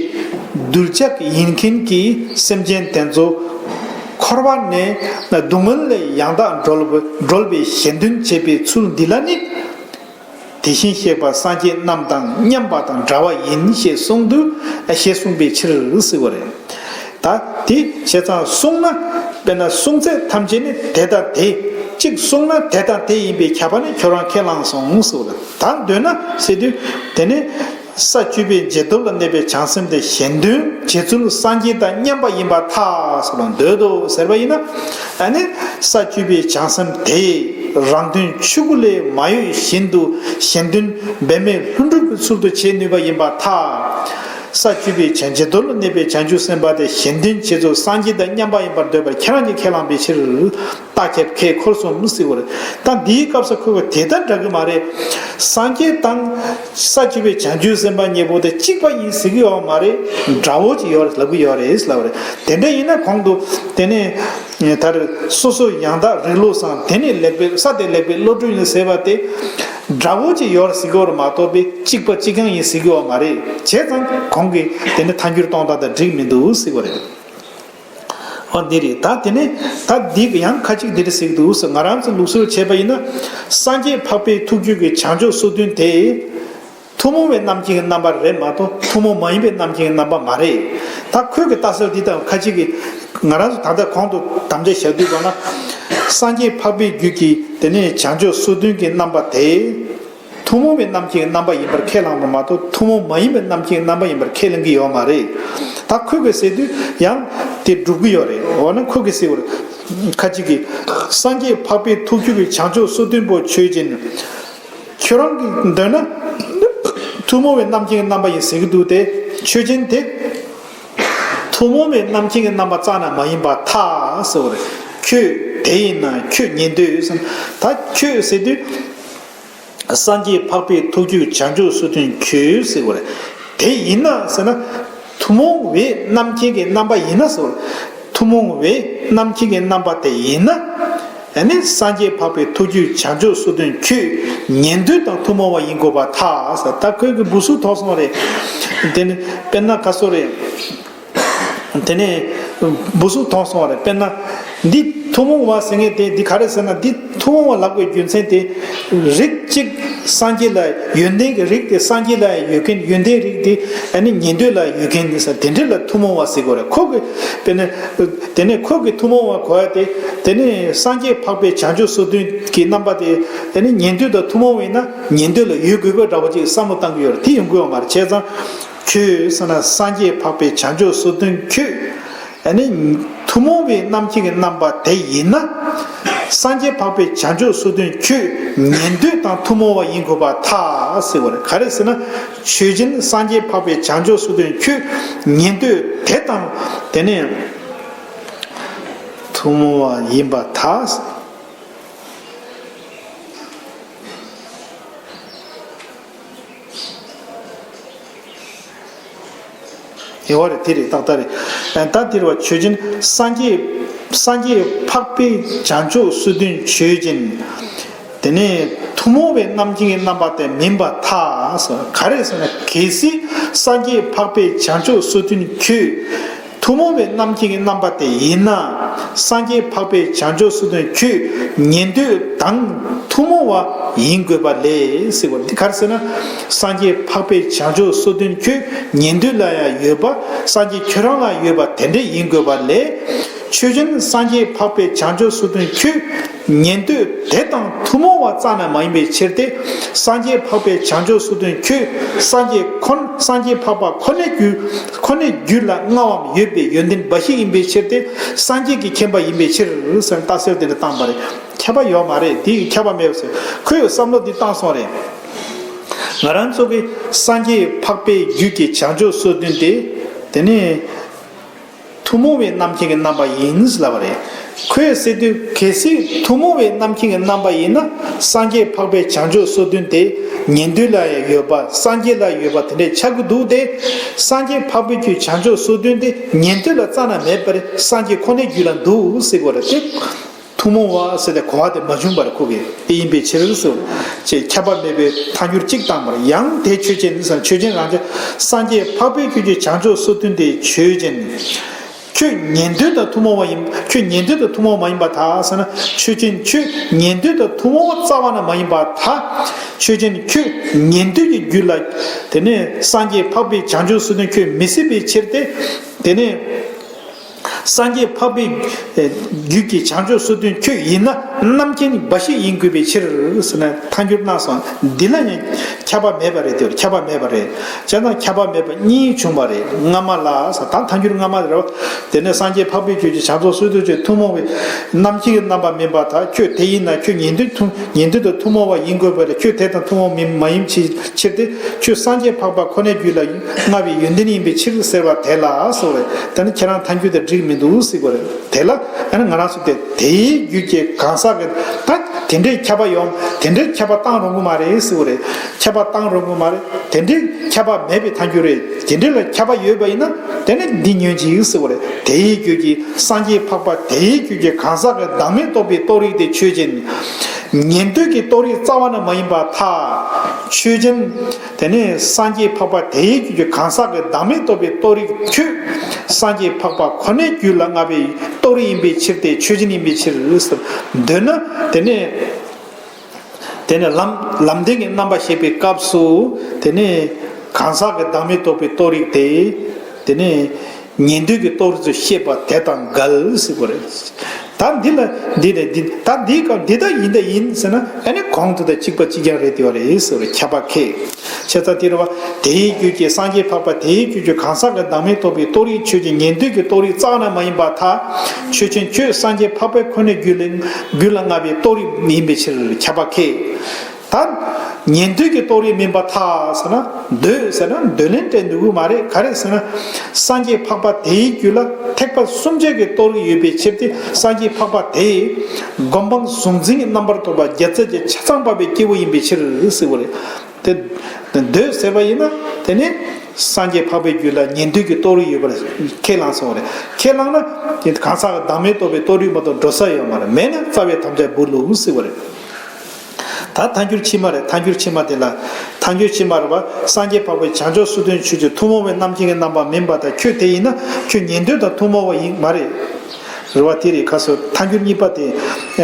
གདུལ་བྱ་ཡིན་མཁན་གྱི་སེམས་ཅན་དེ་ཚོ་འཁོར་བ་ནས་སྡུག་བསྔལ་ལས་ཡང་དག་སྒྲོལ་བ་སྒྲོལ་བའི་གཞན་དོན་བྱེད་པའི་ཚུལ་འདི་ལ་ནི། དེ་བཞིན་གཤེགས་པ་སངས་རྒྱས་རྣམས་དང་མཉམ་པ་དང་འདྲ་བ་ཡིན་ཞེས་གསུངས་དུས། ཞེས་གསུངས་པའི་ཕྱིར་ཟེར་བ་རེད། ད་དེ་བྱས་ཙང་གསུངས་ན། དཔེར་ན་གསུང་ཚད་ཐམས་ཅད་ནི་དེ་དང་དེ། གཅིག་གསུངས་ན་དེ་དང་དེ་ཡིན་པའི་ཁྱབ་པ་ནི་ཁྱོད་རང་ཁས་བླངས་སོང་ཟེར་བ་རེད། ད་འདོད་ན་ཟེར་དུས། དེ་ནི་ས་བཅུ་པའི་རྗེས་ཐོབ་ལ་གནས་པའི་བྱང་སེམས་དེ་གཞན་དོན་བྱེད་ཚུལ་སངས་རྒྱས་དང་མཉམ་པ་ཡིན་པར་ཐལ་ཟེར་བ་འདོད་དོ་ཟེར་བ་ཡིན་ན། ཨ་ནི་ས་བཅུ་པའི་བྱང་སེམས་དེ་རང་དོན་ཆོས་སྐུ་ལས་མ་གཡོས་བཞིན་དུ་གཞན་དོན་འབད་མེད་ལྷུན་གྲུབ་ཀྱི་ཚུལ་དུ་བྱེད་ནུས་པ་ཡིན་པར་ཐལ། ས་བཅུ་པའི་བྱང་རྗེས་ཐོབ་ལ་གནས་པའི་བྱང་ཆུབ་སེམས་དཔའ་དེ་གཞན་དོན་བྱེད་ཚུལ་སངས་རྒྱས་དང་མཉམ་པ་ཡིན་པར་འདོད་པར་ཁྱེད་རང་གིས་ཁས་བླངས་པའི་ཕྱིར། རྟགས་ཁྱབ་ཁས་འཁོར་གསུམ་ཟེར་བ་རེད། ད་འདིའི་སྐབས་སུ་ཁོ་བོ་དེ་ལྟར་འདྲ་གི་མ་རེད། སངས་རྒྱས་དང་ས་བཅུ་པའི་བྱང་ཆུབ་སེམས་དཔའ་གཉིས་པོ་དེ་གཅིག་པ་ཡིན་ཟེར་གི་ཡོད་མ་རེད། འདྲ་བོ་ཅིག་ཡོད་རེད་ལབ་གི་ཡོད་རེད་ལབ་པ་རེད། དེ་འདྲ་ཡིན་ན་གོང་དུ་དེ་ནས་ད་རེས་སོ་སོ་ཡང་དག་རིག་བློ་བཟང་། དེ་ནས་ལེགས་པའི་ས་དེ་ལེགས་པའི་བློ་གྲོས་ཡིན་ཟེར་བ་དེ། འདྲ་བོ་ཅིག་ཡོད་རེད་ཟེར་གི་ཡོད་རེད་མ་གཏོགས་པའི་གཅིག་པ་གཅིག་རྐྱང་ཡིན་ཟེར་གི་ཡོད་མ་རེད། བྱས་ཙང་གོང་གི་དེ་ནས་ཐལ་འགྱུར་གཏོང་སྟངས་དང་འགྲིག་མི་འདུག་ཟེར་གི་ཡོད་རེད། འོ་འདི་རེད། ད་དེ་ནས་ད་འདི་གི་ཡང་ཁ་ཅིག་འདི་རེད་ཟེར་གི་འདུག་ཟེར། ང་རང་ཚོ་ལུགས་སྲོལ་བྱས་པ་ཡིན་ན། སངས་རྒྱས་འཕགས་པའི་ཐུགས་རྒྱུད་ཀྱི་བྱང་ཆུབ་སོ་བདུན་དེ་ཐུན་མོང་བའི་རྣམ་མཁྱེན་གྱི་རྣམ་པ་རེད་མ་གཏོགས་ཐུན་མོང་མ་ཡིན་པའི་རྣམ་མཁྱེན་གྱི་རྣམ་པ་མ་རེད། ད་ཁོས་གི་ལྟ་ཚུལ་འདི་དང་ཁ་ཅིག་གིས་ང་རང་ཚོ་ད་ལྟ་གོང་དུ་དམ་བཅའ་བཞག་དུས་ག་ན། སངས་རྒྱས་འཕགས་པའི་རྒྱུད་ཀྱི་དེ་ནས་བྱང་ཆུབ་སོ་བདུན་གྱི་རྣམ་པ་དེ། ཐུན་མོང་བའི་རྣམ་མཁྱེན་གྱི་རྣམ་པ་ཡིན་པར་ཁས་བླངས་པ་མ་གཏོགས་ཐུན་མོང་མ་ཡིན་པའི་རྣམ་མཁྱེན་གྱི་རྣམ་པ་ཡིན་པར་ཁས་ལེན་གྱི་ཡོད་མ་རེད། ད་ཁོས་གི་ཟེར་དུས་ཡང་དེ་སྒྲུབ་ཀྱི་ཡོད་རེད། འོ་ན་ཁོས་གི་ཟེར་བ་རེད། ཁ་ཅིག་གིས་སངས་རྒྱས་འཕགས་པའི་ཐུགས་རྒྱུད་ཀྱི་བྱང་ཆུབ་སོ་བདུན་པོ་ཆོས་ཅན། ཁྱོད་རང་གིས་འདོད་ན་ཐུན་མོང་བའི་རྣམ་མཁྱེན་གྱི་རྣམ་པ་ཡིན་ཟེར་གི་འདུག་སྟེ། ཆོས་ཅན་དེ་ཐུན་མོང་བའི་རྣམ་མཁྱེན་གྱི་རྣམ་པ་རྩ་ནས་མ་ཡིན་པར་ཐལ་ཟེར་བ་རེད། ཁྱོད་དེ་ཡིན་ན་ཁྱོད་ཉན་འདོད་ཟེར། ད་ཁྱོད་ཟེར་དུས། སངས་རྒྱས་འཕགས་པའི་ཐུགས་རྒྱུད་བྱང་ཆུབ་སོ་བདུན་ཁྱོད་ཟེར་བ་རེད། དེ་ཡིན་ན་ཟེར་ན། ཐུན་མོང་བའི་རྣམ་མཁྱེན་གྱི་རྣམ་པ་ཡིན་ན་ཟེར་བ་རེད། ཐུན་མོང་བའི་རྣམ་མཁྱེན་གྱི་རྣམ་པ་དེ་ཡིན་ན། ཨ་ནི་སངས་རྒྱས་འཕགས་པའི་ཐུགས་རྒྱུད་བྱང་ཆུབ་སོ་བདུན་ཁྱོད་ཉན་ཐོས་དང་ཐུན་མོང་བ་ཡིན་དགོས་པར་ཐལ་ཟེར། ད་ཁོས་གི་འབུ་སུ་ཐོག་སོང་རེད། དེ་ནི་དཔེར་ན་ག་སོ་རེད། དེ་ནས་འབུ་སུ་མཐོང་སོང་བ་རེད། དཔེར་ན་འདི་ཐུན་མོང་བ་ཟེར་མཁན་དེ་འདི་ག་རེ་ཟེར་ན། འདི་ཐུན་མོང་བ་ལབ་དགོས་རྒྱུ་མཚན་དེ། རིགས་གཅིག་སངས་རྒྱས་ལ་ཡོན་ཏན་གྱི་རིགས་དེ་སངས་རྒྱས་ལ་ཡོད་མཁན། ཡོན་ཏན་རིགས་དེ་ཨ་ནི་ཉན་ཐོས་ལ་ཡོད་མཁན་ཟེར། དེ་འདྲ་ལ་ཐུན་མོང་བ་ཟེར་དགོས་རེད། ཁོ་གི་དཔེར་ན་དེ་ནས་ཁོ་གི་ཐུན་མོང་བ་གོ་ཡ་དེ། དེ་ནས་སངས་རྒྱས་འཕགས་པའི་བྱང་ཆུབ་སོ་བདུན་གྱི་རྣམ་པ་དེ་ཨ་ནི་ཉན་ཐོས་དང་ཐུན་མོང་བ་ཡིན་ན་ཉན་ཐོས་ལ་ཡོད་དགོས་པའི་འདྲ་བོ་ཅིག་བསམ་བློ་བཏང་གི་ཡོད་རེད། དེ་ཡོང་གི་ཡོད་མ་རེད། བྱས་ཙང་། ཁྱོད་ཟེར་ན་སངས་རྒྱས་འཕགས་པའི་བྱང་ཆུབ་སོ་བདུན་ཁྱོད། ཨ་ནི་ཐུན་མོང་བའི་རྣམ་མཁྱེན་གྱི་རྣམ་པ་དེ་ཡིན་ན། སངས་རྒྱས་འཕགས་པའི་བྱང་ཆུབ་སོ་བདུན་ཁྱོད་ཉན་ཐོས་དང་ཐུན་མོང་བ་ཡིན་དགོས་པར་ཐལ་ཟེར་བ་རེད། ག་རེ་ཟེར་ན། ཆོས་ཅན། སངས་རྒྱས་འཕགས་པའི་བྱང་ཆུབ་སོ་བདུན་ཁྱོད་ཉན་ཐོས་དེ་དང་དེ་ནས་ཐུན་མོང་བ་ཡིན་པར་ཐལ། ཡོད་རེད། དེ་རེད། ཏག་ཏག་རེད། ད་དེ་རེད་བ། ཆོས་ཅན། སངས་རྒྱས། སངས་རྒྱས་འཕགས་པའི་བྱང་ཆུབ་སོ་བདུན་ཆོས་ཅན། དེ་ནས་ཐུན་མོང་བའི་རྣམ་མཁྱེན་གྱི་རྣམ་པ་དེ་མིན་པར་ཐལ་ཟེར། ག་རེ་ཟེར་ན། གལ་སྲིད་སངས་རྒྱས་འཕགས་པའི་བྱང་ཆུབ་སོ་བདུན་ཁྱོད། ཐུན་མོང་བའི་རྣམ་མཁྱེན་གྱི་རྣམ་པ་དེ་ཡིན་ན། སངས་རྒྱས་འཕགས་པའི་བྱང་ཆུབ་སོ་བདུན་ཁྱོད་ཉན་ཐོས་དང་ཐུན་མོང་བ་ཡིན་དགོས་པ་ལས་ཟེར་བ་འདི་ག་རེ་ཟེར་ན། སངས་རྒྱས་འཕགས་པའི་བྱང་ཆུབ་སོ་བདུན་ཁྱོད་ཉན་ཐོས་ལ་ཡང་ཡོད་པ། སངས་རྒྱས་ཁྱོད་རང་ལ་ཡོད་པ་དེ་འདྲ་ཡིན་དགོས་པ་ལས། ཆོས་ཅན། སངས་རྒྱས་འཕགས་པའི་བྱང་ཆུབ་སོ་བདུན་ཁྱོད་ཉན་ཐོས་དེ་དང་ཐུན་མོང་བ་རྩ་ནས་མ་ཡིན་པའི་ཕྱིར་ཏེ། སངས་རྒྱས་འཕགས་པའི་བྱང་ཆུབ་སོ་བདུན་ཁྱོད་སངས་རྒྱས་ཁོ་སངས་རྒྱས་འཕགས་པ་ཁོ་ནའི་རྒྱུད་ཁོ་ནའི་རྒྱུད་ལ་མངའ་བའམ་ཡོད་པའི་ཡོན་ཏན་འབའ་ཞིག་ཡིན་པའི་ཕྱིར་ཏེ། སངས་རྒྱས་ཀྱི་མཁྱེན་པ་ཡིན་པའི་ཕྱིར་ཟེར་ལྟ་ཚུལ་དེ་འདྲ་བཏང་པ་རེད། ཁྱད་པར་ཡོད་མ་རེད། དེ་ཡི་ཁྱད་པར་མེད་ཟེར་ཁོས་བསམ་བློ་འདི་བཏང་སོང་རེད། ང་རང་ཚོ་གི་སངས་རྒྱས་འཕགས་པའི་རྒྱུད་ཀྱི་བྱང་ཆུབ་སོ་བདུན་དེ། དེ་ནས། ཐུན་མོང་བའི་རྣམ་མཁྱེན་གྱི་རྣམ་པ་ཡིན་ལབ་པ་རེད། ཁོས་ཟེར་དུས་གལ་སྲིད་ཐུན་མོང་བའི་རྣམ་མཁྱེན་གྱི་རྣམ་པ་ཡིན་ན། སངས་རྒྱས་འཕགས་པའི་བྱང་ཆུབ་སོ་བདུན་དེ་ཉན་ཐོས་ལ་ཡང་ཡོད་པ། སངས་རྒྱས་ལ་ཡོད་པ་དེ་འདྲས་ཆགས་ཀྱི་འདུག་སྟེ། སངས་རྒྱས་འཕགས་པའི་རྒྱུད་བྱང་ཆུབ་སོ་བདུན་དེ་ཉན་ཐོས་ལ་རྩ་ན་མེད་པར་སངས་རྒྱས་ཁོ་ནའི་རྒྱུད་ལ་འདུག་ཟེར་དགོས་རེད་དེ། ཐུན་མོང་བ་ཟེར་ཏེ་གོ་བ་དེ་མ་བྱུང་བར་ཁུག་གི་ཡིན་པའི་ཕྱིར་ཟེར། ཅེས་ཁྱབ་པ་མེད་པའི་ཐལ་འགྱུར་གཅིག་བཏང་བར། ཡང་དེ་ཆོས་ཅན་ཟེར། ཆོས་ཅན་རང་ཅན། སངས་རྒྱས་འཕགས་པའི་རྒྱུད་ཀྱི་བྱང་ཆུབ་སོ་བདུན་དེ་ཆོས་ཅན། ཁྱོད་ཉན་ཐོས་དང་ཐུན་མོང་བ་ཡིན། ཁྱོད་ཉན་ཐོས་དང་ཐུན་མོང་བ་མ་ཡིན་པར་ཐལ་ཟེར་ན། ཆོས་ཅན། ཁྱོད་ཉན་ཐོས་དང་ཐུན་མོང་བ་རྩ་བ་ནས་མ་ཡིན་པར་ཐལ། ཆོས་ཅན། ཁྱོད་ཉན་ཐོས་ཀྱི་རྒྱུད་ལ། དེ་ནས་སངས་རྒྱས་འཕགས་པའི་བྱང་ཆུབ་སོ་བདུན་ཁྱོད་མི་སྲིད་པའི་ཕྱིར་ཏེ། དེ་ནས། སངས་རྒྱས་འཕགས་པའི་རྒྱུད་ཀྱི་བྱང་ཆུབ་སོ་བདུན་ཁྱོད་ཡིན་ན། རྣམ་མཁྱེན་འབའ་ཞིག་ཡིན་དགོས་པའི་ཕྱིར་ཟེར་ནས་ཐལ་འགྱུར་གནང་སོང་། འདི་ལ་ཡང་ཁྱབ་པ་མེད་པ་རེད་དེ། ཁྱབ་པ་མེད་པ་རེད། བྱས་ཙང་ཁྱབ་པ་མེད་པ་གཉིས་བྱུང་བ་རེད། སྔ་མ་ལ་ཟེར། ད་ཐལ་འགྱུར་སྔ་མ་རེད། དེ་ནས་སངས་རྒྱས་འཕགས་པའི་རྒྱུད་ཀྱི་བྱང་ཆུབ་སོ་བདུན་ཁྱོད་ཐུན་མོང་བའི་རྣམ་མཁྱེན་གྱི་རྣམ་པ་མིན་པར་ཐལ། ཁྱོད་དེ་ཡིན་ན་ཁྱོད་ཉན་ཐོས་ཐུན། ཉན་ཐོས་དང་ཐུན་མོང་བ་ཡིན་དགོས་པ་རེད། ཁྱོད་དེ་དང་ཐུན་མོང་མིན། མ་ཡིན་ཕྱིར་ཏེ། ཁྱོད་སངས་རྒྱས་འཕགས་པ་ཁོ་ནའི་རྒྱུད་ལ་མངའ་བའི་ཡོན་ཏན་ཡིན་པའི་ཕྱིར་ཟེར་བ་དེ་ལ་ཟེར་བས། དེ་ནི་ཁྱེད་རང་ཐལ་འགྱུར་དེ་འགྲིག་མི་འདུག་ཟེར་བ་རེད། དེ་ལ་ཨ་ནི་ང་རང་ཚོ་དེ་དེའི་རྒྱུད་ཀྱི་གང་ཟག་གི། ད་དེ་འདྲའི་ཁྱབ་པ་ཡོང་། དེ་འདྲའི་ཁྱབ་པ་བཏང་རུང་གི་མ་རེད་ཟེར་བ་རེད། ཁྱབ་པ་བཏང་རུང་གི་མ་རེད། དེ་འདྲའི་ཁྱབ་པ་མེད་པའི་ཐལ་འགྱུར་རེད། དེ་འདྲའི་ལ་ཁྱབ་པ་ཡོད་པ་ཡིན་ན་དེ་ནི་འདི་ཉོན་ཅིག་ཟེར་བ་རེད། དེའི་རྒྱུད་ཀྱི་སངས་རྒྱས་འཕགས་པ་དེའི་རྒྱུད་ཀྱི་གང་ཟག་གི་བདག་མེད་རྟོགས་པའི་རྟོགས་རིགས་དེ་ཆོས་ཅན། ཉན་ཐོས་ཀྱི་རྟོགས་རིགས་རྩ་བ་ནས་མ་ཡིན་པར་ཐལ། ཆོས་ཅན། དེ་ནས་སངས་རྒྱས་འཕགས་པ་དེའི་རྒྱུད་ཀྱི་གང་ཟག་གི་བདག་མེད་རྟོགས་པའི་རྟོགས་རིགས་ཁྱོད་སངས་རྒྱས་འཕགས་པ་ཁོ་ནའི་རྒྱུད་ལ་མངའ་བའི་རྟོགས་རིགས་ཡིན་པའི་ཕྱིར་ཏེ། ཆོས་ཅན་ཡིན་པའི་ཕྱིར་ཟེར། འདོད་ན་དེ་ནས། དེ་ནས་ལམ་ལམ་བདེན་གྱི་རྣམ་པ་བཤད་པའི་སྐབས་སུ། དེ་ནས་གང་ཟག་གི་བདག་མེད་རྟོགས་པའི་རྟོགས་རིགས་དེ། དེ་ནས་ཉན་ཐོས་ཀྱི་རྟོགས་རིགས་སུ་བཤད་པ་དེ་དང་འགལ་ཟེར་བ་རེད། ད་འདི་ལ་འདི་ལ་འདི། ད་འདིའི་སྐབས་འདི་ལྟར་ཡིན་ད་ཡིན་ཟེར་ན། ཨ་ནི་གོང་དུ་དང་གཅིག་པ་གཅིག་རྐྱང་རེད་དེ་བ་རེད་ཟེར་བ་རེད། ཁྱབ་པ་ཁེགས། བྱས་ཙང་དེ་རེད་བ། དེའི་རྒྱུད་ཀྱི་སངས་རྒྱས་འཕགས་པ་དེའི་རྒྱུད་ཀྱི་གང་ཟག་གི་བདག་མེད་རྟོགས་པའི་རྟོགས་རིགས་ཆོས་ཅན། ཉན་ཐོས་ཀྱི་རྟོགས་རིགས་རྩ་བ་ནས་མ་ཡིན་པར་ཐལ། ཆོས་ཅན། ཁྱོད་སངས་རྒྱས་འཕགས་པ་ཁོ་ནའི་རྒྱུད་ལ་རྒྱུད་ལ་མངའ་བའི་རྟོགས་རིགས་ཡིན་པའི་ཕྱིར་ཁྱབ་པ་ཁེགས། ད་ཉན་ཐོས་ཀྱི་རྟོགས་རིགས་མིན་པར་ཐལ་ཟེར་ན། འདོད་ཟེར་ན་འདོད་ལན་སྤྲད་འདུག་གི་མ་རེད། ག་རེ་ཟེར་ན། སངས་རྒྱས་འཕགས་པ་དེའི་རྒྱུད་ལ་ཐེག་པ་གསུམ་ཆར་གྱི་རྟོགས་རིགས་ཡོད་པའི་ཕྱིར་ཏེ། སངས་རྒྱས་འཕགས་པ་དེ་སྒོམ་སྤང་གཟུང་འཛིན་གྱི་རྣམ་པར་རྟོག་པ་བརྒྱ་རྩ་བརྒྱད་ཆ་ཚང་བབས་པའི་སྐྱེས་བུ་ཡིན་པའི་ཕྱིར་ཟེར་བ་རེད། དེ་འདོད་ཟེར་བ་ཡིན་ན། དེ་ནི་སངས་རྒྱས་འཕགས་པའི་རྒྱུད་ལ་ཉན་ཐོས་ཀྱི་རྟོགས་རིགས་ཡོད་པར་ཁས་བླངས་སོང་བ་རེད། ཁས་བླངས་ན་དེ་གང་ཟག་གི་བདག་མེད་རྟོགས་པའི་རྟོགས་རིགས་མ་གཏོགས་འགྲོ་ས་ཡོད་མ་རེད། མེད་ན་རྩ་བའི་དམ་བཅའ་འབུལ་ལོ་ཟེར་བ་རེད། ད་ཐལ་འགྱུར་ཕྱི་མ་རེད། ཐལ་འགྱུར་ཕྱི་མ་དེ་ལ། ཐལ་འགྱུར་ཕྱི་མ་རེད་བ། སངས་རྒྱས་འཕགས་པའི་བྱང་ཆུབ་སོ་བདུན་ཆོས་ཅན། ཐུན་མོང་བའི་རྣམ་མཁྱེན་གྱི་རྣམ་པ་མིན་པར་ཐལ། ཁྱོད་དེ་ཡིན་ན་ཁྱོད་ཉན་ཐོས་དང་ཐུན་མོང་བ་ཡིན་མ་རེད། རེད་བ། དེ་རེད། ཁ་སོ་ཐལ་འགྱུར་གཉིས་པ་དེ།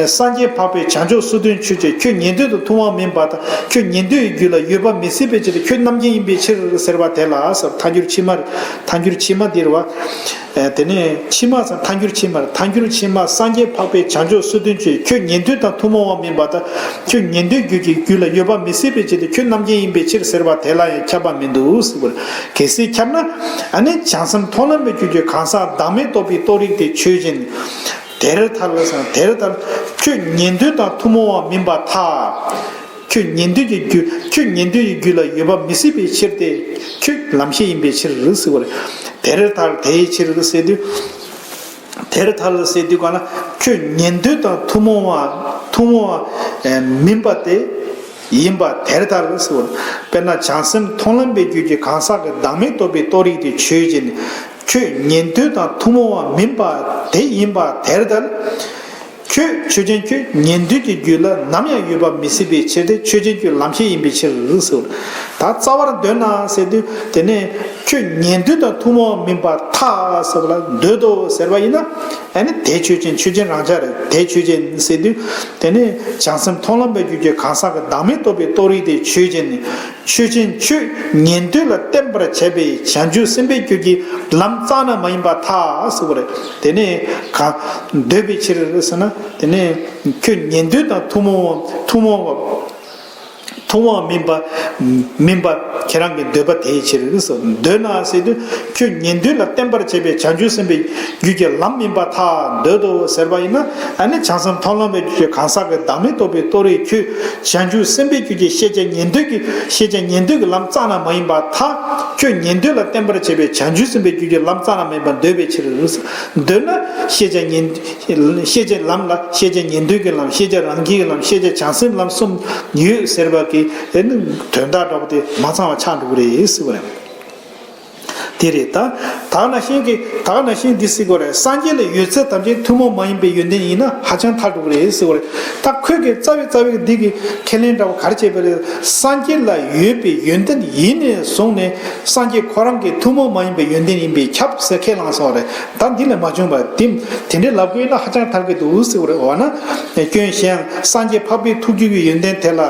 སངས་རྒྱས་འཕགས་པའི་བྱང་ཆུབ་སོ་བདུན་ཆོས་ཅན། ཁྱོད་ཉན་ཐོས་དང་ཐུན་མོང་མིན་པར་ཐལ། ཁྱོད་ཉན་ཐོས་ཀྱི་རྒྱུད་ལ་ཡོད་པ་མི་སྲིད་པའི་ཕྱིར་ཁྱོད་རྣམ་མཁྱེན་ཡིན་པའི་ཕྱིར་ཟེར་བ་དེ་ལ་ཟེར། ཐལ་འགྱུར་ཕྱི་མ་རེད། ཐལ་འགྱུར་ཕྱི་མ་དེ་རེད་བ། དེ་ནས་ཕྱི་མ་ཟེར། ཐལ་འགྱུར་ཕྱི་མ་རེད། ཐལ་འགྱུར་ཕྱི་མ། སངས་རྒྱས་འཕགས་པའི་བྱང་ཆུབ་སོ་བདུན་ཆོས། ཁྱོད་ཉན་ཐོས་དང་ཐུན་མོང་བ་མིན་པར་ཐལ། ཁྱོད་ཉན་ཐོས་རྒྱུད་ཀྱི་རྒྱུད་ལ་ཡོད་པ་མི་སྲིད་པའི་ཕྱིར་ཏེ། ཁྱོད་རྣམ་མཁྱེན་ཡིན་པའི་ཕྱིར་ཟེར་བ་དེ་ལ་ཡང་ཁྱབ་པ་མི་འདུག་ཟེར་བ་རེད། གལ་སྲིད་ཁྱབ་ན། ཨ་ནི་བྱང་སེམས་མཐོང་ལམ་པའི་རྒྱུད་ཀྱི་གང་ཟག་བདག་མེད་རྟོགས་པའི་རྟོགས་རིགས་དེ་ཆོས་ཅན། དེར་ཐལ་ཟེར། དེར་ཐལ། ཁྱོད་ཉན་ཐོས་དང་ཐུན་མོང་བ་མིན་པར་ཐལ། ཁྱོད་ཉན་ཐོས་ཀྱི་རྒྱུད། ཁྱོད་ཉན་ཐོས་ཀྱི་རྒྱུད་ལ་ཡོད་པ་མི་སྲིད་པའི་ཕྱིར་ཏེ། ཁྱོད་ལམ་ཤེས་ཡིན་པའི་ཕྱིར་ཟེར་བ་རེད། དེར་ཐལ། དེའི་ཕྱིར་ཟེར་དུས། དེར་ཐལ་ཟེར་དུས་གང་ལ། ཁྱོད་ཉན་ཐོས་དང་ཐུན་མོང་བ། ཐུན་མོང་བ་མིན་པ་དེ་ཡིན་པ་དེར་ཐལ་ཟེར་བ་རེད། དཔེར་ན་བྱང་སེམས་མཐོང་ལམ་པའི་རྒྱུད་ཀྱི་གང་ཟག་གི་བདག་མེད་རྟོགས་པའི་རྟོགས་རིགས་དེ་ཆོས་ཅན། ཁྱོད་ཉན་ཐོས་དང་ཐུན་མོང་བ་མིན་པ་དེ་ཡིན་པ་དེར་ཐལ། ཁྱོད་ཆོས་ཅན། ཁྱོད་ཉན་ཐོས་ཀྱི་རྒྱུད་ལ་ནམ་ཡང་ཡོད་པ་མི་སྲིད་པའི་ཕྱིར་ཏེ། ཆོས་ཅན། ཁྱོད་ལམ་ཤེས་ཡིན་པའི་ཕྱིར་ཟེར། ད་རྩ་བར་འདོད་ན་ཟེར་དུས། དེ་ནས་ཁྱོད་ཉན་ཐོས་དང་ཐུན་མོང་བ་མིན་པར་ཐལ་ཟེར་བ་ལ་འདོད་དོ་ཟེར་བ་ཡིན་ན། ཨ་ནི་དེ་ཆོས་ཅན། ཆོས་ཅན་རང་འཇགས་རེད། དེ་ཆོས་ཅན་ཟེར་དུས། དེ་ནས་བྱང་སེམས་མཐོང་ལམ་པའི་རྒྱུད་ཀྱི་གང་ཟག་གི་བདག་མེད་རྟོགས་པའི་རྟོགས་རིགས་དེ་ཆོས་ཅན། ཆོས་ཅན། ཁྱོད་ཉན་ཐོས་ལ་བརྟེན་པར་བྱ་བའི་བྱང་ཆུབ་སེམས་དཔའི་རྒྱུད་ཀྱི་ལམ་རྩ་ན་མ་ཡིན་པར་ཐལ་ཟེར་བ་རེད། དེ་ནས་གང་འདོད་པའི་ཕྱིར་ཟེར་ན། དེ་ནས་ཁྱོད་ཉན་ཐོས་དང་ཐུན་མོང་བ། ཐུན་མོང་བ། ཐུན་མོང་མིན་པ། མིན་པ་ཁྱེད་རང་གི་འདོད་པ་དེའི་ཕྱིར་ཟེར། འདོད་ན་ཟེར་དུས་ཁྱོད་ཉན་ཐོས་ལ་བརྟེན་པར་བྱེད་པའི་བྱང་ཆུབ་སེམས་དཔའི་རྒྱུད་ཀྱི་ལམ་མིན་པར་ཐལ། འདོད་དོ་ཟེར་བ་ཡིན་ན། ཨ་ནི་བྱང་སེམས་མཐོང་ལམ་པའི་རྒྱུད་ཀྱི་གང་ཟག་གི་བདག་མེད་རྟོགས་པའི་རྟོགས་རིགས་ཁྱོད་བྱང་ཆུབ་སེམས་དཔའི་རྒྱུད་ཀྱི་ཤེས་བྱ་ཉན་ཐོས་ཀྱི་ཤེས་བྱ་ཉན་ཐོས་ཀྱི་ལམ་རྩ་ན་མ་ཡིན་པར་ཐལ། ཁྱོད་ཉན་ཐོས་ལ་བརྟེན་པར་བྱེད་པའི་བྱང་ཆུབ་སེམས་དཔའི་རྒྱུད་ཀྱི་ལམ་རྩ་ན་མ་ཡིན་པར་འདོད་པའི་ཕྱིར། འདོད་ན་ཤེས་བྱ་ཉན། ཤེས་བྱའི་ལམ་ལ་ཤེས་བྱ་ཉན་ཐོས་ཀྱི་ལམ། ཤེས་བྱ་རང་རྒྱལ་གྱི་ལམ། ཤེས་བྱ་བྱང་སེམས་ལམ་གསུམ་ཡོད་ཟེར་བ་གི་དོན་དག་འདྲ་པོ་དེ་མ་ཚང་བ་ཆགས་འགྲོ་གི་རེད་ཟེར་བ་རེད། དེ་རེད་ད། ད་ག་ནང་བཞིན་གྱི་ད་ག་ནང་བཞིན་འདི་ཟེར་དགོས་རེད། སངས་རྒྱས་ལ་ཡོད་ཚད་ཐམས་ཅད་ཐུན་མོང་མ་ཡིན་པའི་ཡོན་ཏན་ཡིན་ན་ཧ་ཅང་ཐལ་འགྲོ་གི་རེད་ཟེར་བ་རེད། ད་ཁོས་ཀྱི་རྩ་བའི་རྩ་བའི་འདི་གི་ཁས་ལེན་འདྲ་པོ་ག་རེ་བྱས་པ་རེད། སངས་རྒྱས་ལ་ཡོད་པའི་ཡོན་ཏན་ཡིན་ནས་བཟུང་ནས་སངས་རྒྱས་ཁོ་རང་གི་ཐུན་མོང་མ་ཡིན་པའི་ཡོན་ཏན་ཡིན་པས་ཁྱབ་ཟེར་ཁས་བླངས་སོང་བ་རེད། ད་འདི་ལས་མ་བྱུང་བ་དེ་དེ་འདྲའི་ལབ་དགོས་ན་ཧ་ཅང་ཐལ་གྱི་འདུག་ཟེར་བ་རེད། འོ་ན་སྐྱོན་གཞན་སངས་རྒྱས་འཕགས་པའི་ཐུགས་རྒྱུད་ཀྱི་ཡོན་ཏན་དེ་ལ་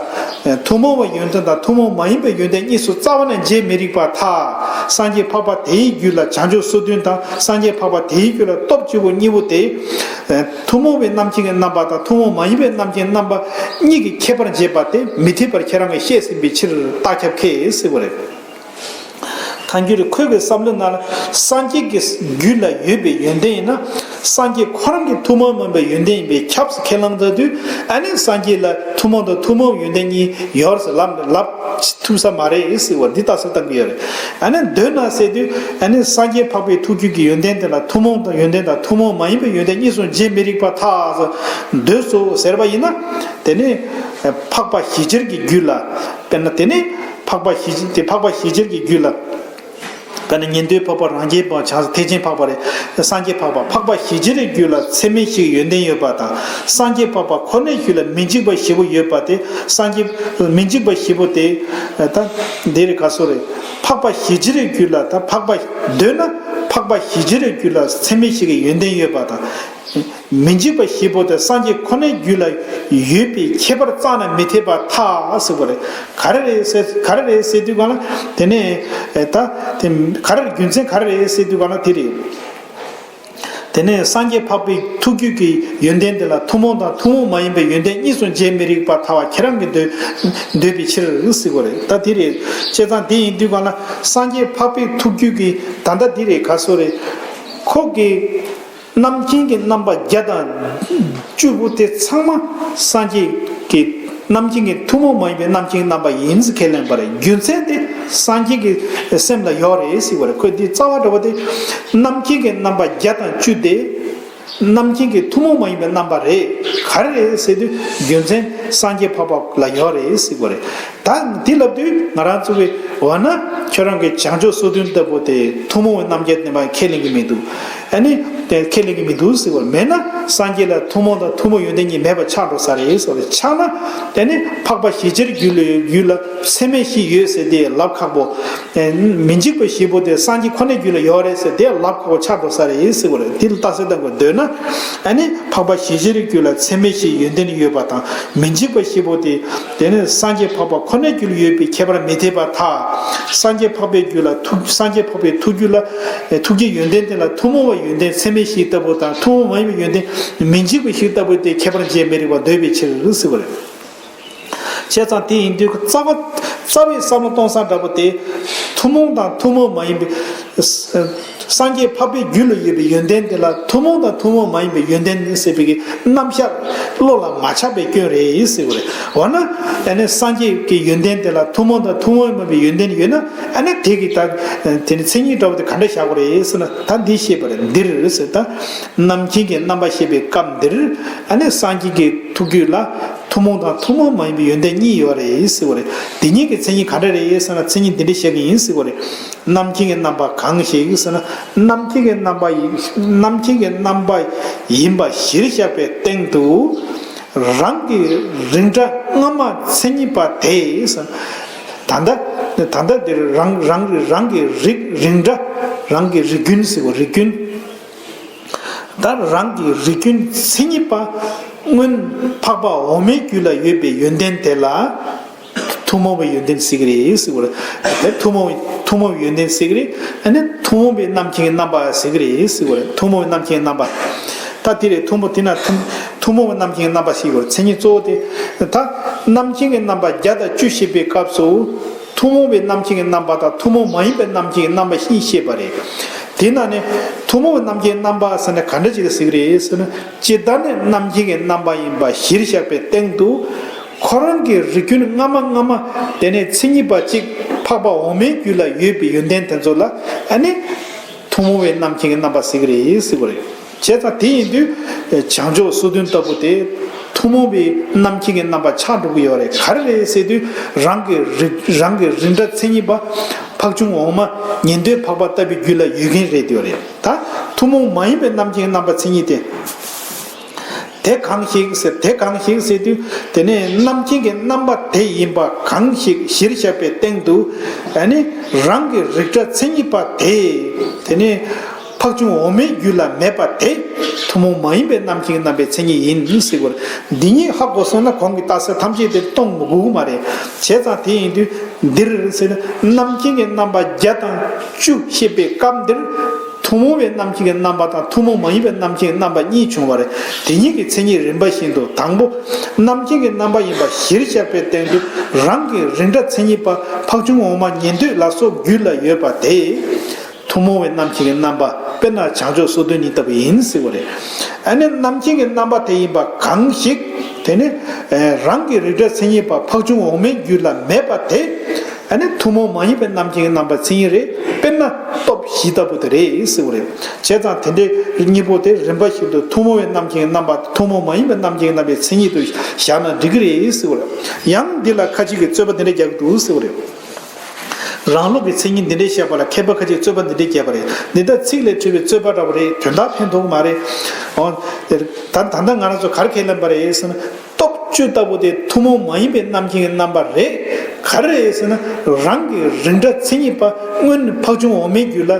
ཐུན་མོང་བའི་ཡོན་ཏན་དང་ཐུན་མོང་མ་ཡིན་པའི་ཡོན་ཏན་གཉིས་སུ་རྩ་བ་ནས་འབྱེད་མི་རིགས་པར་ཐལ། སངས་རྒྱས་འཕགས་པ་དེའི་རྒྱུད་ལ་བྱང་ཆུབ་སོ་བདུན་དང་སངས་རྒྱས་འཕགས་པ་དེའི་རྒྱུད་ལ་སྟོབས་བཅུ་པོ་གཉིས་པོ་དེ། ཐུན་མོང་བའི་རྣམ་མཁྱེན་གྱི་རྣམ་པ་དང་ཐུན་མོང་མ་ཡིན་པའི་རྣམ་མཁྱེན་རྣམ་པ་གཉིས་ཀྱི་ཁྱད་པར་འབྱེད་པ་དེ་མི་འཐད་པར་ཁྱེད་རང་གིས་བཤད་ཟིན་པའི་ཕྱིར་རྟགས་ཁྱབ་ཁས་ཟེར་བ་རེད། ཐལ་འགྱུར་ཁོས་ཀྱི་བསམ་བློའི་ནང་ལ་སངས་རྒྱས་ཀྱི་རྒྱུད་ལ་ཡོད་པའི་ཡོན་ཏན་ཡིན་ན་སངས་རྒྱས་ཁོ་རང་གི་ཐུན་མོང་མིན་པའི་ཡོན་ཏན་ཡིན་པས་ཁྱབ་ཟེར་ཁས་བླངས་ཚར་དུས། ཨ་ནི་སངས་རྒྱས་ལ་ཐུན་མོང་དང་ཐུན་མོང་ཡོན་ཏན་གཉིས་ཡོད་ཟེར་ལབ་ལབ་ཐུབ་ས་མ་རེད་ཟེར་བ་འདི་རྟགས་གསལ་བཏང་གི་ཡོད་རེད། ཨ་ནི་འདོད་ན་ཟེར་དུས་ཨ་ནི་སངས་རྒྱས་འཕགས་པའི་ཐུགས་རྒྱུད་ཀྱི་ཡོན་ཏན་དེ་ལ་ཐུན་མོང་དང་ཡོན་ཏན་དང་ཐུན་མོང་མ་ཡིན་པའི་ཡོན་ཏན་གཉིས་སུ་འབྱེད་མི་རིགས་པར་ཐལ་ཟེར། འདོད་སོ་ཟེར་བ་ཡིན་ན་དེ་ནི་འཕགས་པ་ཞི་བྱེད་ཀྱི་རྒྱུད་ལ། དཔེར་ན་དེ་ནི་འཕགས་པ་ཞི་བྱེད་དེ་འཕགས་པ་ཞི་བྱེད་ཀྱི་རྒྱུད་ལ། དཔེར་ན་ཉན་ཐོས་འཕགས་པ་རང་རྒྱལ་འཕགས་པ་བྱང་ཐེག་ཆེན་འཕགས་པ་རེད། སངས་རྒྱས་འཕགས་པ་འཕགས་པ་ཞི་བྱེད་རེ་རྒྱུད་ལ་ཚད་མེད་བཞིའི་ཡོན་ཏན་ཡོད་པ་དང་། སངས་རྒྱས་འཕགས་པ་ཁོ་ནའི་རྒྱུད་ལ་མི་འཇིགས་པ་བཞི་པོ་ཡོད་པ་དེ་སངས་རྒྱས་མི་འཇིགས་པ་བཞི་པོ་དེ་ད་འདི་རེད་ག་སོ་རེད། འཕགས་པ་ཞི་བྱེད་རེ་རྒྱུད་ལ་ད་འཕགས་པ་འདོད་ན་འཕགས་པ་ཞི་བྱེད་རེ་རྒྱུད་ལ་ཚད་མེད་བཞི་གི་ཡོན་ཏན་ཡོད་པ་དང་། མི་འཇིགས་པ་བཞི་པོ་དེ་སངས་རྒྱས་ཁོ་ནའི་རྒྱུད་ལ་ཡོད་པའི་ཁྱད་པར་རྩ་ནས་མི་འཐད་པར་ཐལ་ཟེར་བ་རེད། ག་རེ་རེད་ཟེར་ག་རེ་རེད་ཟེར་དུས་གང་ལ་དེ་ནས་ད་དེ་ག་རེ་རེད་རྒྱུ་མཚན་ག་རེ་རེད་ཟེར་དུས་གང་ལ་དེ་རེད། དེ་ནས་སངས་རྒྱས་འཕགས་པའི་ཐུགས་རྒྱུད་ཀྱི་ཡོན་ཏན་དེ་ལ་ཐུན་མོང་དང་ཐུན་མོང་མ་ཡིན་པའི་ཡོན་ཏན་གཉིས་སུ་འབྱེད་མི་རིགས་པར་ཐལ་བ་ཁྱེད་རང་གིས་འདོད་འདོད་པའི་ཕྱིར་ཟེར་བ་རེད། ད་དེ་རེད། བྱས་ཙང་དེ་ཡིན་དུས་གང་ལ་སངས་རྒྱས་འཕགས་པའི་ཐུགས་རྒྱུད་ཀྱི་ད་ལྟ་འདི་རེད་ག་སོ་རེད། ཁོ་གི་རྣམ་མཁྱེན་གྱི་རྣམ་པ་བརྒྱ་དང་བཅུ་པོ་དེ་ཚང་མ་སངས་རྒྱས་ཀྱི་རྣམ་མཁྱེན་གྱི་ཐུན་མོང་མ་ཡིན་པའི་རྣམ་མཁྱེན་རྣམ་པ་ཡིན་ཟེར་ཁས་ལེན་པ་རེད། རྒྱུ་མཚན་དེ་སངས་རྒྱས་ཀྱི་སེམས་ལ་ཡོད་རེད་ཟེར་བ་རེད། ཁོས་འདི་རྩ་བ་འདྲ་བོ་དེ་རྣམ་མཁྱེན་གྱི་རྣམ་པ་བརྒྱ་དང་བཅུ་དེ་རྣམ་མཁྱེན་གྱི་ཐུན་མོང་མ་ཡིན་པའི་རྣམ་པ་རེད། ག་རེ་རེད་ཟེར་དུས་རྒྱུ་མཚན་སངས་རྒྱས་འཕགས་པ་ལ་ཡོད་རེད་ཟེར་བ་རེད། ད་འདི་ལབ་དུས་ང་རང་ཚོ་གི་འོ་ན་ཁྱོད་རང་གི་བྱང་ཆུབ་སོ་བདུན་ལྟ་བུ་དེ་ཐུན་མོང་བའི་རྣམ་མཁྱེན་ནས་མ་ཁས་ལེན་གྱི་མི་འདུག་ཨ་ནི་དེ་ཁས་ལེན་གྱི་མི་འདུག་ཟེར་བ་མེད་ན་སངས་རྒྱས་ལ་ཐུན་མོང་དང་ཐུན་མོང་ཡོན་ཏན་གཉིས་མེད་པ་ཆགས་འགྲོ་ས་རེད་ཟེར་བ་རེད། ཆགས་ན་དེ་ནི་འཕགས་པ་ཞི་བྱེད་རྒྱུད་ལ་རྒྱུད་ལ་ཚད་མེད་བཞི་ཡོད་ཟེར་དེ་ལབ་ཁག་པོ། མི་འཇིགས་པ་བཞི་པོ་དེ་སངས་རྒྱས་ཁོ་ནའི་རྒྱུད་ལ་ཡོད་རེད་ཟེར་དེ་ལབ་ཁག་པོ་ཆགས་འགྲོ་ས་རེད་ཟེར་བ་རེད། དེ་ལ་རྟགས་གསལ་བཏང་དགོས་འདོད་ན་ཨ་ནི་འཕགས་པ་ཞི་བྱེད་རྒྱུད་ལ་ཚད་མེད་བཞིའི་ཡོན་ཏན་ཡོད་པ་དང་མི་འཇིགས་པ་བཞི་པོ་དེ། དེ་ནས་སངས་རྒྱས་འཕགས་པ་ཁོ་ནའི་རྒྱུད་ལ་ཡོད་པའི་ཁྱད་པར་མི་འཐད་པར་ཐལ། སངས་རྒྱས་འཕགས་པའི་རྒྱུད་ལ་ཐུགས་སངས་རྒྱས་འཕགས་པའི་ཐུགས་རྒྱུད་ལ་ཐུགས་ཀྱི་ཡོན་ཏན་དེ་ལ་ཐུན་མོང་བའི་ཡོན་ཏན་ཚད་མེད་བཞི་ལྟ་བུ་དང་ཐུན་མོང་མ་ཡིན་པའི་ཡོན་ཏན་མི་འཇིགས་པ་བཞི་ལྟ་བུ་དེ་ཁྱད་པར་འབྱེད་མི་རིགས་པར་འདོད་པའི་ཕྱིར་ཟེར་བ་རེད། བྱས་ཙང་དེ་ཡིན་དུས་རྩ་བ་རྩ་བའི་བསམ་བློ་གཏོང་ས་འདྲ་པོ་དེ་ཐུན་མོང་དང་ཐུན་མོང་མ་ཡིན་པའི། སངས་རྒྱས་འཕགས་པའི་རྒྱུད་ལ་ཡོད་པའི་ཡོན་ཏན་དེ་ལ་ཐུན་མོང་དང་ཐུན་མོང་མ་ཡིན་པའི་ཡོན་ཏན་ཟེར་བའི་གི་རྣམ་གཞག་བློ་ལ་མ་ཆགས་པའི་སྐྱོན་རེད་ཟེར་བ་རེད། འོ་ན་ཨ་ནི་སངས་རྒྱས་ཀྱི་ཡོན་ཏན་དེ་ལ་ཐུན་མོང་དང་ཐུན་མོང་མ་ཡིན་པའི་ཡོན་ཏན་ཡོད་ན་ཨ་ནི་དེ་གི་ད་དེ་ནི་མཚན་ཉིད་འདྲ་བོ་དེ་ག་འདྲ་བཞག་དགོས་རེད་ཟེར་ན་ད་འདི་ཤེས་པ་རེད། འདིར་ཟེར་ད་རྣམ་མཁྱེན་གྱི་རྣམ་པ་ཤེས་པའི་སྐབས་འདིར་ཨ་ནི་སངས་རྒྱས་ཀྱི་ཐུགས་རྒྱུད་ལ་ཐུན་མོང་དང་ཐུན་མོང་མ་ཡིན་པའི་ཡོན་ཏན་གཉིས་ཡོད་རེད་ཟེར་བ་རེད། དེ་གཉིས་ཀྱི་མཚན་ཉིད་ག་འདྲ་རེད་ཟེར་ན་མཚན་ཉིད་འདི་འདྲ་བཤད་ཀྱི་ཡིན་ཟེར་བ་རེད། རྣམ་མཁྱེན་གྱི་རྣམ་པ་གང་ཞིག་ཟེར་ན། རྣམ་མཁྱེན་གྱི་རྣམ་པ་ཡིན། རྣམ་མཁྱེན་གྱི་རྣམ་པ་ཡིན་པ་གཞིར་བཞག་པའི་སྟེང་དུ། རང་གི་རིགས་འདྲ་སྔ་མ་མཚན་ཉིད་པ་དེས། ད་ལྟ་ད་ལྟ་འདིར་རང་རང་རང་གི་རིགས་རིགས་འདྲ་རང་གི་རིགས་རྒྱུན་ཟེར་བ་རིགས་རྒྱུན། ད་རང་གི་རིགས་རྒྱུན་མཚན་ཉིད་པ་སྔོན་འཕགས་པ་འོག་མའི་རྒྱུད་ལ་ཡོད་པའི་ཡོན་ཏན་དེ་ལ། ཐུན་མོང་བའི་ཡོན་ཏན་ཟེར་གྱི་རེད་ཟེར་བ་རེད། དེ་ཐུན་མོང་ཐུན་མོང་བའི་ཡོན་ཏན་ཟེར་གྱི་རེད། ཨ་ནི་ཐུན་མོང་བའི་རྣམ་མཁྱེན་གྱི་རྣམ་པ་ཟེར་གྱི་རེད་ཟེར་བ་རེད། ཐུན་མོང་བའི་རྣམ་མཁྱེན་གྱི་རྣམ་པ། ད་དེ་རེད། ཐུན་མོང་དེ་ན་ཐུན་ ཐུན་མོང་བའི་རྣམ་མཁྱེན་གྱི་རྣམ་པ་ཞིག་ཡོད་རེད། མཚན་ཉིད་གཙོ་བོ་དེ། ད་རྣམ་མཁྱེན་གྱི་རྣམ་པ་བརྒྱ་དང་བཅུ་བཤད་པའི་སྐབས་སུ། ཐུན་མོང་བའི་རྣམ་མཁྱེན་གྱི་རྣམ་པ་དང་ཐུན་མོང་མ་ཡིན་པའི་རྣམ་མཁྱེན་གྱི་རྣམ་པ་གཉིས་བཤད་པ་རེད། དེའི་ནང་ནས་ཐུན་མོང་བའི་རྣམ་མཁྱེན་རྣམ་པ་ཟེར་ན་ག་འདྲ་ཅིག་ལ་ཟེར་གྱི་རེད་ཟེར་ན། ཇི་ལྟར་ནི་རྣམ་མཁྱེན་གྱི་རྣམ་པ་ཡིན་པ་གཞིར་བཞག་པའི་སྟེང་དུ། ཁོ་རང་གི་རིགས་རྒྱུན་སྔ་མ་སྔ་མ་དེ་ནས་མཚན་ཉིད་པ་གཅིག་འཕགས་པ་འོག་མའི་རྒྱུད་ལ་ཡོད་པའི་ཡོན་ཏན་དེ་ཚོ་ལ་ཨ་ནི་ཐུན་མོང་བའི་རྣམ་མཁྱེན་གྱི་རྣམ་པ་ཟེར་གྱི་རེད་ཟེར་གྱི་རེད། བྱས་ཙང་དེ་ཡིན་དུས་བྱང་ཕྱོགས་སོ་བདུན་ལྟ་བུ་དེ་ཐུན་མོང་བའི་རྣམ་མཁྱེན་གྱི་རྣམ་པ་ཆགས་འགྲོ་གི་ཡོད་རེད། ག་རེ་རེད་ཟེར་དུས་རང་གི་རིགས་རང་གི་རིགས་འདྲ་མཚན་ཉིད་པ་འཕགས་ཆུང་འོག་མ་ཉན་ཐོས་འཕགས་པ་ལྟ་བུའི་རྒྱུད་ལ་ཡོད་མཁན་རེད་འདོད་རེད། ད་ཐུན་མོང་མ་ཡིན་པའི་རྣམ་མཁྱེན་གྱི་རྣམ་པ་མཚན་ཉིད་དེ། དེ་གང་ཞིག་ཟེར། དེ་གང་ཞིག་ཟེར་དུས་དེ་ནས་རྣམ་མཁྱེན་གྱི་རྣམ་པ་དེ་ཡིན་པ་གང་ཞིག་གཞིར་བཞག་པའི་སྟེང་དུ། ཨ་ནི་རང་གི་རིགས་འདྲ་མཚན་ཉིད་པ་དེ། དེ་ནས་འཕགས་ཆུང་འོག་མའི་རྒྱུད་ལ་མེད་པ་དེ་ཐུན་མོང་མ་ཡིན་པའི་རྣམ་མཁྱེན་གྱི་རྣམ་པའི་མཚན་ཉིད་ཡིན་ཟེར་བར། འདི་ཉིད་ཧ་གོ་སོང་ན་གོང་གི་རྟགས་གསལ་ཐམས་ཅད་དེ་སྟོང་མི་དགོས་ཀྱི་མ་རེད། བྱས་ཙང་དེ་ཡིན་དུས་འདིར་ཟེར་ན་རྣམ་མཁྱེན་གྱི་རྣམ་པ་བརྒྱ་དང་བཅུ་བཤད་པའི་སྐབས་འདིར། ཐུན་མོང་བའི་རྣམ་མཁྱེན་གྱི་རྣམ་པ་དང་ཐུན་མོང་མ་ཡིན་པའི་རྣམ་མཁྱེན་གྱི་རྣམ་པ་གཉིས་བྱུང་བ་རེད། དེ་གཉིས་ཀྱི་མཚན་ཉིད་རིམ་པ་བཞིན་དུ། དང་པོ། རྣམ་མཁྱེན་གྱི་རྣམ་པ་ཡིན་པ་གཞིར་བཞག་པའི་སྟེང་དུ་རང་གི་རིགས་འདྲ་མཚན་ཉིད་པ་འཕགས་ཆུང་འོག་མ་ཉན་ཐོས་ལ་སོགས་རྒྱུད་ལ་ཡོད་པ་དེ། ཐུན་མོང་བའི་རྣམ་མཁྱེན་གྱི་རྣམ་པ། དཔེར་ན་བྱང་ཕྱོགས་སོ་བདུན་གཉིས་ལྟ་བུ་ཡིན་ཟེར་བ་རེད། ཨ་ནི་རྣམ་མཁྱེན་གྱི་རྣམ་པ་དེ་ཡིན་པ་གང་ཞིག་དེ་ནི་རང་གི་རིགས་འདྲ་མཚན་ཉིད་པ་འཕགས་ཆུང་འོག་མའི་རྒྱུད་ལ་མེད་པ་དེ། ཨ་ནི་ཐུན་མོང་མ་ཡིན་པའི་རྣམ་མཁྱེན་གྱི་རྣམ་པ་མཚན་ཉིད་རེད། དཔེར་ན་སྟོབས་བཞི་ལྟ་བུ་དེ་རེད་ཟེར་བ་རེད། བྱས་ཙང་དེ་འདྲའི་གཉིས་པོ་དེ་རིམ་པ་བཞིན་དུ་ཐུན་མོང་བའི་རྣམ་མཁྱེན་གྱི་རྣམ་པ་དང་ཐུན་མོང་མ་ཡིན་པའི་རྣམ་མཁྱེན་གྱི་རྣམ་པའི་མཚན་ཉིད་དུ་བཞག་ན་འགྲིག་གི་རེད་ཟེར་བ་རེད། ཡང་འདི་ལ་ཁ་ཅིག་གིས་རྩོད་པ་འདི་འདྲ་རྒྱག་གི་འདུག་ཟེར་བ་རེད། རང་ལུགས་ཀྱི་མཚན་ཉིད་འདི་འདྲའི་བཤད་པ་ལ་མཁས་པ་ཁ་ཅིག་རྩོད་པ་འདི་འདྲའི་བརྒྱབ་པ་རེད། འདི་ལྟར་ཚིག་ལས་འཕྲོས་པའི་རྩོད་པ་འདྲ་བོ་རེད། དོན་དག་ཕན་ཐོགས་མ་རེད། འོ། ད་ད་ལྟ་ང་རང་ཚོ་ག་རེ་ཁས་ལེན་པ་རེད་ཟེར་ན། སྟོབས་བཅུ་ལྟ་བུ་དེ་ཐུན་མོང་མ་ཡིན་པའི་རྣམ་མཁྱེན་གྱི་རྣམ་པ་རེད། ག་རེ་རེད་ཟེར་ན། རང་གི་རིགས་འདྲ་མཚན་ཉིད་པ་སྔོན་འཕགས་ཆུང་འོག་མའི་རྒྱུད་ལ་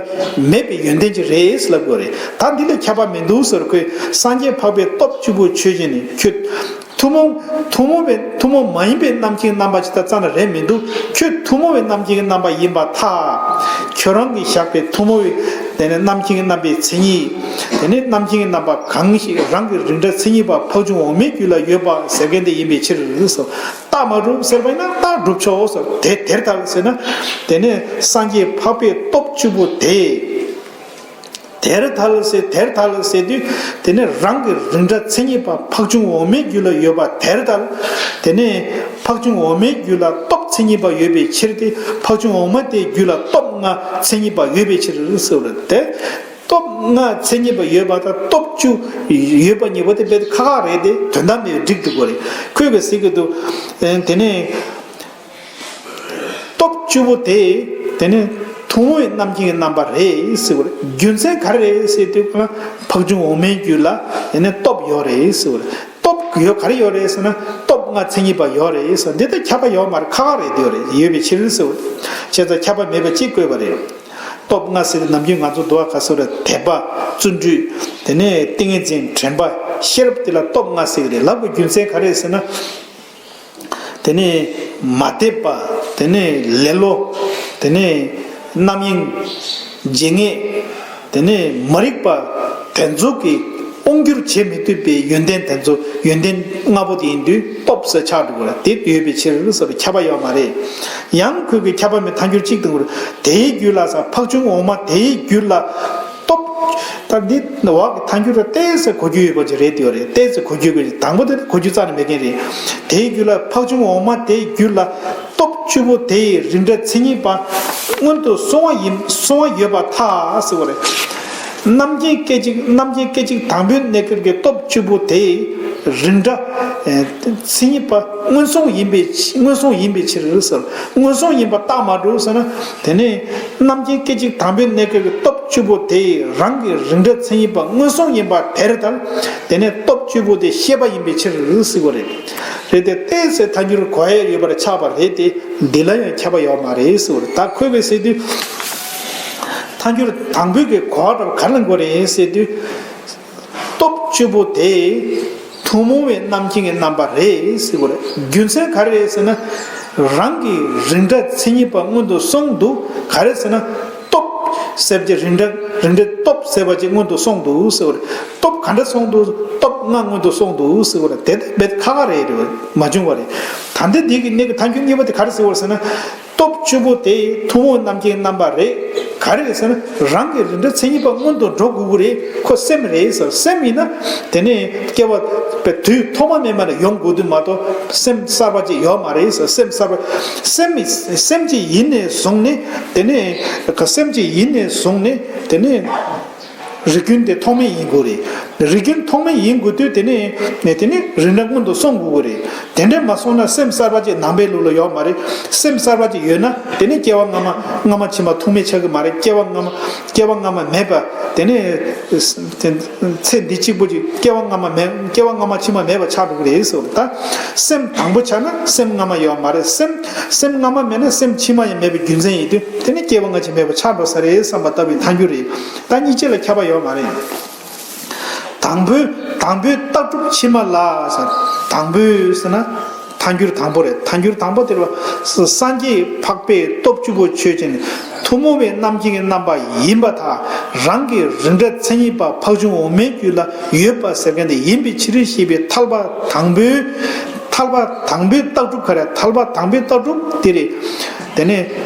མེད་པའི་ཡོན་ཏན་ཅིག་རེད་ཟེར་ལབ་དགོས་རེད། ད་འདི་ལ་ཁྱབ་པ་མི་འདུག་ཟེར། ཁོས་སངས་རྒྱས་འཕགས་པའི་སྟོབས་བཅུ་པོ་ཆོས་ཅན་ནི་ཁྱོད། ཐུན་མོང་། ཐུན་མོང་བའི་ཐུན་མོང་མ་ཡིན་པའི་རྣམ་མཁྱེན་རྣམ་པ་ཅིག་དང་རྩ་ནས་རེད་མི་འདུག་ཁྱོད་ཐུན་མོང་བའི་རྣམ་མཁྱེན་གྱི་རྣམ་པ་ཡིན་པར་ཐལ། ཁྱོད་རང་གིས་བཞག་པའི་ཐུན་མོང་བའི་དེ་ནས་རྣམ་མཁྱེན་གྱི་རྣམ་པའི་མཚན་ཉིད། དེ་ནས་རྣམ་མཁྱེན་གྱི་རྣམ་པ་གང་ཞིག་རང་གི་རིགས་འདྲ་མཚན་ཉིད་པ་འཕགས་ཆུང་འོག་མའི་རྒྱུད་ལ་ཡོད་པ་ཟེར་མཁན་དེ་ཡིན་པའི་ཕྱིར་སོ། རྟགས་མ་གྲུབ་ཟེར་བ་ཡིན་ན་རྟགས་གྲུབ་ཆོག་སོ། དེ་དེར་ཐལ་ཟེར་ན། དེ་ནས་སངས་རྒྱས་འཕགས་པའི་སྟོབས་བཅུ་པོ་དེ། དེར་ཐལ་ཟེར། དེར་ཐལ་ཟེར་དུས་དེ་ནི་རང་གི་རིགས་འདྲ་མཚན་ཉིད་པ་འཕགས་ཆུང་འོག་མའི་རྒྱུད་ལ་ཡོད་པ་དེར་ཐལ། དེ་ནི་འཕགས་ཆུང་འོག་མའི་རྒྱུད་ལ་སྟོབས་མཚན་ཉིད་པ་ཡོད་པའི་ཕྱིར་ཏེ། འཕགས་ཆུང་འོག་མ་དེའི་རྒྱུད་ལ་སྟོབས་ལྔ་མཚན་ཉིད་པ་ཡོད་པའི་ཕྱིར་ཟེར་བ་རེད་དེ། སྟོབས་ལྔ་མཚན་ཉིད་པ་ཡོད་པ་དང་སྟོབས་བཅུ་ཡོད་པ་གཉིས་པོ་དེ་དཔེ་ཁག་ཁག་རེད་དེ། དོན་དག་མེད་པའི་འགྲིག་འདུག་གོ་རེད། ཁོས་གི་ཟེར་གི་འདུག་དེ་ནི། སྟོབས་བཅུ་པོ་དེ། དེ་ནི་ཐུན་མོང་བའི་རྣམ་མཁྱེན་གྱི་རྣམ་པ་རེད་ཟེར་བ་རེད། རྒྱུ་མཚན་ག་རེ་རེད་ཟེར་དུས་ཁོ་ན་འཕགས་ཆུང་འོག་མའི་རྒྱུད་ལ་དེ་ནི་སྟོབས་ཡོད་རེད་ཟེར་བ་རེད། སྟོབས་ཡོད་ག་རེ་ཡོད་རེད་ཟེར་ན། སྟོབས་ལྔ་མཚན་ཉིད་པ་ཡོད་རེད་ཟེར། འདི་ལྟར་ཁྱབ་པ་ཡོད་མ་རེད། ཁག་ཁག་རེད། དེ་ཡོད་རེད། ཡོད་པའི་ཕྱིར་ཟེར་བ་རེད། བྱས་ཙང་ཁྱབ་པ་མེད་པ་གཅིག་བཀོད་པ་རེད། སྟོབས་ལྔ་ཟེར་དུས་ནམ་རྒྱུན་ང་ཚོ་འདུལ་བ་ག་ཟེར་རེད། དད་པ། བརྩོན་འགྲུས། དེ་ནས་ཏིང་ངེ་འཛིན། དྲན་པ། ཤེས་རབ་དེ་ལ་སྟོབས་ལྔ་ཟེར་གི་རེད། ལབ་པའི་རྒྱུ་མཚན་ག་རེ་རེད་ཟེར་ན། དེ་ནས་མ་དད་པ། དེ་ནས་ལེ་ལོ། དེ་ནས་རྣམ་གཡེང་། བརྗེད་ངས། དེ་ནས་མ་རིག་པ། དེ་ཚོ་གིས་དབང་སྒྱུར་བྱེད་མི་ཐུབ་པའི་ཡོན་ཏན་དེ་ཚོ། ཡོན་ཏན་ལྔ་པོ་དེ་ཡིན་དུས་སྟོབས་ཟེར་ཆགས་འགྲོ་གི་རེད། དེ་ཡོད་པའི་ཕྱིར་ཟེར་བའི་ཁྱབ་པ་ཡོད་མ་རེད། ཡང་ཁོས་གི་ཁྱབ་པ་མེད་ཐལ་འགྱུར་གཅིག་བཏང་གི་རེད། དེའི་རྒྱུད་ལ་ཟེར། འཕགས་ཆུང་འོག་མ་དེའི་རྒྱུད་ལ། སྟོབས། ད་འདི་འོག་གི་ཐལ་འགྱུར་ལ་ཏོག་ཙམ་གོ་རྒྱུ་ཡོད་པ་ཅིག་རེད། དེ་ཡོད་རེད། ཏོག་ཙམ་གོ་རྒྱུ་ཡོད་པ་ཅིག་དང་པོ་དེ་གོ་རྒྱུ་རྩ་ནས་མེད་མཁན་རེད། དེའི་རྒྱུད་ལ་འཕགས་ཆུང་འོག་མ་དེའི་རྒྱུད་ལ་སྟོབས་བཅུ་པོ་དེའི་རིགས་འདྲ་མཚན་ཉིད་པ་སྔོན་དུ་སོང་བ་ཡིན། སོང་བ་ཡོད་པར་ཐལ་ཟེར་བ་རེད། རྣམ་མཁྱེན་སྐད་ཅིག་རྣམ་མཁྱེན་སྐད་ཅིག་དང་པོའི་གནས་སྐབས་ཀྱི་སྟོབས་བཅུ་པོ་དེའི་རིགས་འདྲ་མཚན་ཉིད་པ་སྔོན་སོང་ཡིན་པའི། སྔོན་སོང་ཡིན་པའི་ཕྱིར་ཟེར། སྔོན་སོང་ཡིན་པ་རྟགས་མ་གྲུབ་ཟེར་ན། དེ་ནས་རྣམ་མཁྱེན་སྐད་ཅིག་དང་པོའི་གནས་སྐབས་ཀྱི་སྟོབས་བཅུ་པོ་དེ་རང་གི་རིགས་འདྲ་མཚན་ཉིད་པ་མངོན་སུམ་ཡིན་པ་དེར་ཐལ། དེ་ནས་སྟོབས་བཅུ་པོ་དེ་ཤེས་པ་ཡིན་པའི་ཕྱིར་ཟེར་བ་རེད། རེད་དེ། ཏོག་ཙམ་ཐལ་འགྱུར་གོ་ཡ་ཡོད་པར་ཆགས་པ་རེད་དེ། འདི་ལ་ཡང་ཁྱབ་པ་ཡོད་མ་རེད་ཟེར་བ་རེད། ད་ཁོས་གི་ཟེར་དུས། ཐལ་འགྱུར་དང་པོའི་གི་གོ་བ་འདྲ་བ་ག་རེ་ལ་འགོ་རེད་ཟེར་དུས། སྟོབས་བཅུ་པོ་དེ་ཐུན་མོང་བའི་རྣམ་མཁྱེན་གྱི་རྣམ་པ་རེད་ཟེར་བ་རེད། རྒྱུ་མཚན་ག་རེ་རེད་ཟེར་ན། རང་གི་རིགས་འདྲ་མཚན་ཉིད་པ་སྔོན་དུ་སོང་འདུག་ག་རེ་ཟེར་ན། སྟོབས་ཟེར་བ་ཅིག་རིགས་འདྲ། རིགས་འདྲ་སྟོབས་ཟེར་བ་ཅིག་སྔོན་དུ་སོང་འདུག་ཟེར་བ་རེད། སྟོབས་ག་འདྲ་སོང་འདུག་སྟོབས་ ལྔ་སྔོན་དུ་སོང་འདུག་ཟེར་བ་ལ་དེ་ལྟ་བུ་ཁག་ཁག་རེད་རེད་མ་བྱུང་བ་རེད། ད་ལྟ་འདི་གི་གནས་ཀྱི་ཐལ་འགྱུར་གཉིས་པ་དེ་ག་རེ་ཟེར་བ་ཟེར་ན། སྟོབས་བཅུ་པོ་དེ་ཐུན་མོང་རྣམ་མཁྱེན་རྣམ་པ་རེད། ག་རེ་རེད་ཟེར་ན། རང་གི་རིགས་འདྲ་མཚན་ཉིད་པ་སྔོན་དུ་འགྲོ་དགོས་ཀྱི་རེད། ཁོ་སེམས་རེད་ཟེར། སེམས་ཡིན་ན་དེ་ནས་སྐྱེ་བ་པའི་དུས་ཐོག་མ་མེད་པ་ནས་ཡོང་དགོས་དུས་མ་གཏོགས་སེམས་གསར་པ་ཅིག་ཡོད་མ་རེད་ཟེར། སེམས་གསར་པ་སེམས་སེམས་ཅིག་ཡིན་ནས་བཟུང་ནས་དེ་ནས་སེམས་ཅིག་ཡིན་ནས་བཟུང་ནས་དེ་ནས། རིགས་རྒྱུན་དེ་ཐོག་མེད་ཡིན་དགོས་རེད། རིགས་རྒྱུན་ཐོག་མེད་ཡིན་དགོས་དུས་དེ་ནས་དེ་ནས་རིགས་འདྲ་སྔོན་དུ་སོང་དགོས་ཀྱི་རེད། དེ་འདྲ་མ་སོང་ན་སེམས་གསར་པ་ཅིག་ནང་པའི་ལུགས་ལ་ཡོད་མ་རེད། སེམས་གསར་པ་ཅིག་ཡོད་ན་དེ་ནས་སྐྱེ་བ་སྔ་མ་སྔ་མ་ཕྱི་མ་ཐུག་མེད་ཆགས་ཀྱི་མ་རེད། སྐྱེ་བ་སྔ་མ་སྐྱེ་བ་སྔ་མ་མེད་པ་དེ་ནས་ཚེ་འདི་གཅིག་པོ་ཅིག་སྐྱེ་བ་སྔ་མ་མེད། སྐྱེ་བ་སྔ་མ་ཕྱི་མ་མེད་པ་ཆགས་འགྲོ་གི་རེད་ཟེར་བ་ད། སེམས་དང་པོ་ཆགས་ན་སེམས་སྔ་མ་ཡོད་མ་རེད། སེམས་སེམས་སྔ་མ་མེད་ན་སེམས་ཕྱི་མ་ཡང་མེད་པའི་རྒྱུ་མཚན་ཡིན་དུས་དེ་ནས་སྐྱེ་བ་སྔ་ཕྱི་མེད་པ་ཆགས་འགྲོ་ས་རེད་བསམ་པ་ལྟ་བུའི་ཐལ་འགྱུར་རེད། ད་གཉིས་ཆ་ལ་ཁྱབ་པ་ཡོད་མ་རེད། དང་པོའི་དང་པོའི་རྟགས་གྲུབ་ཕྱི་མ་ལ་ཟེར། དང་པོའི་ཟེར་ན་ཐལ་འགྱུར་དང་པོ་རེད། ཐལ་འགྱུར་དང་པོ་དེ་ལ་སངས་རྒྱས་འཕགས་པའི་སྟོབས་བཅུ་པོ་ཆོས་ཅན། ཐུན་མོང་བའི་རྣམ་མཁྱེན་གྱི་རྣམ་པ་ཡིན་པར་ཐལ། རང་གི་རིགས་འདྲ་མཚན་ཉིད་པ་འཕགས་ཆུང་འོ་མའི་རྒྱུད་ལ་ཡོད་པ་ཟེར་མཁན་དེ་ཡིན་པའི་ཕྱིར་ཞེས་པའི་ཐལ་པ་དང་པོའི་ཐལ་པ་དང་པོའི་རྟགས་གྲུབ་ག་རེ། ཐལ་པ་དང་པོའི་རྟགས་གྲུབ་དེ་རེད། དེ་ནས་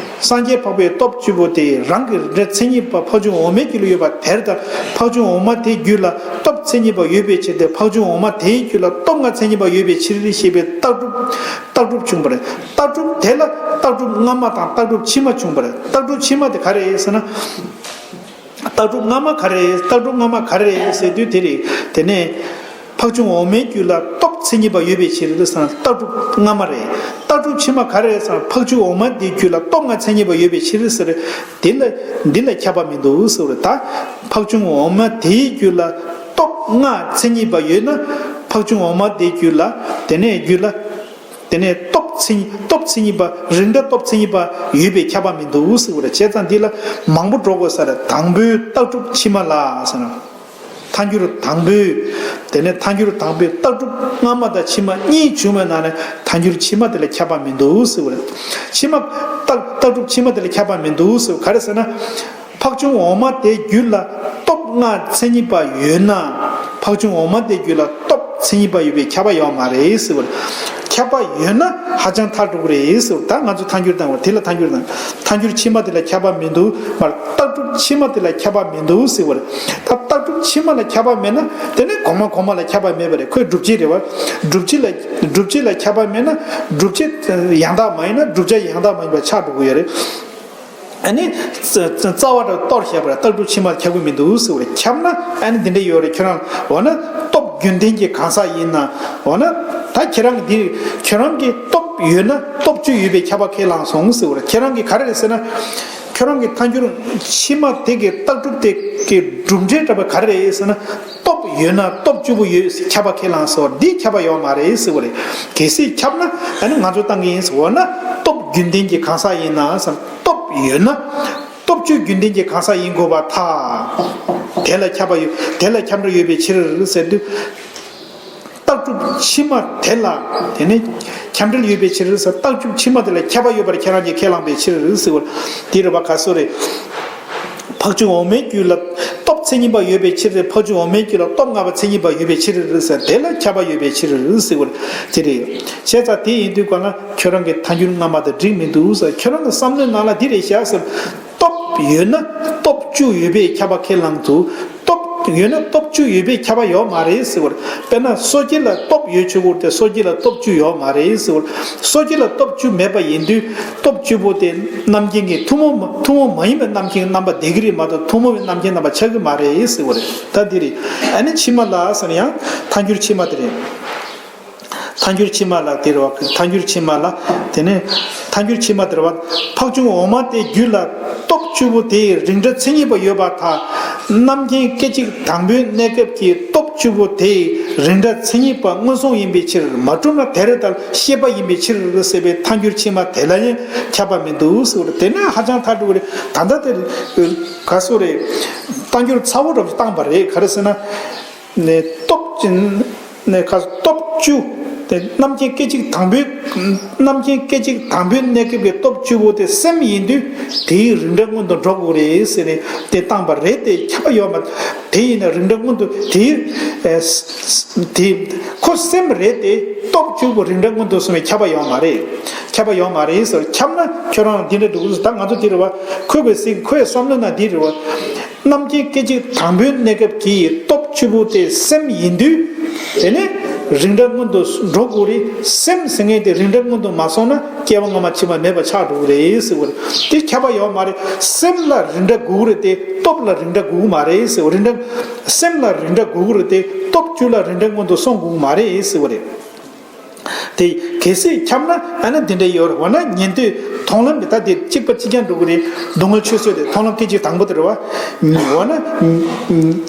སངས་རྒྱས་འཕགས་པའི་སྟོབས་བཅུ་པོ་དེ་རང་གི་རིགས་འདྲ་མཚན་ཉིད་པ་འཕགས་ཆུང་འོ་མའི་རྒྱུད་ལ་ཡོད་པ་དེར་ལྟར་འཕགས་ཆུང་འོ་མ་དེའི་རྒྱུད་ལ་སྟོབས་མཚན་ཉིད་པ་ཡོད་པའི་ཕྱིར་ཏེ། འཕགས་ཆུང་འོ་མ་དེའི་རྒྱུད་ལ་སྟོབས་ལྔ་མཚན་ཉིད་པ་ཡོད་པའི་ཕྱིར་ཞེས་པའི་རྟགས་གྲུབ་རྟགས་གྲུབ་བྱུང་བ་རེད། རྟགས་གྲུབ་དེ་ལ་རྟགས་གྲུབ་སྔ་མ་དང་རྟགས་གྲུབ་ཕྱི་མ་བྱུང་བ་རེད། རྟགས་གྲུབ་ཕྱི་མ་དེ་ག་རེ་ཟེར་ན། རྟགས་གྲུབ་སྔ་མ་ག་རེ་རེད། རྟགས་གྲུབ་སྔ་མ་ག་རེ་རེད་ཟེར་དུས་དེ་རེད། དེ་ནས་འཕགས་ཆུང་འོ་མའི་རྒྱུད་ལ་སྟོབས་མཚན་ཉིད་པ་ཡོད་པའི་ཕྱིར་ཟེར་ན་རྟགས་གྲུབ་སྔ་མ་རེད། རྟགས་གྲུབ་ཕྱི་མ་ག་རེ་རེད་ཟེར་ན་འཕགས་ཆུང་འོ་མ་དེའི་རྒྱུད་ལ་སྟོབས་ལྔ་མཚན་ཉིད་པ་ཡོད་པའི་ཕྱིར་ཟེར། དེ་ལ་འདི་ལ་ཁྱབ་པ་མི་འདུག་ཟེར་བ་རེད། ད་འཕགས་ཆུང་འོ་མ་དེའི་རྒྱུད་ལ་སྟོབས་ལྔ་མཚན་ཉིད་པ་ཡོད་ན་འཕགས་ཆུང་འོ་མ་དེའི་རྒྱུད་ལ་དེ་ནས་རྒྱུད་ལ། དེ་ནས་སྟོབས་མཚན་སྟོབས་མཚན་ཉིད་པ་རིགས་འདྲ་སྟོབས་མཚན་ཉིད་པ་ཡོད་པའི་ཁྱབ་པ་མི་འདུག་ཟེར་བ་རེད། བྱས་ཙང་འདི་ལ་མང་པོ་འགྲོ་དགོས་ས་རེད། དང་པོའི་རྟགས་གྲུབ་ཕྱི་མ་ལ་ཟེར་ན། ཐལ་འགྱུར་དང་པོའི། དེ་ནས་ཐལ་འགྱུར་དང་པོའི་རྟགས་གྲུབ་སྔ་མ་དང་ཕྱི་མ་གཉིས་བྱུང་བའི་ནང་ནས་ཐལ་འགྱུར་ཕྱི་མ་དེ་ལ་ཁྱབ་པ་མི་འདུག་ཟེར་བ་རེད། ཕྱི་མ་རྟགས་རྟགས་གྲུབ་ཕྱི་མ་དེ་ལ་ཁྱབ་པ་མི་འདུག་ཟེར་བ་ག་རེ་ཟེར་ན། འཕགས་ཆུང་འོ་མ་དེའི་རྒྱུད་ལ་སྟོབས་ལྔ་མཚན་ཉིད་པ་ཡོད་ན། འཕགས་ཆུང་འོ་མ་དེའི་རྒྱུད་ལ་སྟོབས་མཚན་ཉིད་པ་ཡོད་པའི་ཁྱབ་པ་ཡོད་མ་རེད་ཟེར་བ་རེད། ཁྱབ་པ་ཡོད་ན་ཧ་ཅང་ཐལ་འགྲོ་གི་རེད་ཟེར་བ་རེད། ད་ང་ཚོ་ཐལ་འགྱུར་བཏང་བ་དེ་ལ་ཐལ་འགྱུར་དང་ཐལ་འགྱུར་ཕྱི་མ་དེ་ལ་ཁྱབ་པ་མི་འདུག་མར་རྟགས་གྲུབ་ཕྱི་མ་དེ་ལ་ཁྱབ་པ་མི་འདུག་ཟེར་བ་རེད། ད་རྟགས་གྲུབ་ཕྱི་མ་ལ་ཁྱབ་པ་མེད་ན་དེ་ནི་གོང་མ་གོང་མ་ལ་ཁྱབ་པ་མེད་པ་རེད། ཁོའི་སྒྲུབ་བྱེད་རེད་བ། སྒྲུབ་བྱེད་ལ་སྒྲུབ་བྱེད་ལ་ཁྱབ་པ་མེད་ན་སྒྲུབ་བྱེད་ཡང་དག་མ་ཡིན་ན་བསྒྲུབ་བྱ་ཡང་དག་མ་ཡིན་པ་ཆགས་འགྲོ་གི་ཡོད་རེད། ཨ་ནི། རྩ་རྩ་བ་དང་གཏོར་བཤད་པར་རྟགས་གྲུབ་ཕྱི་མ་ཁྱབ་ཀྱི་མི་འདུག་ཟེར་བ་རེད། ཁྱབ་ན་ཨ་ནི་འདི་འདྲ་ཡོད་རེད། ཁྱོད་རང་འོ་ན་སྟོབས་རྒྱུན་ལྡན་གྱི་གང་ཟག་ཡིན་ན་འོ་ན་ད་ཁྱེད་རང་གི་འདི་ཁྱོད་རང་གི་སྟོབས་ཡོད་ན་སྟོབས་བཅུ་ཡོད་པའི་ཁྱབ་པ་ཁས་བླངས་སོང་ཟེར་བ་རེད། ཁྱེད་རང་གི་ག་རེ་རེད་ཟེར་ན། ཁྱོད་རང་གི་ཐལ་འགྱུར་ཕྱི་མ་དེ་གི་རྟགས་གྲུབ་དེ་གི་གྲུབ་འབྲས་འདྲ་པོ་ག་རེ་རེད་ཟེར་ན། སྟོབས་ཡོད་ན་སྟོབས་བཅུ་པོ་ཡོད་ཁྱབ་པ་ཁས་བླངས་ཟེར་བ་འདི་ཁྱབ་པ་ཡོད་མ་རེད་ཟེར་བ་རེད། གལ་སྲིད་ཁྱབ་ན་ཨ་ནི་ང་ཚོ་བཏང་གི་ཡིན་ཟེར་བ་ན་སྟོབས་རྒྱུན་ལྡན་གྱི་གང་ཟག་ཡིན་ན་ཟེར། སྟོབས་ཡོད་ན། སྟོབས་བཅུ་རྒྱུན་ལྡན་གྱི་གང་ཟག་ཡིན་དགོས་པར་ཐལ། དེ་ལ་ཁྱབ་པ་ཡོད། དེ་ལ་ཁྱབ་འགྲོ་ཡོད་པའི་ཕྱིར་ཟེར་དུས། རྟགས་གྲུབ་ཕྱི་མ་དེ་ལ་དེ་ནི་ཁྱབ་འབྲེལ་ཡོད་པའི་ཕྱིར་ཟེར། རྟགས་གྲུབ་ཕྱི་མ་དེ་ལ་ཁྱབ་པ་ཡོད་པར་ཁྱེད་རང་གིས་ཁས་བླངས་པའི་ཕྱིར་ཟེར་བ་དེ་རེད་པ། ག་སོ་རེད། འཕགས་ཆུང་འོ་མའི་རྒྱུད་ལ་སྟོབས་མཚན་ཉིད་པ་ཡོད་པའི་ཕྱིར་ཟེར། འཕགས་ཆུང་འོ་མའི་རྒྱུད་ལ་སྟོབས་ལྔ་པ་མཚན་ཉིད་པ་ཡོད་པའི་ཕྱིར་ཟེར། དེ་ལ་ཁྱབ་པ་ཡོད་པའི་ཕྱིར་ཟེར་བ་དེ་རེད། བྱས་ཙང་དེ་ཡིན་དུས་གང་ལ་ཁྱོད་རང་གི་ཐལ་འགྱུར་སྔ་མ་དང་འགྲིག་མི་འདུག་ཟེར། ཁྱོད་རང་གི་བསམ་བློའི་ནང་ལ་འདི་རེད་བཞག་ཟེར། སྟོབས་ཡོད་ན་སྟོབས་བཅུ་ཡོད་པའི་ཁྱབ་པ་ཁས་བླངས་འདུག་སྟོབས་ཡོད་ན་སྟོབས་བཅུ་ཡོད་པའི་ཁྱབ་པ་ཡོད་མ་རེད་ཟེར་བ་རེད། དཔེར་ན་སོ་སྐྱེ་ལ་སྟོབས་ཡོད་ཆོག་གི་རེད་དེ་སོ་སྐྱེ་ལ་སྟོབས་བཅུ་ཡོད་མ་རེད་ཟེར་བ་རེད། སོ་སྐྱེ་ལ་སྟོབས་བཅུ་མེད་པ་ཡིན་དུས་སྟོབས་བཅུ་པོ་དེ་རྣམ་མཁྱེན་གྱི་ཐུན་མོང་མ་ཐུན་མོང་མ་ཡིན་པའི་རྣམ་མཁྱེན་རྣམ་པ་དེ་གི་རེད་མ་གཏོགས་ཐུན་མོང་བའི་རྣམ་མཁྱེན་རྣམ་པ་ཆགས་ཀྱི་མ་རེད་ཟེར་བ་རེད། ད་འདི་རེད། ཨ་ནི་ཕྱི་མ་ལ་ཟེར་ན་ཡང་ཐལ་འགྱུར་ཕྱི་མ་དེ་རེད། ཐལ་འགྱུར་ཕྱི་མ་ལ་དེ་རེད་བ། ཐལ་འགྱུར་ཕྱི་མ་ལ་དེ་ནས་ཐལ་འགྱུར་ཕྱི་མ་དེ་རེད་བ། འཕགས་ཆུང་འོ་མ་དེའི་རྒྱུད་ལ་སྟོབས་བཅུ་པོ་དེའི་རིགས་འདྲ་མཚན་ཉིད་པ་ཡོད་པར་ཐལ། རྣམ་མཁྱེན་སྐད་ཅིག་དང་པོའི་གནས་སྐབས་ཀྱི་སྟོབས་བཅུ་པོ་དེའི་རིགས་འདྲ་མཚན་ཉིད་པ་མངོན་སུམ་ཡིན་པའི་ཕྱིར། མ་གྲུབ་ན་དེ་རེད་ལྟར་ཤེས་པ་ཡིན་པའི་ཕྱིར་ཟེར་བའི་ཐལ་འགྱུར་ཕྱི་མ་དེ་ལ་ཡང་ཁྱབ་པ་མི་འདུག་ཟེར་བ་རེད། དེ་ནས་ཧ་ཅང་ཐལ་འགྲོ་གི་རེད། ད་ལྟ་དེ་ག་སོ་རེད། རྟགས་འགྱུར་ཚ་བོ་འདྲ་པོ་བཏང་པ་རེད། ག་རེ་ཟེར་ན། ནས་སྟོབས་ཅན། ནས་ཁ་སྟོབས་བཅུ། དེ་རྣམ་མཁྱེན་སྐད་ཅིག་དང་པོའི་ རྣམ་མཁྱེན་སྐད་ཅིག་དང་པོའི་གནས་སྐབས་ཀྱི་སྟོབས་བཅུ་པོ་དེ་སེམས་ཡིན་དུས་དེའི་རིགས་འདྲ་མངོན་དུ་འགྲོ་དགོས་རེད་ཟེར་ནས་དེ་བཏང་པ་རེད་དེ། ཁྱབ་པ་ཡོད་མ། དེ་ཡིན་ན་རིགས་འདྲ་མངོན་དུ་དེའི་དེ་ཁོ་སེམས་རེད་དེ། སྟོབས་བཅུ་པོ་རིགས་འདྲ་མངོན་དུ་སོང་བས་ཁྱབ་པ་ཡོད་མ་རེད། ཁྱབ་པ་ཡོད་མ་རེད་ཟེར། ཁྱབ་ན་ཁྱོད་རང་འདི་འདྲ་འདུག་ཟེར། ད་ང་ཚོ་དེ་རེད་བ། ཁོས་གོས་སྲིད་ཁོའི་བསམ་བློ་ན་འདི་རེད་བ། རྣམ་མཁྱེན་སྐད་ཅིག་དང་པོའི་གནས་སྐབས་ཀྱི་སྟོབས་བཅུ་པོ་དེ་སེམས་ཡིན་དུས། དེ་ནས་རིགས་འདྲ་མངོན་དུ་འགྲོ་དགོས་རེད། སེམས་ཟེར་མཁན་དེ་རིགས་འདྲ་མངོན་དུ་མ་སོང་ན་སྐྱེ་བ་སྔ་མ་ཕྱི་མ་མེད་པ་ཆགས་འགྲོ་གི་རེད་ཟེར་བ་རེད། དེ་ཁྱབ་པ་ཡོད་མ་རེད། སེམས་ལ་རིགས་འདྲ་དགོས་རེད་དེ། སྟོབས་ལ་རིགས་འདྲ་དགོས་མ་རེད་ཟེར་བ་རེད། རིགས་འདྲ། སེམས་ལ་རིགས་འདྲ་དགོས་རེད་དེ། སྟོབས་བཅུ་ལ་རིགས་འདྲ་མངོན་དུ་སོང་དགོས་མ་རེད་ཟེར་བ་རེད། དེ་གལ་སྲིད་ཁྱབ་ན་ཨ་ནི་འདི་འདྲ་ཡོད་རེད། འོ་ན་ཉན་ཐོས་མཐོང་ལམ་གྱི་ད་དེ་གཅིག་པ་གཅིག་རྐྱང་འགྲོ་གི་རེད། སྡུག་བསྔལ་ཆོས་བཟོད་དེ་མཐོང་ལམ་སྐད་ཅིག་དང་པོ་དེ་རེད་བ། འོ་ན་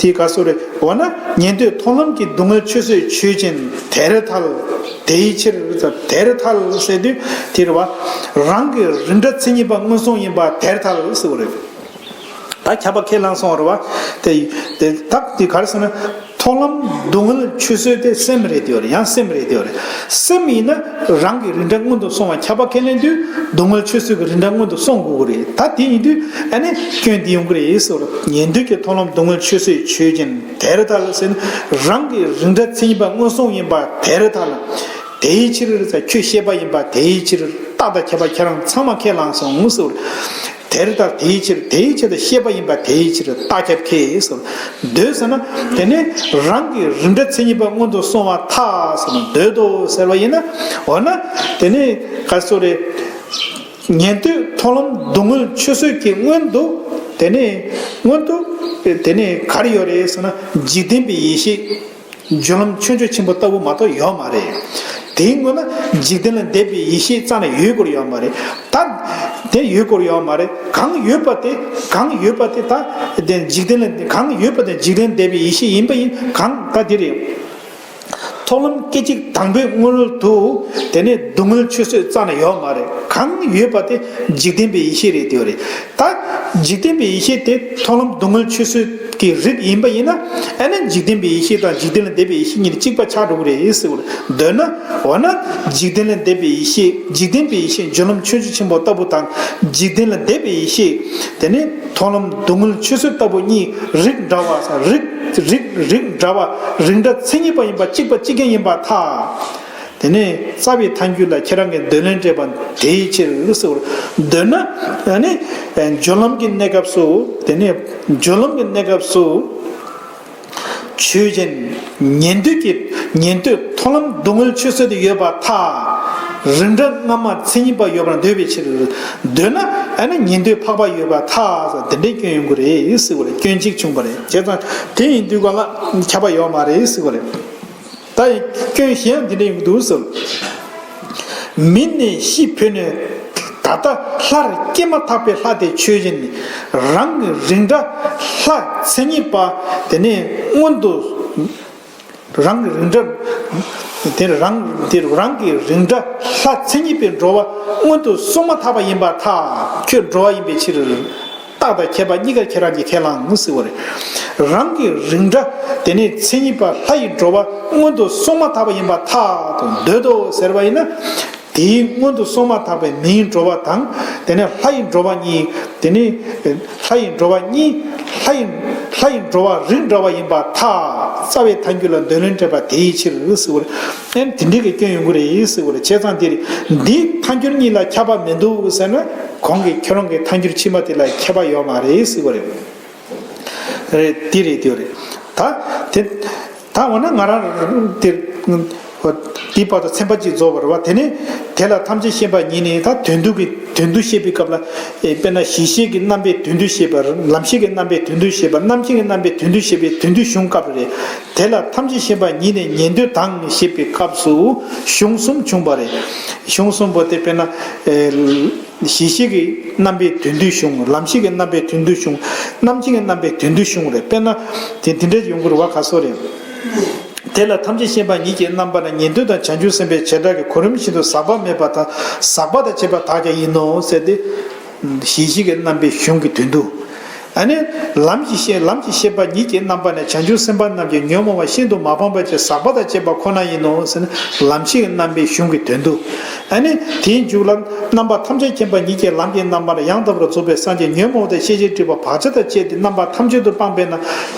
དེ་ག་སོ་རེད། འོ་ན་ཉན་ཐོས་མཐོང་ལམ་གྱི་སྡུག་བསྔལ་ཆོས་བཟོད་ཆོས་ཅན། དེར་ཐལ། དེའི་ཕྱིར། དེར་ཐལ་ཟེར་དུས་དེ་རེད་བ། རང་གི་རིགས་འདྲ་མཚན་ཉིད་པ་མངོན་སུམ་ཡིན་པ་དེར་ཐལ་ཟེར་བ་རེད། ད་ཁྱབ་པ་ཁས་བླངས་སོང་བ་རེད་བ། དེ་དེ་དག་དེ་ག་རེ་ཟེར་ན། མཐོང་ལམ་སྡུག་བསྔལ་ཆོས་བཟོད་དེ་སེམས་རེད་དེ་བ་རེད། ཡང་སེམས་རེད་དེ་བ་རེད། སེམས་ཡིན་ན་རང་གི་རིགས་འདྲ་མངོན་དུ་སོང་བ་ཁྱབ་པ་ཁས་ལེན་དུས་སྡུག་བསྔལ་ཆོས་བཟོད་ཀྱི་རིགས་འདྲ་མངོན་དུ་སོང་དགོས་ཀྱི་རེད། ད་དེ་ཡིན་དུས་ཨ་ནི་སྐྱོན་འདི་ཡོང་གི་རེད་ཟེར་བ་རེད། ཉན་ཐོས་ཀྱི་མཐོང་ལམ་སྡུག་བསྔལ་ཆོས་བཟོད་ཆོས་ཅན། དེར་ཐལ་ཟེར་ན་རང་གི་རིགས་འདྲ་མཚན་ཉིད་པ་མངོན་སུམ་ཡིན་པ་དེར་ཐལ། དེའི་ཕྱིར་ཟེར། ཁྱོད་ཤེས་པ་ཡིན་པ་དེའི་ཕྱིར། རྟག་དང་ཁྱབ་པ་ཁྱེད་རང་ཚང་མ་ཁས་བླངས་སོང་ཟེར་བ་རེད། དེར་ཐལ། དེའི་ཕྱིར། དེའི་ཕྱིར་དུ་ཤེས་པ་ཡིན་པ་དེའི་ཕྱིར་རྟག་ཁྱབ་ཁས་ཟེར། འདོད་ཟེར་ན་དེ་ནི་རང་གི་རིགས་འདྲ་མཚན་ཉིད་པ་མངོན་དུ་སོང་བ་ཐལ་ཟེར་ན་འདོད་དོ་ཟེར་བ་ཡིན་ན། འོ་ན་དེ་ནི་ག་སོ་རེད། ཉན་ཐོས་མཐོང་ལམ་སྡུག་བསྔལ་ཆོས་བཟོད་ཀྱི་སྔོན་དུ། དེ་ནི་སྔོན་དུ་དེ་ནི་ག་རེ་ཡོད་རེད་ཟེར་ན། འཇིག་རྟེན་པའི་ཡེ་ཤེས། སྦྱོར་ལམ་ཆོས་འབྱུང་ཆེན་པོ་ལྟ་བུ་མ་གཏོགས་ཡོད་མ་རེད། དེའི་སྔོན་ན་འཇིག་རྟེན་ལས་འདས་པའི་ཡེ་ཤེས་རྩ་ནས་ཡོད་སྐོར་ཡོད་མ་རེད། ད་དེ་ཡོད་སྐོར་ཡོད་མ་རེད། གང་ཡོད་པ་དེ། གང་ཡོད་པ་དེ་ད་དེ་འཇིག་རྟེན་ལས། གང་ཡོད་པ་དེ་འཇིག་རྟེན་འདས་པའི་ཡེ་ཤེས་ཡིན་པ་ཡིན། གང་ད་དེ་རེད། མཐོང་ལམ་སྐད་ཅིག་དང་པོའི་སྔོན་རོལ་དུ་དེ་ནས་སྡུག་བསྔལ་ཆོས་བཟོད་རྩ་ནས་ཡོད་མ་རེད། གང་ཡོད་པ་དེ་འཇིག་རྟེན་པའི་ཡེ་ཤེས་རེད་དེ་རེད། ད་འཇིག་རྟེན་པའི་ཡེ་ཤེས་དེ་མཐོང་ལམ་སྡུག་བསྔལ་ཆོས་བཟོད་ཀྱི་རིགས་ཡིན་པ་ཡིན་ན། ཨ་ནི་འཇིག་རྟེན་པའི་ཡེ་ཤེས་དང་འཇིག་རྟེན་ལས་འདས་པའི་ཡེ་ཤེས་གཉིས་ནི་གཅིག་པ་ཆགས་འགྲོ་གི་རེད་ཟེར་བ་རེད། འདོད་ན། འོ་ན་འཇིག་རྟེན་ལས་འདས་པའི་ཡེ་ཤེས། འཇིག་རྟེན་པའི་ཡེ་ཤེས་སྦྱོར་ལམ་ཆོས་འབྱུང་ཆེན་པོ་ལྟ་བུ་དང་། འཇིག་རྟེན་ལས་འདས་པའི་ཡེ་ཤེས་དེ་ནི་མཐོང་ལམ་སྡུག་བསྔལ་ཆོས་བཟོད་ལྟ་བུ་གཉིས་རིགས་འདྲ་བ། རིགས་རིགས་རིགས་འདྲ་བ། རིགས་འདྲ་མཚན་ཉིད་པ་ཡིན་པ། གཅིག་པ་གཅིག་རྐྱང་ཡིན་པར་ཐལ། དེ་ནས་རྩ་བའི་ཐལ་འགྱུར་ལ་ཁྱེད་རང་གིས་འདོད་ལན་སྤྲད་པ་དེའི་ཕྱིར་ཟེར་བ་རེད། འདོད་ན་ཨ་ནི་སྦྱོར་ལམ་གྱི་གནས་སྐབས་སུ། དེ་ནས་སྦྱོར་ལམ་གྱི་གནས་སྐབས་སུ་ཆོས་ཅན། ཉན་ཐོས་ཀྱི། ཉན་ཐོས་མཐོང་ལམ་སྡུག་བསྔལ་ཆོས་བཟོད་དུ་ཡོད་པར་ཐལ། རིགས་འདྲ་སྔ་མ་མཚན་ཉིད་པ་ཡོད་པར་འདོད་པའི་ཕྱིར། འདོད་ན་ཨ་ནི་ཉན་ཐོས་འཕགས་པ་ཡོད་པར་ཐལ་ཟེར། དེ་འདྲའི་སྐྱོན་ཡོང་གི་རེད་ཟེར་བ་རེད། སྐྱོན་གཅིག་བྱུང་བ་རེད། བྱས་ཙང་དེ་ཡིན་དུས་ག་ལ་ཁྱབ་པ་ཡོད་མ་རེད་ཟེར་བ་རེད། ད་སྐྱོན་གཞན་ཡང་འདི་འདྲ་ཡོང་གི་འདུག་ཟེར། མི་ནི་ཤི་འཕོས་ནས་ད་ལྟ་སླར་སྐྱེས་མ་ཐག་པའི་ལྷ་དེ་ཆོས་ཅན། རང་གི་རིགས་འདྲ་ལྷ་མཚན་ཉིད་པ་དེ་ནས་མངོན་དུ། རང་གི་རིགས་འདྲ། དེ་རང་དེ་རང་གི་རིགས་འདྲ་ལྷ་མཚན་ཉིད་པའི་འགྲོ་བ་མངོན་དུ་སོང་མ་ཐག་པ་ཡིན་པར་ཐལ། ཁྱོད་འགྲོ་བ་ཡིན་པའི་ཕྱིར། རྟག་དང་ཁྱད་པར་གཉིས་ཀ་ཁྱེད་རང་གིས་ཁས་བླངས་ཟེར་བ་རེད། རང་གི་རིགས་འདྲ་དེ་ནས་མཚན་ཉིད་པ་ལྷ་ཡི་འགྲོ་བ་མངོན་དུ་སོང་མ་ཐག་པ་ཡིན་པར་ཐལ་དུ་འདོད་དོ་ཟེར་བ་ཡིན་ན། དེའི་མངོན་དུ་སོང་མ་ཐག་པའི་མིའི་འགྲོ་བ་དང་། དེ་ནས་ལྷ་ཡི་འགྲོ་བ་གཉིས། དེ་ནས་ལྷ་ཡི་འགྲོ་བ་གཉིས། ལྷ་ཡི་ལྷ་ཡི་འགྲོ་བ་རིགས་འདྲ་བ་ཡིན་པར་ཐལ། རྩ་བའི་ཐལ་འགྱུར་ལ་འདོད་ལན་སྤྲད་པ་དེའི་ཕྱིར་ཟེར་བ་རེད། ཨེ་དེ་འདྲའི་གི་སྐྱོན་ཡོང་གི་རེད་ཟེར་བ་རེད། བྱས་ཙང་འདི་རེད། འདིའི་ཐལ་འགྱུར་གཉིས་ལ་ཁྱབ་པ་མི་འདུག་ཟེར་ན། གོང་གི་ཁྱོད་རང་གི་ཐལ་འགྱུར་ཕྱི་མ་དེ་ལ་ཁྱབ་པ་ཡོད་མ་རེད་ཟེར་བ་རེད། རེད། དེ་རེད། དེ་རེད། ད་དེ། ད་འོ་ན་ང་རང་དེ། དེའི་བར་དུ་ཚན་པ་གཅིག་རྫོགས་པ་རེད་བ། དེ་ནས་དེ་ལ་ཐམས་ཅད་མཁྱེན་པ་ཉིད་ནི། ད་དོན་བསྡུ་གི་དོན་བསྡུ་བཤད་པའི་སྐབས་ལ། ཨེ་དཔེར་ན་གཞི་ཤེས་ཀྱི་རྣམ་པའི་དོན་བསྡུ་བཤད་པ། ལམ་ཤེས་ཀྱི་རྣམ་པའི་དོན་བསྡུ་བཤད་པ། རྣམ་མཁྱེན་གྱི་རྣམ་པའི་དོན་བསྡུ་བཤད་པའི་དོན་བསྡུའི་གཞུང་སྐབས་རེད། དེ་ལ་ཐམས་ཅད་མཁྱེན་པ་ཉིད་ནས་ཉན་ཐོས་དང་ཞེས་པའི་སྐབས་སུ་གཞུང་གསུམ་བྱུང་བ་རེད། གཞུང་གསུམ་པོ་དེ་དཔེར་ན། ཨེ། གཞི་ཤེས་ཀྱི་རྣམ་པའི་དོན་བསྡུའི་གཞུང་། ལམ་ཤེས་ཀྱི་རྣམ་པའི་དོན་བསྡུའི་གཞུང་། རྣམ་མཁྱེན་གྱི་རྣམ་པའི་དོན་བསྡུའི་གཞུང་རེད། དཔེར་ན། དེ་འདི་འདྲ་ཡོང་གི་རེད་བ། ག་སོ་རེད། དེ་ལ་ཐམས་ཅད་མཁྱེན་པ་ཉིད་ཀྱི་རྣམ་པ་ནི། ཉན་ཐོས་དང་བྱང་ཆུབ་སེམས་དཔའི་བྱེ་བྲག་གི་གོ་རིམ་བཞིན་དུ་ཟག་པ་མེད་པ་དང་ཟག་པ་དང་བཅས་པ་དག་ཀྱང་ཡིན་ནོ་ཟེར་ཏེ། གཞི་ཤེས་ཀྱི་རྣམ་པའི་གཞུང་གི་དོན་བསྡུ། ཨ་ནི་ལམ་གྱི་ཤེས་ལམ་གྱི་ཤེས་པ་ཉིད་ཀྱི་རྣམ་པ་ནི་བྱང་ཆུབ་སེམས་དཔའ་རྣམས་ཀྱི་ཉོན་མོངས་པ་ཤིན་ཏུ་མ་སྤངས་པ་ཅིག་ཟག་པ་དང་བཅས་པ་ཁོ་ན་ཡིན་ནོ་ཟེར་ན། ལམ་ཤེས་ཀྱི་རྣམ་པའི་གཞུང་གི་དོན་དུ། ཨ་ནི་དེའི་མཇུག་ལ། རྣམ་པ་ཐམས་ཅད་མཁྱེན་པ་ཉིད་ཀྱི་ལམ་གྱི་རྣམ་པར་ཡང་དག་པར་རྫོགས་པའི་སངས་རྒྱས་ཉོན་མོངས་པ་དང་ཤེས་བྱའི་སྒྲིབ་པ་བག་ཆགས་དང་བཅས་ཏེ་རྣམ་པ་ཐམས་ཅད་དུ་སྤངས་པས་ན།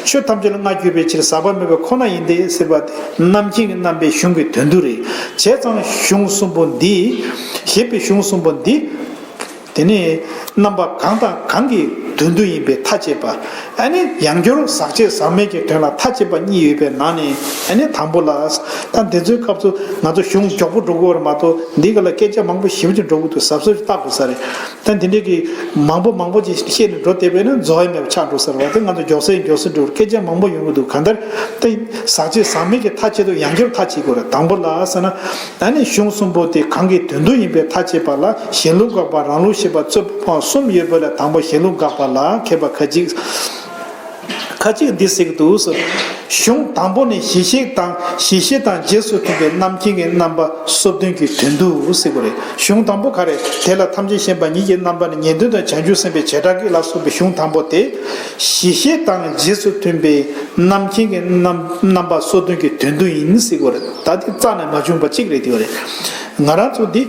ཆོས་ཐམས་ཅད་ལ་མངའ་གྱུར་པའི་ཕྱིར་ཟག་པ་མེད་པ་ཁོ་ན་ཡིན་ཏེ་ཟེར་བ་དེ་རྣམ་མཁྱེན་གྱི་རྣམ་པའི་གཞུང་གི་དོན་དུ་རེད། བྱས་ཙང་གཞུང་གསུམ་པོ་འདི། ཞེས་པའི་གཞུང་གསུམ་པོ་འདི། དེ་ནས་རྣམ་པ་གང་དང་གང་གི་དོན་དུ་ཡིན་པའི་མཐའ་དཔྱད་པ། ཨ་ནི་ཡང་བསྐྱར་ཟག་བཅས་ཟག་མེད་ཀྱི་དོན་ལ་མཐའ་དཔྱད་པ་གཉིས་ཡོད་པའི་ནང་ནས། ཨ་ནི་དང་པོ་ལ། ད་འདི་ཚོའི་སྐབས་སུ་ང་ཚོ་གཞུང་མགྱོགས་པོ་འགྲོ་དགོས་པ་མ་གཏོགས། འདི་ག་ལ་སྐད་ཆ་མང་པོ་ཞེ་པོ་ཅིག་འགྲོ་གི་འདུག་ཟབ་ཟབ་ཅིག་བལྟ་དགོས་ས་རེད། ད་འདི་འདྲའི་གི་མང་པོ་མང་པོ་ཅིག་བཤད་ནས་འགྲོ་བསྡད་པས་ན་རྫོགས་ཡ་མེད་པ་ཆགས་འགྲོ་ས་རེད་བ། དེ་ང་ཚོ་མགྱོགས་སེ་མགྱོགས་སེ་འགྲོ། སྐད་ཆ་མང་པོ་ཡོང་གི་འདུག་གང་ལྟར་དེ་ཟག་བཅས་ཟག་མེད་ཀྱི་མཐའ་དཔྱད་དུ་ཡང་བསྐྱར་མཐའ་དཔྱད་དགོས་རེད། དང་པོ་ལ་ཟེར་ན། ཨ་ནི་གཞུང་གསུམ་པོ་དེ་གང་གི་དོན་དུ་ཡིན་པའི་མཐའ་དཔྱད་པ་ལ། གཞན་ལུགས་དགག་པ། རང་ལུགས་བཤད་པ། རྩོད་པ་གསུམ་ཡོད་པ་ལས། དང་པོ་གཞན་ལུགས་དགག་པ་ལ་མཁས་པ་ཁ་ཅིག་ཁ་ཅིག་འདི་གཟིགས་འདུག་ཟེར། གཞུང་དང་པོ་ནི་གཞི་ཤེས་དང་གཞི་ཤེས་དང་རྗེས་སུ་མཐུན་པའི་རྣམ་མཁྱེན་གྱི་རྣམ་པ་སོ་བདུན་གྱི་དོན་དུ་ཟེར་དགོས་རེད། གཞུང་དང་པོ་ག་རེ། དེ་ལ་ཐམས་ཅད་མཁྱེན་པ་ཉིད་ཀྱི་རྣམ་པ་ནི་ཉན་ཐོས་དང་བྱང་ཆུབ་སེམས་དཔའི་བྱེ་བྲག་གི་ལ་སོགས་པའི་གཞུང་དང་པོ་དེ། གཞི་ཤེས་དང་རྗེས་སུ་མཐུན་པའི་རྣམ་མཁྱེན་གྱི་རྣམ་རྣམ་པ་སོ་བདུན་གྱི་དོན་དུ་ཡིན་ཟེར་དགོས་རེད། ད་དེ་རྩ་ནས་མ་བྱུང་བ་གཅིག་རེད། དེ་བ་རེད། ང་རང་ཚོ་འདི་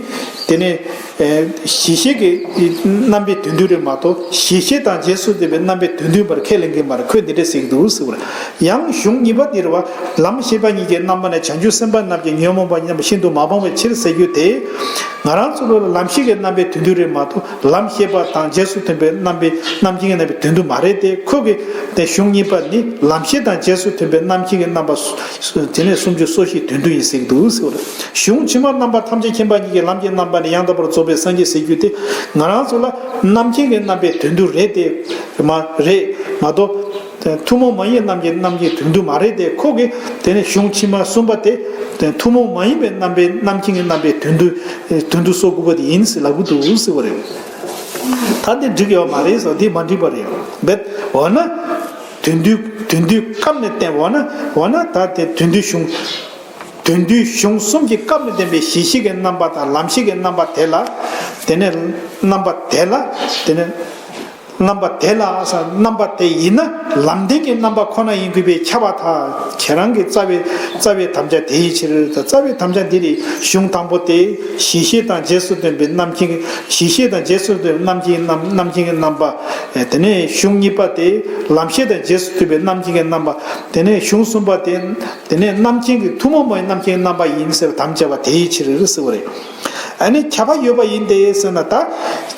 དེ་ནས། ཨེ། གཞི་ཤེས་ཀྱི་རྣམ་པའི་དོན་དུ་རེད་མ་གཏོགས། གཞི་ཤེས་དང་རྗེས་སུ་མཐུན་པའི་རྣམ་པའི་དོན་དུ་ཡིན་པར་ཁས་ལེན་གྱི་མ་རེད། ཁོས་འདི་འདྲ་ཟེར་གྱི་འདུག་ཟེར་བ་རེད། ཡང་གཞུང་གཉིས་པ་འདི་རེད་བ། ལམ་ཤེས་པ་ཉིད་ཀྱི་རྣམ་པ་ནི་བྱང་ཆུབ་སེམས་དཔའ་རྣམས་ཀྱི་ཉོན་མོངས་པ་ཉམས་པ་ཤིན་ཏུ་མ་སྤངས་པའི་ཕྱིར་ཟེར་རྒྱུ་དེ། ང་རང་ཚོ་ལོ་ལ་ལམ་ཤེས་ཀྱི་རྣམ་པའི་དོན་དུ་རེད་མ་གཏོགས། ལམ་ཤེས་པ་དང་རྗེས་སུ་མཐུན་པའི་རྣམ་པའི་རྣམ་མཁྱེན་གྱི་རྣམ་པའི་དོན་དུ་མ་རེད་དེ། ཁོ་གི་དེ་གཞུང་གཉིས་པ་ནི་ལམ་ཤེས་དང་རྗེས་སུ་མཐུན་པའི་རྣམ་མཁྱེན་གྱི་རྣམ་པ་སོ་དེ་ནས་སུམ་ཅུ་སོ་བཞིའི་དོན་དུ་ཡིན་ཟེར་གྱི་འདུག་ཟེར་བ་རེད། གཞུང་ཕྱི་མ་རྣམ་པ་ཐམས་ཅད་མཁྱེན་པ་ཉིད་ཀྱི་ལམ་གྱི་རྣམ་པ་ནི་ཡང་དག་པར་རྫོགས་པའི་སངས་རྒྱས་ཟེར་རྒྱུ་དེ། ང་རང་ཚོ་ལ་རྣམ་མཁྱེན་གྱི་རྣམ་པའི་དོན་དུ་རེད་དེ་མ་རེད་མ་གཏོགས། ཐུན་མོང་མ་ཡིན་རྣམ་མཁྱེན་རྣམ་མཁྱེན་དོན་དུ་མ་རེད་དེ། ཁོ་གི་དེ་ནས་གཞུང་ཕྱི་མ་གསུམ་པ་དེ་ཐུན་མོང་མ་ཡིན་པའི་རྣམ་པའི་རྣམ་མཁྱེན་གྱི་རྣམ་པའི་དོན་དུ་དོན་དུ་སོ་དགུ་པ་དེ་ཡིན་ཟེར་ལབ་གི་འདུག་ཟེར་བ་རེད། ད་འདི་འགྲིག་ཡོད་མ་རེད་ཟེར། འདི་མ་འགྲིག་པ་རེད། བེད་འོ་ན། དོན་བསྡུས་དོན་བསྡུས་སྐབས་ནས་བསྟན། འོ་ན་འོ་ན་ད་དེ་དོན་བསྡུས་གཞུང་། དོན་བསྡུས་གཞུང་གསུམ་གྱི་སྐབས་ནས་བསྟན་པའི་གཞི་ཤེས་ཀྱི་རྣམ་པ་དང་ལམ་ཤེས་ཀྱི་རྣམ་པ་དེ་ལ། དེ་ནས་རྣམ་པ་དེ་ལ། དེ་ནས་རྣམ་པ་དེ་ལ། རྣམ་པ་དེ་ཡིན་ན་ལམ་བདེན་གྱི་རྣམ་པ་ཁོ་ན་ཡིན་དགོས་པས་ཁྱབ་པར་ཐལ། ཁྱེད་རང་གི་རྩ་བའི་རྩ་བའི་དམ་བཅའ་དེ་ཡི་ཕྱིར། རྩ་བའི་དམ་བཅའ་འདི་ནི་གཞུང་དང་པོ་དེ་གཞི་ཤེས་དང་རྗེས་སུ་མཐུན་པའི་རྣམ་མཁྱེན། གཞི་ཤེས་དང་རྗེས་སུ་མཐུན་པའི་རྣམ་མཁྱེན་རྣམ་རྣམ་མཁྱེན་གྱི་རྣམ་པ། དེ་ནས་གཞུང་གཉིས་པ་དེ་ལམ་ཤེས་དང་རྗེས་སུ་མཐུན་པའི་རྣམ་མཁྱེན་གྱི་རྣམ་པ། དེ་ནས་གཞུང་གསུམ་པ་དེ། དེ་ནས་རྣམ་མཁྱེན་གྱི་ཐུན་མོང་མ་ཡིན་རྣམ་མཁྱེན་རྣམ་པ་ཡིན་ཟེར་བ་དམ་བཅའ་བ་དེའི་ཕྱིར་ཟེར་བ་རེད། ཨ་ནི་ཁྱབ་པ་ཡོད་པ་ཡིན་ཏེ་ཟེར་ན། ད་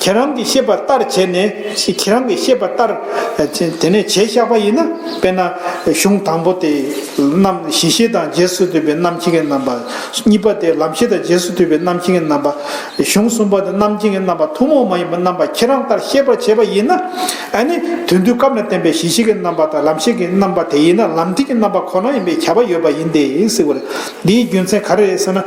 ཁྱེད་རང་གི་ཤེས་པ་ལྟར་བྱས་ནས། ཁྱེད་རང་གི་ཤེས་པ་ལྟར། དེ་ནས་བྱས་བཞག་པ་ཡིན་ན། དཔེར་ན་གཞུང་དང་པོ་དེ་རྣམ་གཞི་ཤེས་དང་རྗེས་སུ་མཐུན་པའི་རྣམ་མཁྱེན་གྱི་རྣམ་པ། གཉིས་པ་དེ་ལམ་ཤེས་དང་རྗེས་སུ་མཐུན་པའི་རྣམ་མཁྱེན་གྱི་རྣམ་པ། གཞུང་གསུམ་པ་དེ་རྣམ་མཁྱེན་གྱི་རྣམ་པ་ཐུན་མོང་མ་ཡིན་པའི་རྣམ་པ་ཁྱེད་རང་ལྟར་ཤེས་པར་བྱས་པ་ཡིན་ན། ཨ་ནི་དོན་བསྡུས་སྐབས་ནས་བསྟན་པའི་གཞི་ཤེས་ཀྱི་རྣམ་པ་དང་ལམ་ཤེས་ཀྱི་རྣམ་པ་དེ་ཡིན་ན་ལམ་བདེན་གྱི་རྣམ་པ་ཁོ་ན་ཡིན་པས་ཁྱབ་པ་ཡོད་པ་ཡིན་ཏེ་ཟེར་བ་རེད། འདིའི་རྒྱུ་མཚན་ག་རེ་རེད་ཟེར་ན།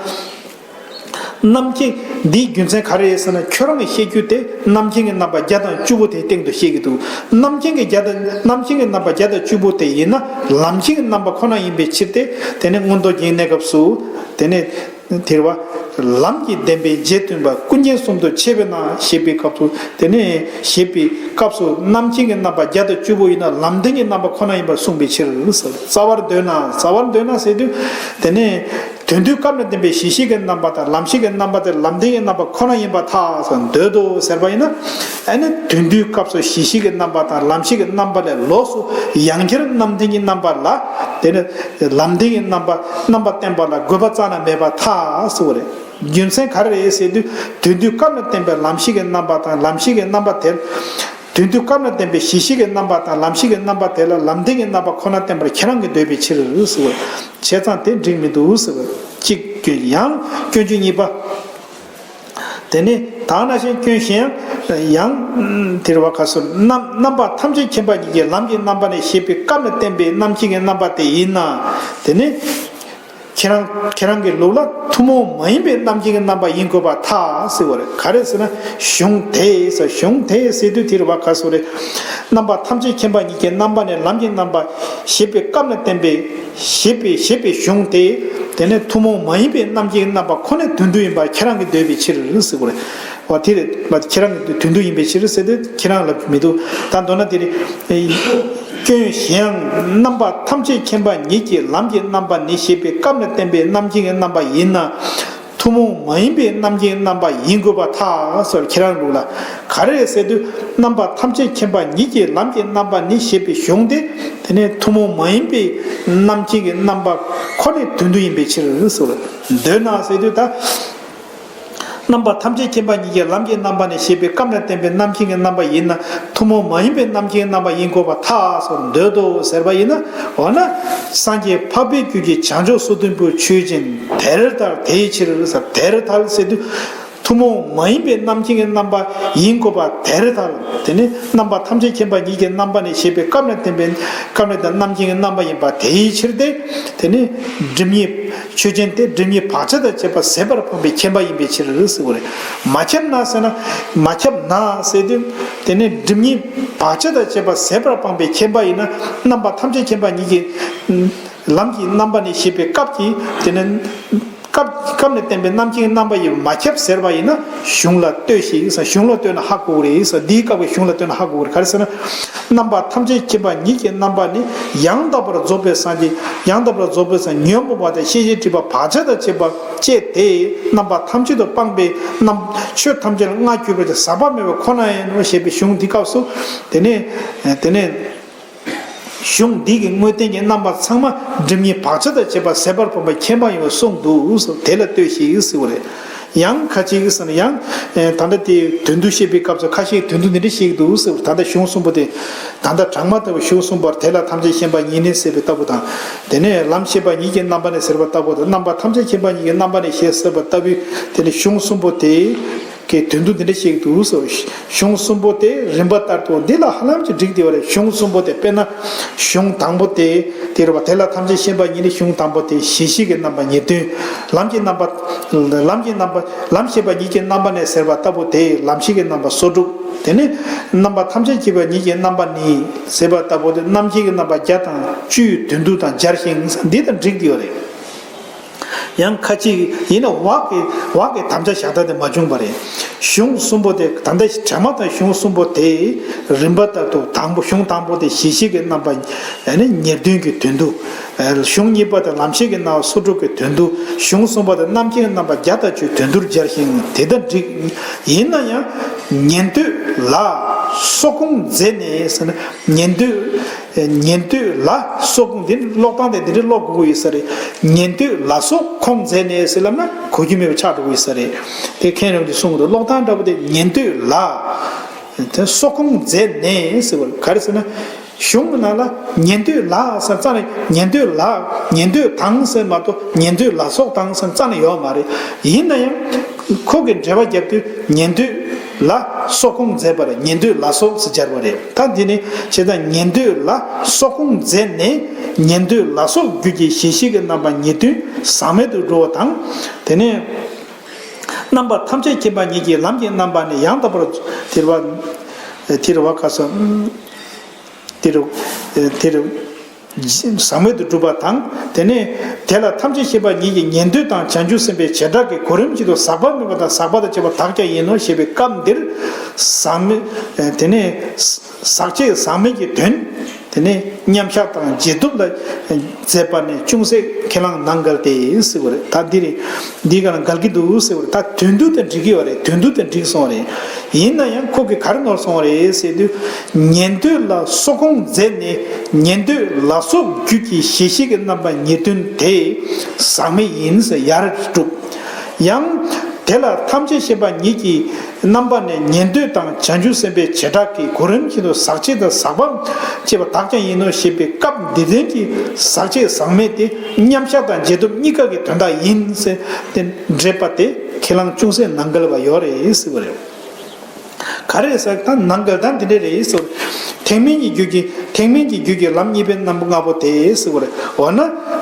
རྣམ་མཁྱེན། འདིའི་རྒྱུ་མཚན་ག་རེ་རེད་ཟེར་ན། ཁྱོད་རང་གིས་བཤད་རྒྱུ་དེ་རྣམ་མཁྱེན་གྱི་རྣམ་པ་བརྒྱ་དང་བཅུ་པོ་དེའི་སྟེང་དུ་བཤད་ཀྱི་འདུག་རྣམ་མཁྱེན་གྱི་བརྒྱ་དང་། རྣམ་མཁྱེན་གྱི་རྣམ་པ་བརྒྱ་དང་བཅུ་པོ་དེ་ཡིན་ན་ལམ་མཁྱེན་གྱི་རྣམ་པ་ཁོ་ན་ཡིན་པའི་ཕྱིར་ཏེ། དེ་ནས་མངོན་རྟོགས་རྒྱན་གནས་སྐབས་སུ། དེ་ནས། དེར་བ། ལམ་གྱི་བདེན་པའི་རྗེས་མཐུན་པ་ཀུན་མཁྱེན་གསུམ་དུ་ཕྱེ་བས་ན་ཞེས་པའི་སྐབས་སུ། དེ་ནས་ཞེས་པའི་སྐབས་སུ་རྣམ་མཁྱེན་གྱི་རྣམ་པ་བརྒྱ་དང་བཅུ་པོ་ཡིན་ན་ལམ་བདེན་གྱི་རྣམ་པ་ཁོ་ན་ཡིན་པར་གསུངས་པའི་ཕྱིར། རྩ་བར་འདོད་ན། རྩ་བར་འདོད་ན་ཟེར་དུས། དེ་ནས་དོན་བསྡུས་སྐབས་ནས་བསྟན་པའི་གཞི་ཤེས་ཀྱི་རྣམ་པ་དང་ལམ་ཤེས་ཀྱི་རྣམ་པ་དེ་ལམ་བདེན་གྱི་རྣམ་པ་ཁོ་ན་ཡིན་པར་ཐལ་ཟེར་འདོད་དོ་ཟེར་བ་ཡིན་ན། ཨ་ནི་དོན་བསྡུས་སྐབས་སུ་གཞི་ཤེས་ཀྱི་རྣམ་པ་དང་ལམ་ཤེས་ཀྱི་རྣམ་པ་ལས་ལོགས་སུ་ཡང་བསྐྱར་རྣམ་བདེན་གྱི་རྣམ་པ་ལ། དེ་ནི་ལམ་བདེན་གྱི་རྣམ་པ་རྣམ་པ་བསྟན་པ་ལ་དགོས་པ་རྩ་ནས་མེད་པར་ཐལ་ཟེར་བ་རེད། རྒྱུ་མཚན་ག་རེ་རེད་ཟེར་དུས། དོན་བསྡུས་སྐབས་ནས་བསྟན་པའི་ལམ་ཤེས་ཀྱི་རྣམ་པ་དང་ལམ་ཤེས་ཀྱི་རྣམ་པ་དེ། དོན་བསྡུས་སྐབས་ནས་བསྟན་པའི་གཞི་ཤེས་ཀྱི་རྣམ་པ་དང་ལམ་ཤེས་ཀྱི་རྣམ་པ་དེ་ལ་ལམ་བདེན་གྱི་རྣམ་པ་ཁོ་ན་བསྟན་པར་ཁྱེད་རང་གིས་འདོད་པའི་ཕྱིར་ཟེར་བ་རེད། བྱས་ཙང་དེ་འགྲིག་མི་འདུག་ཟེར་བ་རེད། གཅིག་སྐྱོན། ཡང་སྐྱོན་བརྗོད་གཉིས་པ། དེ་ནས་ད་ག་ནང་བཞིན་སྐྱོན་གཞན་ཡང་། ཡང་། དེར་བ་ག་སོ་རྣམ་རྣམ་པ་ཐམས་ཅད་མཁྱེན་པ་ཉིད་ཀྱི་ལམ་གྱི་རྣམ་པ་ནས་ཞེས་པའི་སྐབས་ནས་བསྟན་པའི་རྣམ་མཁྱེན་གྱི་རྣམ་པ་དེ་ཡིན་ན། དེ་ནི་ཁྱེད་རང་ཁྱེད་རང་གི་ལུགས་ལ་ཐུན་མོང་མ་ཡིན་པའི་རྣམ་མཁྱེན་གྱི་རྣམ་པ་ཡིན་དགོས་པར་ཐལ་ཟེར་བ་རེད། ག་རེ་ཟེར་ན། གཞུང་དེས་ཟེར། གཞུང་དེས་ཟེར་དུས་དེར་བ་ག་སོ་རེད། རྣམ་པ་ཐམས་ཅད་མཁྱེན་པ་ཉིད་ཀྱི་རྣམ་པ་ནས་ལམ་གྱི་རྣམ་པ་ཞེས་པའི་སྐབས་ནས་བསྟན་པའི། ཞེས་པའི་ཞེས་པའི་གཞུང་དེ། དེ་ནས་ཐུན་མོང་མ་ཡིན་པའི་རྣམ་མཁྱེན་རྣམ་པ་ཁོ་ནའི་དོན་དུ་ཡིན་པར་ཁྱེད་རང་གིས་འདོད་པའི་ཕྱིར་ཟེར་བ་རེད། བ་དེ་རེད་བ། ཁྱེད་རང་གི་དོན་དུ་ཡིན་པའི་ཕྱིར་ཟེར་ཏེ་ཁྱེད་རང་ལབ་རྒྱུ་མི་འདུག་ད་མདོར་ན་དེ་རེད། སྐྱོན་གཞན་ཡང་། རྣམ་པ་ཐམས་ཅད་མཁྱེན་པ་ཉིད་ཀྱིས་ལམ་གྱི་རྣམ་པ་ནི་ཞེས་པའི་སྐབས་ལ་བསྟན་པའི་རྣམ་མཁྱེན་གྱི་རྣམ་པ་ཡིན་ན། ཐུན་མོང་མ་ཡིན་པའི་རྣམ་མཁྱེན་རྣམ་པ་ཡིན་དགོས་པར་ཐལ་ཟེར། ཁྱེད་རང་ལུགས་ལ་ག་རེ་རེད་ཟེར་དུས། རྣམ་པ་ཐམས་ཅད་མཁྱེན་པ་ཉིད་ཀྱིས་ལམ་གྱི་རྣམ་པ་ནི་ཞེས་པའི་གཞུང་དེ། དེ་ནི་ཐུན་མོང་མ་ཡིན་པའི་རྣམ་མཁྱེན་གྱི་རྣམ་པ་ཁོ་ནའི་དོན་དུ་ཡིན་པའི་ཕྱིར་ཟེར། འདོད་ན་ཟེར་དུས་ད། རྣམ་པ་ཐམས་ཅད་མཁྱེན་པ་ཉིད་ཀྱིས་ལམ་གྱི་རྣམ་པ་ནི་ཞེས་པའི་སྐབས་ལ་བསྟན་པའི་རྣམ་མཁྱེན་གྱི་རྣམ་པ་ཡིན་ན། ཐུན་མོང་མ་ཡིན་པའི་རྣམ་མཁྱེན་རྣམ་པ་ཡིན་དགོས་པར་ཐལ་ཟེར། འདོད་དོ་ཟེར་བ་ཡིན་ན། འོ་ན། སངས་རྒྱས་འཕགས་པའི་རྒྱུད་ཀྱི་བྱང་ཆུབ་སོ་བདུན་པོ་ཆོས་ཅན། དེར་ཐལ། དེའི་ཕྱིར་ཟེར། དེར་ཐལ་ཟེར་དུས། ཐུན་མོང་མ་ཡིན་པའི་རྣམ་མཁྱེན་གྱི་རྣམ་པ་ཡིན་དགོས་པ་དེར་ཐལ། དེ་ནི་རྣམ་པ་ཐམས་ཅད་མཁྱེན་པ་ཉིད་ཀྱི་རྣམ་པ་ནི་ཞེས་པའི་སྐབས་ལ་བསྟན་པའི་སྐབས་ལ་བསྟན་རྣམ་མཁྱེན་གྱི་རྣམ་པ་ཡིན་པ་དེའི་ཕྱིར་ཏེ། དེ་ནི་སྒྲིབ་གཉིས་ཆོས་ཅན་ཏེ། སྒྲིབ་གཉིས་བག་ཆགས་དང་བཅས་པ་ཟད་པར་སྤངས་པའི་མཁྱེན་པ་ཡིན་པའི་ཕྱིར་ཟེར་བ་རེད། མ་ཁྱབ་ན་ཟེར་ན། མ་ཁྱབ་ན་ཟེར་དུས། དེ་ནི་སྒྲིབ་གཉིས་བག་ཆགས་དང་བཅས་པ་ཟད་པར་སྤངས་པའི་མཁྱེན་པ་ཡིན་ན། རྣམ་པ་ཐམས་ཅད་མཁྱེན་པ་ཉིད་ཀྱི་ལམ་གྱི་རྣམ་པ་ནི་ཞེས་པའི་སྐབས་ཀྱི་དེ་ནི། སྐབས་སྐབས་ནས་བསྟན་པའི་རྣམ་མཁྱེན་རྣམ་པ་ཡིས་མ་ཁྱབ་ཟེར་བ་ཡིན་ན། གཞུང་ལ་ལྟོས་ཤིག་ཟེར། གཞུང་ལ་ལྟོས་ན་ཧ་གོ་གི་རེད་ཟེར། འདིའི་སྐབས་ཀྱི་གཞུང་ལ་ལྟོས་ན་ཧ་གོ་གི་རེད། ག་རེ་ཟེར་ན། རྣམ་པ་ཐམས་ཅད་མཁྱེན་པ་ཉིད་ཀྱི་རྣམ་པ་ནི། ཡང་དག་པར་རྫོགས་པའི་སངས་རྒྱས། ཡང་དག་པར་རྫོགས་པའི་སངས་རྒྱས་ཉོན་མོངས་པ་དང་ཤེས་བྱའི་སྒྲིབ་པ་བག་ཆགས་དང་བཅས་པ་བཅས་ཏེ། རྣམ་པ་ཐམས་ཅད་དུ་སྤངས་པའི་རྣམ། ཆོས་ཐམས་ཅད་ལ་མངའ་གྱུར་པ་དེ་ཟག་པ་མེད་པ་ཁོ་ན་ཡིན་ནོ་ཞེས་པའི་གཞུང་འདི་སྐབས་སུ། དེ་ནས་དེ་ནས། གཞུང་འདི་གི་དངོས་བསྟན་གྱི་རྣམ་པ་ཚང་མ་སྒྲིབ་གཉིས་བག་ཆགས་དང་བཅས་པ་ཟད་པར་སྤངས་པའི་མཁྱེན་པ་ཡིན་པར་གསུངས་འདུག་ཟེར། དེ་ལ་ལྟོས་ཤིག་ཟེར་བ་རེད། ཡང་ཁ་ཅིག་གིས་ཟེར་ན། ཡང་ད་ལྟ་དེ་དོན་བསྡུ་བཤད་པའི་སྐབས་སུ་ཁ་ཤས་དོན་བསྡུ་འདི་འདྲ་བཤད་ཀྱི་འདུག་ཟེར་བ། ད་ལྟ་གཞུང་གསུམ་པོ་དེ། ད་ལྟ་དྲང་མ་ལྟ་བུ་གཞུང་གསུམ་པོར་དེ་ལ་ཐམས་ཅད་མཁྱེན་པ་ཉིད་ནི་ཟེར་བའི་ལྟ་བུ་དང་། དེ་ནས་ལམ་ཤེས་པ་ཉིད་ཀྱི་རྣམ་པ་ནི་ཟེར་བ་ལྟ་བུ་དང་། རྣམ་པ་ཐམས་ཅད་མཁྱེན་པ་ཉིད་ཀྱི་རྣམ་པ་ནི་ཞེས་ཟེར་བ་ལྟ་བུའི་དེ་ནི་གཞུང་གསུམ་པོ་དེ། གི་དོན་དུ་འདི་འདྲ་བཤད་ཀྱི་འདུག་ཟེར། གཞུང་གསུམ་པོ་དེ་རིམ་པ་ལྟར་དུ་འདི་ལ་ཧ་ལམ་གྱིས་འགྲིག་བསྡད་པ་རེད། གཞུང་གསུམ་པོ་དེ། དཔེར་ན། གཞུང་དང་པོ་དེ། དེ་རེད་བ། དེ་ལ་ཐམས་ཅད་མཁྱེན་པ་ཉིད་ནི་གཞུང་དང་པོ་དེ། ཞེས་བྱའི་གི་རྣམ་པ་ཉེར་བདུན། ལམ་གྱི་རྣམ་པ། ལམ་གྱི་རྣམ་པ། ལམ་ཤེས་པ་ཉིད་ཀྱི་རྣམ་པ་ནི་ཟེར་བ་ལྟ་བུ་དེ་ལམ་ཤེས་ཀྱི་རྣམ་པ་སོ་དྲུག། དེ་ནས་རྣམ་པ་ཐམས་ཅད་མཁྱེན་པ་ཉིད་ཀྱི་རྣམ་པ་ནི་ཟེར་བ་ལྟ་བུ་དེ་རྣམ་མཁྱེན་གྱི་རྣམ་པ་བརྒྱ་དང་བཅུའི་དོན་བསྡུ་དང་སྦྱར་ཞིང་། འདི་དང་འགྲིག་བསྡད་པ་རེད། ཡང་ཁ་ཅིག་ཡིན་ན་འོག་གི་འོག་གི་དམ་བཅའ་བཞག་སྟངས་དེ་མ་བྱུང་བ་རེད། གཞུང་གསུམ་པོ་དེ། ད་ལྟ་དྲན་མ་དང་། གཞུང་གསུམ་པོ་དེ་རིམ་པ་ལྟར་དུ། དང་པོ། གཞུང་དང་པོ་དེ་ཞེས་བྱའི་གི་རྣམ་པ་ནི་ཉེར་བདུན་གྱི་དོན་བསྡུ། གཞུང་གཉིས་པ་དེ་ལམ་ཤེས་ཀྱི་རྣམ་པ་སོ་དྲུག་གི་དོན་བསྡུ། གཞུང་གསུམ་པ་དེ་རྣམ་མཁྱེན་རྣམ་པ་བརྒྱ་དང་བཅུའི་དོན་བསྡུར་སྦྱར་ཞིང་། དེ་དང་འགྲིག། ཡིན་ན་ཡང་ཉན་ཐོས་ལ་སོགས་ཁུངས་མཛད་ནས་ཟེར་ན། ཉན་ཐོས། ཉན་ཐོས་ལ་སོགས་ཁུངས། འདི་ནི་ཀློག་སྟངས་དེ་འདི་འདྲའི་ཀློག་དགོས་ཀྱི་ཡོད་ས་རེད། ཉན་ཐོས་ལ་སོགས་ཁུངས་མཛད་ནས་ཟེར་ལབ་ན་གོ་རྒྱུ་མེད་པ་ཆགས་འགྲོ་གི་ཡོད་ས་རེད། དེ་མཁན་རིན་པོ་ཆེས་གསུངས་འདུག། ཀློག་སྟངས་འདྲ་པོ་དེ། ཉན་ཐོས་ལ་དེ་སོགས་ཁུངས་མཛད་ནས་ཟེར་བ་ག་རེ་ཟེར་ན། གཞུང་གི་ནང་ལ་ཉན་ཐོས་ལ་ཟེར་རྩ་ནས། ཉན་ཐོས་ལ། ཉན་ཐོས་དང་ཟེར་མ་གཏོགས། ཉན་ཐོས་ལ་སོགས་དང་ཟེར་རྩ་ནས་ཡོད་མ་རེད། ཡིན་ན་ཡང་ཁོ་གི་འགྲེལ་པ་རྒྱབ་དུས་ཉན་ཐོས་ལ་སོགས་ཁུངས་མཛད་པ་རེད། ཉན་ཐོས་ལ་སོགས་ཟེར་སྦྱར་བ་རེད། ད་འདི་ནི་བྱས་ཙང་། ཉན་ཐོས་ལ་སོགས་ཁུངས་མཛད་ནས། ཉན་ཐོས་ལ་སོགས་རྒྱུད་ཀྱི་ཞེས་བྱའི་གི་རྣམ་པ་ཉེར་བདུན་ཟག་མེད་དུ་འགྲོ་བ་དང་། དེ་ནས་རྣམ་པ་ཐམས་ཅད་མཁྱེན་པ་ཉིད་ཀྱི་ལམ་གྱི་རྣམ་པ་ནི་ཡང་དག་པར། དེ་རེད་བ། དེ་རེད་བ། ག་ས། དེ་རུ། དེ་རུ། ཟག་མེད་དུ་གྲུབ་པ་དང་། དེ་ནས་དེ་ལ་ཐམས་ཅད་མཁྱེན་པ་ཉིད་ཀྱིས་ཉན་ཐོས་དང་བྱང་ཆུབ་སེམས་དཔའི་བྱེ་བྲག་གིས་གོ་རིམ་བཞིན་དུ་ཟག་པ་མེད་པ་དང་ཟག་པ་དང་བཅས་པ་དག་ཀྱང་ཡིན་ནོ་ཞེས་པའི་སྐབས་འདིར། ཟག་མེད། དེ་ནས་ཟག་བཅས་ཟག་མེད་ཀྱི་དོན། དེ་ནས་མཉམ་གཞག་དང་རྗེས་ཐོབ་ལ་མཛད་པ་ནི་ཅུང་ཟད་ཁས་བླངས་གནང་གལ་ཏེ་ཟེར་བ་རེད། ད་འདི་རེད། འདི་ག་ལ་འགལ་གྱི་འདུག་ཟེར་བ་རེད། ད་དོན་བསྡུ་དང་འགྲིག་གི་ཡོད་རེད། དོན་བསྡུ་དང་འགྲིག་སོང་བ་རེད། ཡིན་ན་ཡང་ཁོ་གིས་ག་རེ་ནོར་སོང་བ་རེད་ཟེར་དུས། ཉན་ཐོས་ལ་སོགས་ཁུངས་མཛད་ནས། ཉན་ཐོས་ལ་སོགས་རྒྱུད་ཀྱི་ཞེས་བྱའི་གི་རྣམ་པ་ཉེར་བདུན་དེ་ཟག་མེད་ཡིན་ཟེར་ཡར་གྲུབ། ཡང་དེ་ལ་ཐམས་ཅད་མཁྱེན་པ་ཉིད་ཀྱི་རྣམ་པ་ནི་ཉན་ཐོས་དང་བྱང་ཆུབ་སེམས་དཔའི་བྱེ་བྲག་གིས་གོ་རིམ་བཞིན་དུ་ཟག་བཅས་དང་ཟག་པ་བཅས་པ་དག་ཀྱང་ཡིན་ནོ་ཞེས་པའི་སྐབས་འདིར་བསྟན་གྱི་ཟག་བཅས་ཟག་མེད་དེ་མཉམ་གཞག་དང་རྗེས་ཐོབ་གཉིས་ཀ་གི་དོན་དག་ཡིན་ཟེར་ཏེ་འགྲེལ་པ་དེ་ཁས་བླངས་ཅུང་ཟད་གནང་གལ་བ་ཡོད་རེད་ཟེར་བ་རེད། ག་རེ་ཟེར། ད་གནང་གལ་ད་འདི་འདྲ་རེད་ཟེར། ཐེག་དམན་གྱི་རྒྱུད་ཀྱི། ཐེག་དམན་གྱི་རྒྱུད་ཀྱི་ལམ་གཉིས་པའི་རྣམ་པ་ལྔ་པོ་དེ་ཟེར་བ་རེད། འོ་ན།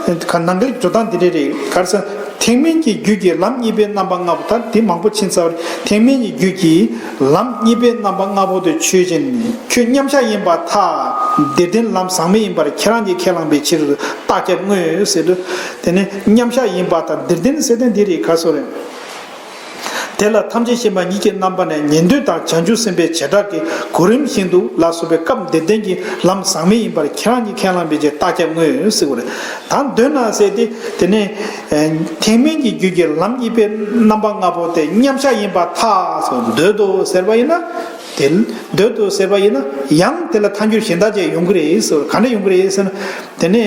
ག་གནང་གལ་འགྲོ་སྟངས་འདི་འདྲ་རེད། ག་རེ་ཟེར། ཐེག་དམན་གྱི་རྒྱུད་ཀྱི་ལམ་གཉིས་པའི་རྣམ་པ་ལྔ་པོ། ད་འདི་མང་པོ་ཕྱིན་ཚར་བ་རེད། ཐེག་དམན་གྱི་རྒྱུད་ཀྱི་ལམ་གཉིས་པའི་རྣམ་པ་ལྔ་པོ་དེ་ཆོས་ཅན། ཁྱོད་མཉམ་གཞག་ཡིན་པར་ཐལ། འདིར་བསྟན་ལམ་ཟག་མེད་ཡིན་པར་ཁྱེད་རང་གིས་ཁས་བླངས་པའི་ཕྱིར་རྟགས་ཁྱབ་དངོས་ཟེར་དུས། དེ་ནི་མཉམ་གཞག་ཡིན་པར་ཐལ། འདིར་བསྟན་ཟེར་དོན་འདི་རེད། ག་སོ་རེད། དེ་ལ་ཐམས་ཅད་མཁྱེན་པ་ཉིད་ཀྱི་རྣམ་པ་ནི་ཉན་ཐོས་དང་བྱང་ཆུབ་སེམས་དཔའི་བྱེ་བྲག་གི་གོ་རིམ་བཞིན་དུ་ལ་སོགས་པའི་སྐབས་འདིར་བསྟན་གྱི་ལམ་ཟག་མེད་ཡིན་པར་ཁྱེད་རང་གིས་ཁས་བླངས་པའི་ཕྱིར་རྟགས་ཁྱབ་དངོས་ཟེར་བ་རེད། ད་འདོད་ན་ཟེར་ཏེ་དེ་ནས་ཐེག་དམན་གྱི་རྒྱུད་ཀྱི་ལམ་གཉིས་པའི་རྣམ་པ་ལྔ་པོ་དེ་མཉམ་གཞག་ཡིན་པར་ཐལ་སོགས་འདོད་དོ་ཟེར་བ་ཡིན་ན། དེ་འདོད་དོ་ཟེར་བ་ཡིན་ན་ཡང་དེ་ལ་ཐལ་འགྱུར་གཞན་དག་ཅིག་ཡོང་གི་རེད་ཟེར། ག་འདྲ་ཡོང་གི་རེད་ཟེར་ན། དེ་ནས་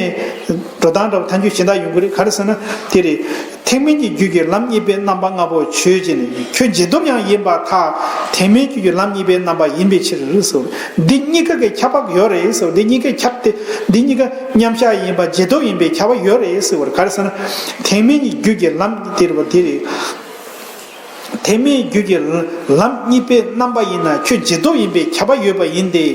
འགྲོ་སྟངས་འདྲ་བོ་ཐལ་འགྱུར་གཞན་དག་ཡོང་གི་རེད། ག་རེ་ཟེར་ན་དེ་རེད། ཐེག་དམན་གྱི་རྒྱུད་ཀྱི་ལམ་གཉིས་པའི་རྣམ་པ་ལྔ་པོ་ཆོས་ཅན། ཁྱོད་རྗེས་ཐོབ་ཡང་ཡིན་པར་ཐལ། ཐེག་དམན་གྱི་རྒྱུད་ལམ་གཉིས་པའི་རྣམ་པ་ཡིན་པའི་ཕྱིར་ཟེར། འདི་གཉིས་ཀ་གི་ཁྱབ་པ་ཡོད་རེད་ཟེར། འདི་གཉིས་ཀ་ཁྱབ་སྟེ་འདི་གཉིས་ཀ་མཉམ་གཞག་ཡིན་པ་རྗེས་ཐོབ་ཡིན་པའི་ཁྱབ་པ་ཡོད་རེད་ཟེར་བ་རེད། ག་རེ་ཟེར་ན་ཐེག་དམན་གྱི་རྒྱུད་ཀྱི་ལམ་དེ་རེད་བ། དེ་རེད། ཐེག་དམན་རྒྱུད་ཀྱི་ལམ་གཉིས་པའི་རྣམ་པ་ཡིན་ན་ཁྱོད་རྗེས་ཐོབ་ཡིན་པའི་ཁྱབ་པ་ཡོད་པ་ཡིན་ཏེ།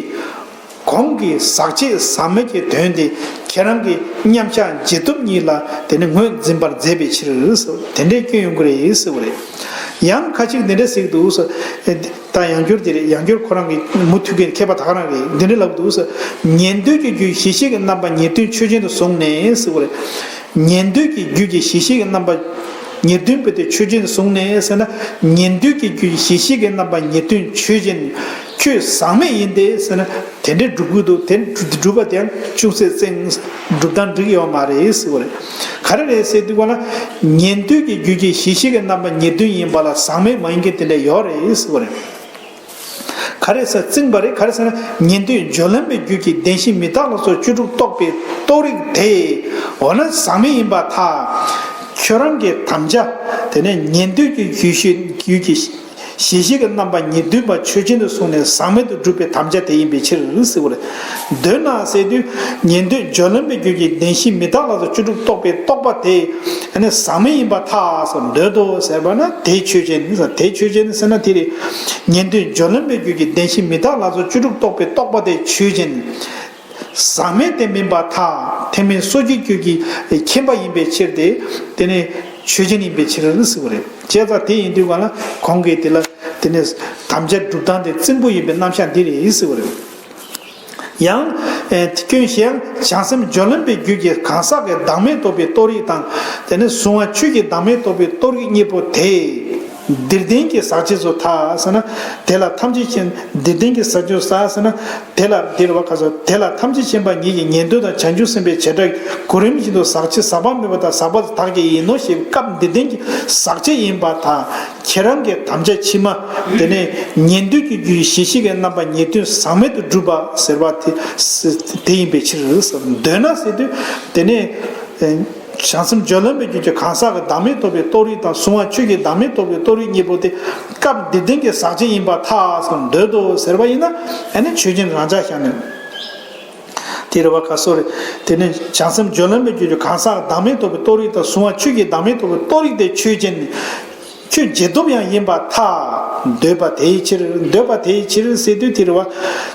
གོང་གི་ཟག་བཅས་ཟག་མེད་ཀྱི་དོན་དེ་ཁྱེད་རང་གིས་མཉམ་གཞག་རྗེས་ཐོབ་གཉིས་ལ་དེ་ནི་ངོས་འཛིན་པར་མཛད་པའི་ཕྱིར་ཟེར། དེ་འདྲའི་སྐྱོན་ཡོང་གི་རེད་ཟེར་བ་རེད། ཡང་ཁ་ཅིག་འདི་འདྲ་ཟེར་གྱི་འདུག་ཟེར། ད་ཡང་བསྐྱར་དེ་རེད། ཡང་བསྐྱར་ཁོ་རང་གི་མུ་མཐུད་མཁན་མཁས་པ་ད་ག་རང་རེད། འདི་འདྲ་ལབ་འདུག་ཟེར། ཉན་ཐོས་ཀྱི་རྒྱུད་གཞི་ཤེས་ཀྱི་རྣམ་པ་ཉེར་བདུན་ཆོས་ཅན་དུ་བཟུང་ནས་ཟེར་བ་རེད། ཉན་ཐོས་ཀྱི་རྒྱུད་ཀྱི་གཞི་ཤེས་ཀྱི་རྣམ་པ་ཉེར་བདུན་པོ་དེ་ཆོས་ཅན་བཟུང་ནས་ཟེར་ན། ཉན་ཐོས་ཀྱི་རྒྱུད་གཞི་ཤེས་ཀྱི་རྣམ་པ་ཉེར་བདུན་ཆོས་ཅན། ཁྱོད་ཟག་མེད་ཡིན་ཏེ་ཟེར་ན། དེ་འདྲའི་སྒྲུབ་ཀྱི་འདུག་དེ་སྒྲུབ་པ་དེ་ཡང་ཅུང་ཟད་བཙན། སྒྲུབ་སྟངས་འགྲིག་ཡོད་མ་རེད་ཟེར་བ་རེད། ག་རེ་རེད་ཟེར་དུས་ག་ལ། ཉན་ཐོས་ཀྱི་རྒྱུད་ཀྱི་གཞི་ཤེས་ཀྱི་རྣམ་པ་ཉེར་བདུན་ཡིན་པ་ལ་ཟག་མེད་མ་ཡིན་མཁན་དེ་འདྲ་ཡོད་རེད་ཟེར་བ་རེད། ག་རེ་ཟེར་བཙིང་བ་རེད། ག་རེ་ཟེར་ན་ཉན་ཐོས་སྦྱོར་ལམ་པའི་རྒྱུད་ཀྱི་བདེན་བཞི་མི་རྟག་ལ་སོགས་བཅུ་དྲུག་རྟོགས་པའི་རྟོགས་རིགས་དེ། འོ་ན་ཟག་མེད་ཡིན་པར་ཐལ། ཁྱོད་རང་གི་དམ་བཅའ་དེ་ནས་ཉན་ཐོས་ཀྱི་རྒྱུད་ཤེས་རྒྱུད་ཀྱི་གཞི་ཤེས་ཀྱི་རྣམ་པ་ཉེར་བདུན་པ་ཆོས་ཅན་དུ་བཟུང་ནས་ཟག་མེད་དུ་སྒྲུབ་པའི་དམ་བཅའ་དེ་ཡིན་པའི་ཕྱིར་ཟེར་བ་རེད། འདོད་ན་ཟེར་དུས་ཉན་ཐོས་སྦྱོར་ལམ་པའི་རྒྱུད་ཀྱི་བདེན་བཞི་མི་རྟག་ལ་སོགས་བཅུ་དྲུག་རྟོགས་པའི་རྟོགས་པ་དེ། ཨ་ནི་ཟག་མེད་ཡིན་པར་ཐལ་ཟེར། འདོད་དོ་ཟེར་བ་ན་དེ་ཆོས་ཅན་ཟེར། དེ་ཆོས་ཅན་ཟེར་ན་དེ་རེད། ཉན་ཐོས་སྦྱོར་ལམ་པའི་རྒྱུད་ཀྱི་བདེན་བཞི་མི་རྟག་ལ་སོགས་བཅུ་དྲུག་རྟོགས་པའི་རྟོགས་པ་དེ་ཆོས་ཅན། ཟག་མེད་དེ་མིན་པར་ཐལ། ཐེག་དམན་སོ་སྐྱེའི་རྒྱུད་ཀྱི་མཁྱེན་པ་ཡིན་པའི་ཕྱིར་ཏེ། དེ་ནི་ཆོས་ཅན་ཡིན་པའི་ཕྱིར་ཟེར་བ་རེད། བྱས་ཙང་དེ་ཡིན་དུས་ག་ལ་གོང་གི་དེ་ལ་དེ་ནི་དམ་བཅའ་སྒྲུབ་སྟངས་དེ་བཙིང་པོ་ཡིན་པའི་རྣམ་གཞག་འདི་རེད་ཟེར་བ་རེད། ཡང་། ཨེ། སྐྱོན་གཞན་ཡང་བྱང་སེམས་སྦྱོར་ལམ་པའི་རྒྱུད་ཀྱི་གང་ཟག་གི་བདག་མེད་རྟོགས་པའི་རྟོགས་རིགས་དང་། དེ་ནས་གཟུང་བ་ཆོས་ཀྱི་བདག་མེད་རྟོགས་པའི་རྟོགས་རིགས་གཉིས་པོ་དེ། འདིར་ལྡན་གྱི་ཟག་བཅས་སུ་ཐལ་ཟེར་ན། དེ་ལ་ཐམས་ཅད་མཁྱེན། འདིར་ལྡན་གྱི་ཟག་བཅས་སུ་ཐལ་ཟེར་ན། དེ་ལ་འདིར་བ་ག་སོ། དེ་ལ་ཐམས་ཅད་མཁྱེན་པ་ཉིད་ཀྱི་ཉན་ཐོས་དང་བྱང་ཆུབ་སེམས་དཔའི་བྱེ་བྲག་གི་གོ་རིམ་བཞིན་དུ་ཟག་བཅས་ཟག་པ་མེད་པ་དང་ཟག་པ་དག་ཀྱང་ཡིན་ནོ་ཞེས་སྐབས་འདིར་ལྡན་གྱི་ཟག་བཅས་ཡིན་པར་ཐལ། ཁྱེད་རང་གི་དམ་བཅའ་ཕྱི་མ། དེ་ནས་ཉན་ཐོས་ཀྱི་རྒྱུད་གཞི་ཤེས་ཀྱི་རྣམ་པ་ཉེར་བདུན་ཟག་མེད་དུ་སྒྲུབ་པ་ཟེར་བ་དེ་དེ་ཡིན་པའི་ཕྱིར་ཟེར། འདོད་ན་ཟེར་དུས་དེ་ནས་བྱང་སེམས་སྦྱོར་ལམ་པའི་རྒྱུད་ཀྱི་གང་ཟག་གི་བདག་མེད་རྟོགས་པའི་རྟོགས་རིགས་དང་གཟུང་བ་ཆོས་ཀྱི་བདག་མེད་རྟོགས་པའི་རྟོགས་རིགས་གཉིས་པོ་དེ་སྐབས་འདིར་ལྡན་གྱི་ཟག་བཅས་ཡིན་པར་ཐལ་ཟེར། འདོད་དོ་ཟེར་བ་ཡིན་ན་ཨ་ནི་ཆོས་ཅན་རང་འཇགས་བཞག་ནས། དེ་རེད་བ་ག་སོ་རེད། དེ་ནས་བྱང་སེམས་སྦྱོར་ལམ་པའི་རྒྱུད་ཀྱི་གང་ཟག་བདག་མེད་རྟོགས་པའི་རྟོགས་རིགས་དང་གཟུང་བ་ཆོས་ཀྱི་བདག་མེད་རྟོགས་པའི་རྟོགས་རིགས་དེ་ཆོས་ཅན། ཁྱོད་རྗེས་ཐོབ་ཡང་ཡིན་པར་ཐལ། འདོད་པ་དེའི་ཕྱིར། འདོད་པ་དེའི་ཕྱིར་ཟེར་དུས་དེ་རེད་བ།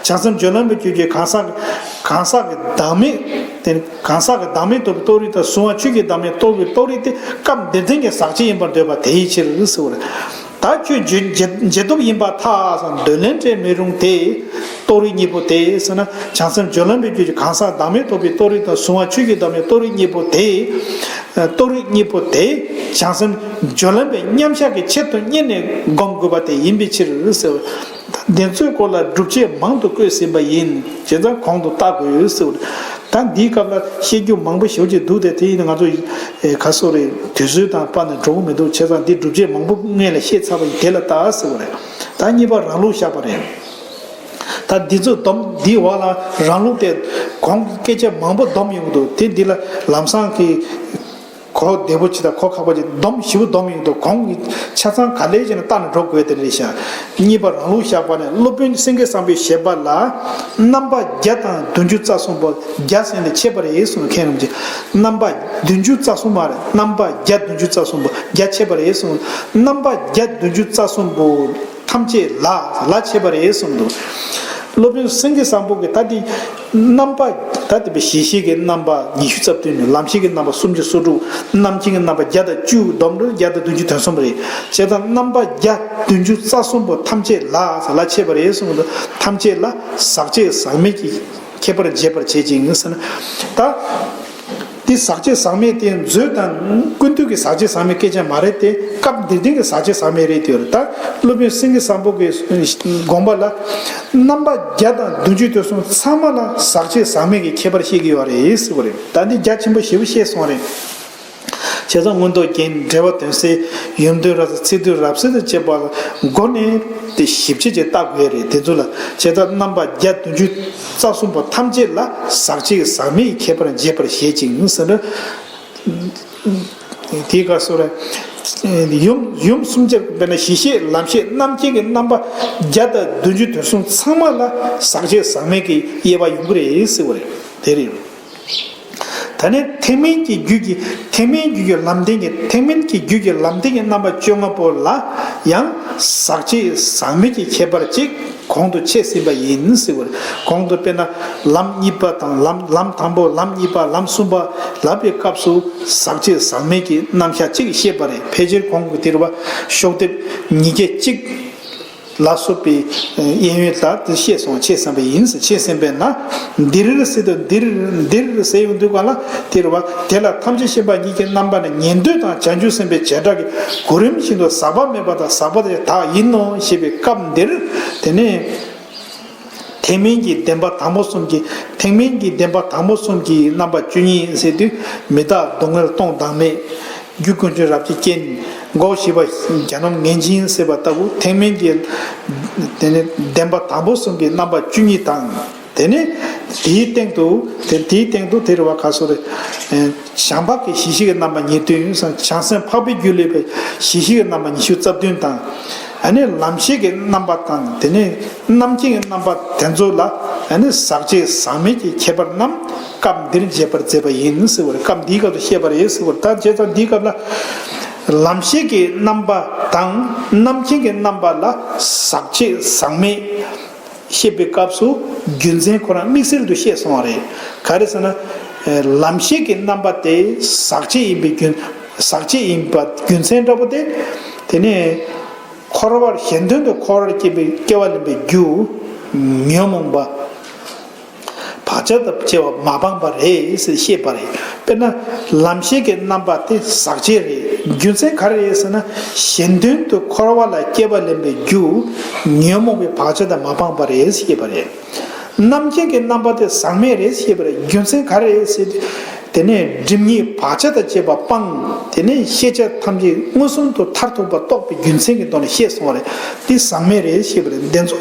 བྱང་སེམས་སྦྱོར་ལམ་པའི་རྒྱུད་ཀྱི་གང་ཟག་གང་ཟག་གི་བདག་མེད། དེ་གང་ཟག་གི་བདག་མེད་རྟོགས་པའི་རྟོགས་རིགས་དང་གཟུང་བ་ཆོས་ཀྱི་བདག་མེད་རྟོགས་པའི་རྟོགས་རིགས་དེ་སྐབས་འདིར་ལྡན་གྱི་ཟག་བཅས་ཡིན་པར་འདོད་པ་དེའི་ཕྱིར་ཟེར་བ་རེད། ད་ཁྱོད་རྗེས་རྗེས་རྗེས་ཐོབ་ཡིན་པར་ཐལ་ཟེར། འདོད་ལན་སྤྲད་མི་རུང་སྟེ། རྟོགས་རིགས་གཉིས་པོ་དེ་ཟེར་ན། བྱང་སེམས་སྦྱོར་ལམ་པའི་རྒྱུད་ཀྱི་གང་ཟག་བདག་མེད་རྟོགས་པའི་རྟོགས་རིགས་དང་གཟུང་བ་ཆོས་ཀྱི་བདག་མེད་རྟོགས་རིགས་གཉིས་པོ་དེ། རྟོགས་རིགས་གཉིས་པོ་དེ་བྱང་སེམས་སྦྱོར་ལམ་པའི་མཉམ་གཞག་གི་ཆེད་དུ་གཉེར་ནས་སྒོམ་དགོས་པ་དེ་ཡིན་པའི་ཕྱིར་ཟེར། འདི་ཚོའི་སྐོར་ལ་སྒྲུབ་བྱེད་མང་དུ་བཀོད་ཟིན་པ་ཡིན། བྱས་ཙང་གོང་དུ་བལྟ་དགོས་ཟེར། ད་འདིའི་སྐབས་ལ་བཤད་རྒྱུ་མང་པོ་ཞེ་པོ་ཅིག་འདུག་སྟེ། དེ་ཡིན་ན་ང་ཚོ་ཨེ་ག་སོ་རེད། དུས་ཚོད་དང་པ་ནས་འགྲོ་གི་མི་འདུག་བྱས་ཙང་འདི་སྒྲུབ་བྱེད་མང་པོ་སྔོན་ལ་བཤད་ཚར་བ་ཡིན། དེ་ལ་བལྟ་ཟེར་བ་རེད། ད་གཉིས་པ་རང་ལུགས་བཞག་པ་རེད། ད་འདི་ཚོ་སྡོམ་འདིའི་འོག་ལ་རང་ལུགས་དེ་གོང་སྐད་ཆ་མང་པོ་སྡོམ་ཡོང་གི་འདུག་དེ་འདི་ལ་ལམ་སང་གི་གོ་བདེ་པོ་ཅིག་དང་གོ་ཁག་པོ་ཅིག་སྡོམ་ཞིབ་པོ་སྡོམ་ཡོང་གི་འདུག་གོང་གི་ཆ་ཚང་ག་ལེར་བྱས་ནས་བལྟ་ནས་འགྲོ་དགོས་དེ་རེད་ཤག་གཉིས་པ་རང་ལུགས་བཞག་པ་ནས། སློབ་དཔོན་སེང་གེ་བཟང་པོའི་བཞེད་པ་ལ། རྣམ་པ་བརྒྱ་དང་བདུན་ཅུ་རྩ་གསུམ་པོ། བརྒྱ་ཟེར་ནས་ཆད་པ་རེད་གསུངས། མཁན་རྣམས་ཀྱིས་རྣམ་པ་བདུན་ཅུ་རྩ་གསུམ་མ་རེད། རྣམ་པ་བརྒྱ་བདུན་ཅུ་རྩ་གསུམ་པོ། བརྒྱ་ཆད་པ་རེད་གསུངས། རྣམ་པ་བརྒྱ་བདུན་ཅུ་རྩ་གསུམ་པོ་ཐམས་ཅད་ལ། ལ་ཆད་པ་རེད་གསུངས་འདུག་སློབ་དཔོན་སེང་གེ་བཟང་པོ་གིས་ད་འདི་རྣམ་པ། ད་དེ་བས་གཞི་ཤེས་ཀྱི་རྣམ་པ་ཉི་ཤུ་རྩ་བདུན་ནས། ལམ་ཤེས་ཀྱི་རྣམ་པ་སུམ་ཅུ་སོ་དྲུག་རྣམ་མཁྱེན་གྱི་རྣམ་པ་བརྒྱ་དང་བཅུ། སྡོམ་འགྲོ་བརྒྱ་དང་བདུན་ཅུ་དོན་གསུམ་པ་རེད། བྱས་ཙང་རྣམ་པ་བརྒྱ་བདུན་ཅུ་རྩ་གསུམ་པོ་ཐམས་ཅད་ལ། ལ་ཆད་པ་རེད་གསུངས་འདུག་ཐམས་ཅད་ལ་ཟག་བཅས་ཟག་མེད་ཀྱི་ཁྱད་པར་འབྱེད་པར་བྱེད་ཅིང་ཟེར་ན། ད་ དེ་ཟག་བཅས་ཟག་མེད་དེ་མཛོད་དང་ཀུན་བཏུས་ཀྱི་ཟག་བཅས་ཟག་མེད་སྐད་ཆ་མ་རེད་དེ། སྐབས་འདིར་ལྡན་གྱི་ཟག་བཅས་ཟག་མེད་རེད་དེ། ད་སློབ་དཔོན་སེང་གེ་བཟང་པོ་གི་དགོངས་པ་ལ། རྣམ་པ་བརྒྱ་དང་བདུན་ཅུ་དོན་གསུམ་ཚང་མ་ལ་ཟག་བཅས་ཟག་མེད་ཀྱི་ཁྱད་པར་བཤད་ཀྱི་ཡོད་རེད་ཟེར་བ་རེད། ད་འདི་རྒྱ་ཆེན་པོ་ཞེ་པོ་བཤད་སོང་རེད། བྱས་ཙང་མངོན་རྟོགས་རྒྱན། འགྲེལ་པ་དོན་གསལ། ཡུམ་དོན་རབ་གསལ། ཚིག་དོན་རབ་གསལ་དུ་བྱེད་པ་ལ་སྒོ་ནས་དེ་ཞིབ་དཔྱད་ཀྱིས་བལྟ་དགོས་རེད། དེ་ཚོ་ལ་བྱས་ཙང་རྣམ་པ་བརྒྱ་བདུན་ཅུ་རྩ་གསུམ་པོ་ཐམས་ཅད་ལ་ཟག་བཅས་ཟག་མེད་ཀྱི་ཁྱད་པར་འབྱེད་པར་བྱེད་ཅིང་ཟེར་ན། དེའི་སྐབས་སུ་རེད། ཡུམ་ཡུམ་གསུམ་ཆར་དཔེར་ན་གཞི་ཤེས་ལམ་ཤེས་རྣམ་མཁྱེན་གྱི་རྣམ་པ་བརྒྱ་དང་བདུན་ཅུ་དོན་གསུམ་ཚང་མ་ལ་ཟག་བཅས་ཟག་མེད་ཀྱི་དབྱེ་བ་ཡོང་གི་རེད་ཟེར་བ་རེད། དེ་རེད། ད་ནི་ཐེག་དམན་གྱི་རྒྱུད་ཀྱི་ཐེག་དམན་རྒྱུད་ཀྱི་ལམ་བདེན་གྱི་ཐེག་དམན་གྱི་རྒྱུད་ཀྱི་ལམ་བདེན་གྱི་རྣམ་པ་བཅོ་ལྔ་པོ་ལ་ཡང་ཟག་བཅས་ཟག་མེད་ཀྱི་ཁྱད་པར་གཅིག་གོང་དུ་འཆད་ཟིན་པ་ཡིན་ཟེར་བར། གོང་དུ་དཔེར་ན་ལམ་གཉིས་པ་དང་ལམ་ལམ་དང་པོ་ལམ་གཉིས་པ་ལམ་གསུམ་པ་ལབ་པའི་སྐབས་སུ་ཟག་བཅས་ཟག་མེད་ཀྱི་རྣམ་གཞག་གཅིག་བཤད་པ་རེད། ཕལ་ཆེར་གོང་གི་དེ་རུ་བ་ཤོག་ལྡེབ་ཉིས་བརྒྱ་གཅིག་ལ་སོགས་པའི་གཡས་གཡོན་ལ་དེ་བཤད་སོང་། འཆད་ཟིན་པ་ཡིན་ཟེར། འཆད་ཟིན་པས་ན། འདིར་ཟེར་དུས་འདིར་འདིར་ཟེར་ཡོང་དུས་ག་ལ་དེ་རུ་བ་དེ་ལ་ཐམས་ཅད་མཁྱེན་པ་ཉིད་ཀྱི་རྣམ་པ་ནི་ཉན་ཐོས་དང་བྱང་ཆུབ་སེམས་དཔའི་བྱེ་བྲག་གི་གོ་རིམ་བཞིན་དུ་ཟག་པ་མེད་པ་དང་ཟག་པ་དང་བྲལ་བ་དག་ཡིན་ནོ་ཞེས་པའི་སྐབས་འདིར། དེ་ནས་ཐེག་དམན་གྱི་བདེན་པ་དང་པོ་གསུམ་གྱི་ཐེག་དམན་གྱི་བདེན་པ་དང་པོ་གསུམ་གྱི་རྣམ་པ་བཅུ་གཉིས་ཟེར་དུས་མི་རྟག་སྡུག་བསྔལ་སྟོང་བདག་མེད། རྒྱུ་ཀུན་འབྱུང་རབ་ཀྱི་རྐྱེན། འགོག་བྱེད་པ་བྱ་རྣམས་ངན་འབྱིན་ཟེར་བ་ལྟ་བུ་ཐེག་དམན་གྱི་དེ་ནི་བདེན་པ་དང་པོ་གསུམ་གྱི་རྣམ་པ་བཅུ་གཉིས་དང་། དེ་ནི་དེའི་སྟེང་དུ་དེ་དེའི་སྟེང་དུ་དེ་རུ་བ་ག་སོ་རེ། བྱང་འཕགས་ཀྱི་གཞི་ཤེས་ཀྱི་རྣམ་པ་ཉེར་བདུན་ཡིན་ཙང་བྱང་སེམས་འཕགས་པའི་རྒྱུད་ལས་པའི་གཞི་ཤེས་ཀྱི་རྣམ་པ་ཉི་ཤུ་རྩ་བདུན་དང་། ཨ་ནི་ལམ་ཤེས་ཀྱི་རྣམ་པ་དང་དེ་ནི་རྣམ་མཁྱེན་གྱི་རྣམ་པ་དེ་ཚོ་ལ་ཨ་ནི་ཟག་བཅས་ཟག་མེད་ཀྱི་ཁྱད་པར་རྣམས་སྐབས་འདིར་འབྱེད་པར་མཛད་པ་ཡིན་ཟེར་བ་རེད། སྐབས་འདིའི་སྐབས་སུ་བཤད་པ་རེད་ཟེར་བ་རེད། ད་བྱས་ཙང་འདིའི་སྐབས་ལ་ལམ་ཤེས་ཀྱི་རྣམ་པ་དང་རྣམ་མཁྱེན་གྱི་རྣམ་པ་ལ་ཟག་བཅས་ཟག་མེད་བཤད་པའི་སྐབས་སུ་རྒྱུ་མཚན་ཁོ་རང་དམིགས་བསལ་དུ་བཤད་སོང་བ་རེད། ག་རེ་ཟེར་ན། ལམ་ཤེས་ཀྱི་རྣམ་པ་དེ་ཟག་བཅས་ཡིན་པའི་རྒྱུ། ཟག་བཅས་ཡིན་པ་རྒྱུ་མཚན་འདྲ་པོ་དེ། དེ་ནས་འཁོར་བར་གཞན་དོན་དུ་འཁོར་བར་སྐྱེ་བའི་སྐྱེ་བ་ལེན་པའི་རྒྱུ། ཉོན་མོངས་པ། བག་ཆགས་དང་བཅས་པ་མ་སྤངས་པ་རེད་ཟེར་བཤད་པ་རེད། དཔེར་ན་ལམ་ཤེས་ཀྱི་རྣམ་པ་དེ་ཟག་བཅས་རེད། རྒྱུ་མཚན་ག་རེ་རེད་ཟེར་ན། གཞན་དོན་དུ་འཁོར་བ་ལ་སྐྱེ་བ་ལེན་པའི་རྒྱུ། ཉོན་མོངས་པའི་བག་ཆགས་དང་མ་སྤངས་པ་རེད་ཟེར་བཤད་པ་རེད། རྣམ་མཁྱེན་གྱི་རྣམ་པ་དེ་ཟག་མེད་རེད་ཞེས་པར་རྒྱུ་མཚན་ག་རེ་རེད་ཟེར་ཏེ། དེ་ནས་སྒྲིབ་གཉིས་བག་ཆགས་དང་བཅས་པ་སྤངས། དེ་ནས་ཤེས་བྱ་ཐམས་ཅད་མངོན་སུམ་དུ་མཐར་ཐུག་པ་རྟོགས་པའི་རྒྱུ་མཚན་གྱི་ཐོག་ནས་བཤད་སོང་བ་རེད། དེ་ཟག་མེད་རེད་ཞེས་པ་རེད། འདི་ཚོ་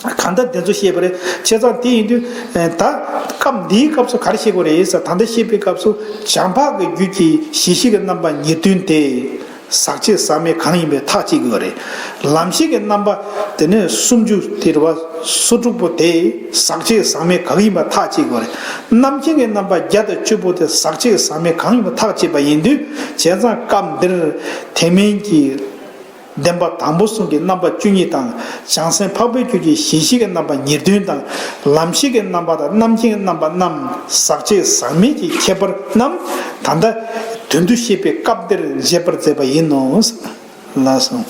གང་ལྟར་འདི་ཚོ་བཤད་པ་རེད། བྱས་ཙང་དེ་ཡིན་དུས་ད་སྐབས་འདིའི་སྐབས་སུ་ག་རེ་བཤད་དགོས་རེད་ཟེར། ད་ལྟ་བཤད་པའི་སྐབས་སུ་བྱང་འཕགས་ཀྱི་རྒྱུད་ཀྱི་གཞི་ཤེས་ཀྱི་རྣམ་པ་ཉེར་བདུན་དེ། ཟག་བཅས་ཟག་མེད་གང་ཡིན་པའི་ཐག་བཅད་དགོས་རེད། ལམ་ཤེས་ཀྱི་རྣམ་པ་དེ་ནས་སུམ་ཅུ་དེ་རེད་བ། སོ་དྲུག་པོ་དེ་ཟག་བཅས་ཟག་མེད་གང་ཡིན་པ་ཐག་བཅད་དགོས་རེད། རྣམ་མཁྱེན་གྱི་རྣམ་པ་བརྒྱ་དང་བཅུ་པོ་དེ་ཟག་བཅས་ཟག་མེད་གང་ཡིན་པ་ཐག་བཅད་པ་ཡིན་དུས། བྱས་ཙང་སྐབས་འདིར་ཐེག་དམན་གྱི་བདེན་པ་དང་པོ་གསུམ་གྱི་རྣམ་པ་བཅུ་གཉིས་དང་། བྱང་སེམས་འཕགས་པའི་རྒྱུད་ཀྱི་གཞི་ཤེས་ཀྱི་རྣམ་པ་ཉེར་བདུན་དང་། ལམ་ཤེས་ཀྱི་རྣམ་པ་དང་རྣམ་མཁྱེན་གྱི་རྣམ་པ་རྣམས་ཟག་བཅས་ཟག་མེད་ཀྱི་ཁྱད་པར་རྣམས་ད་ལྟ་དོན་དུ་བཤད་པའི་སྐབས་འདིར་འབྱེད་པར་མཛད་པ་ཡིན་ནོ། ལགས་སོ།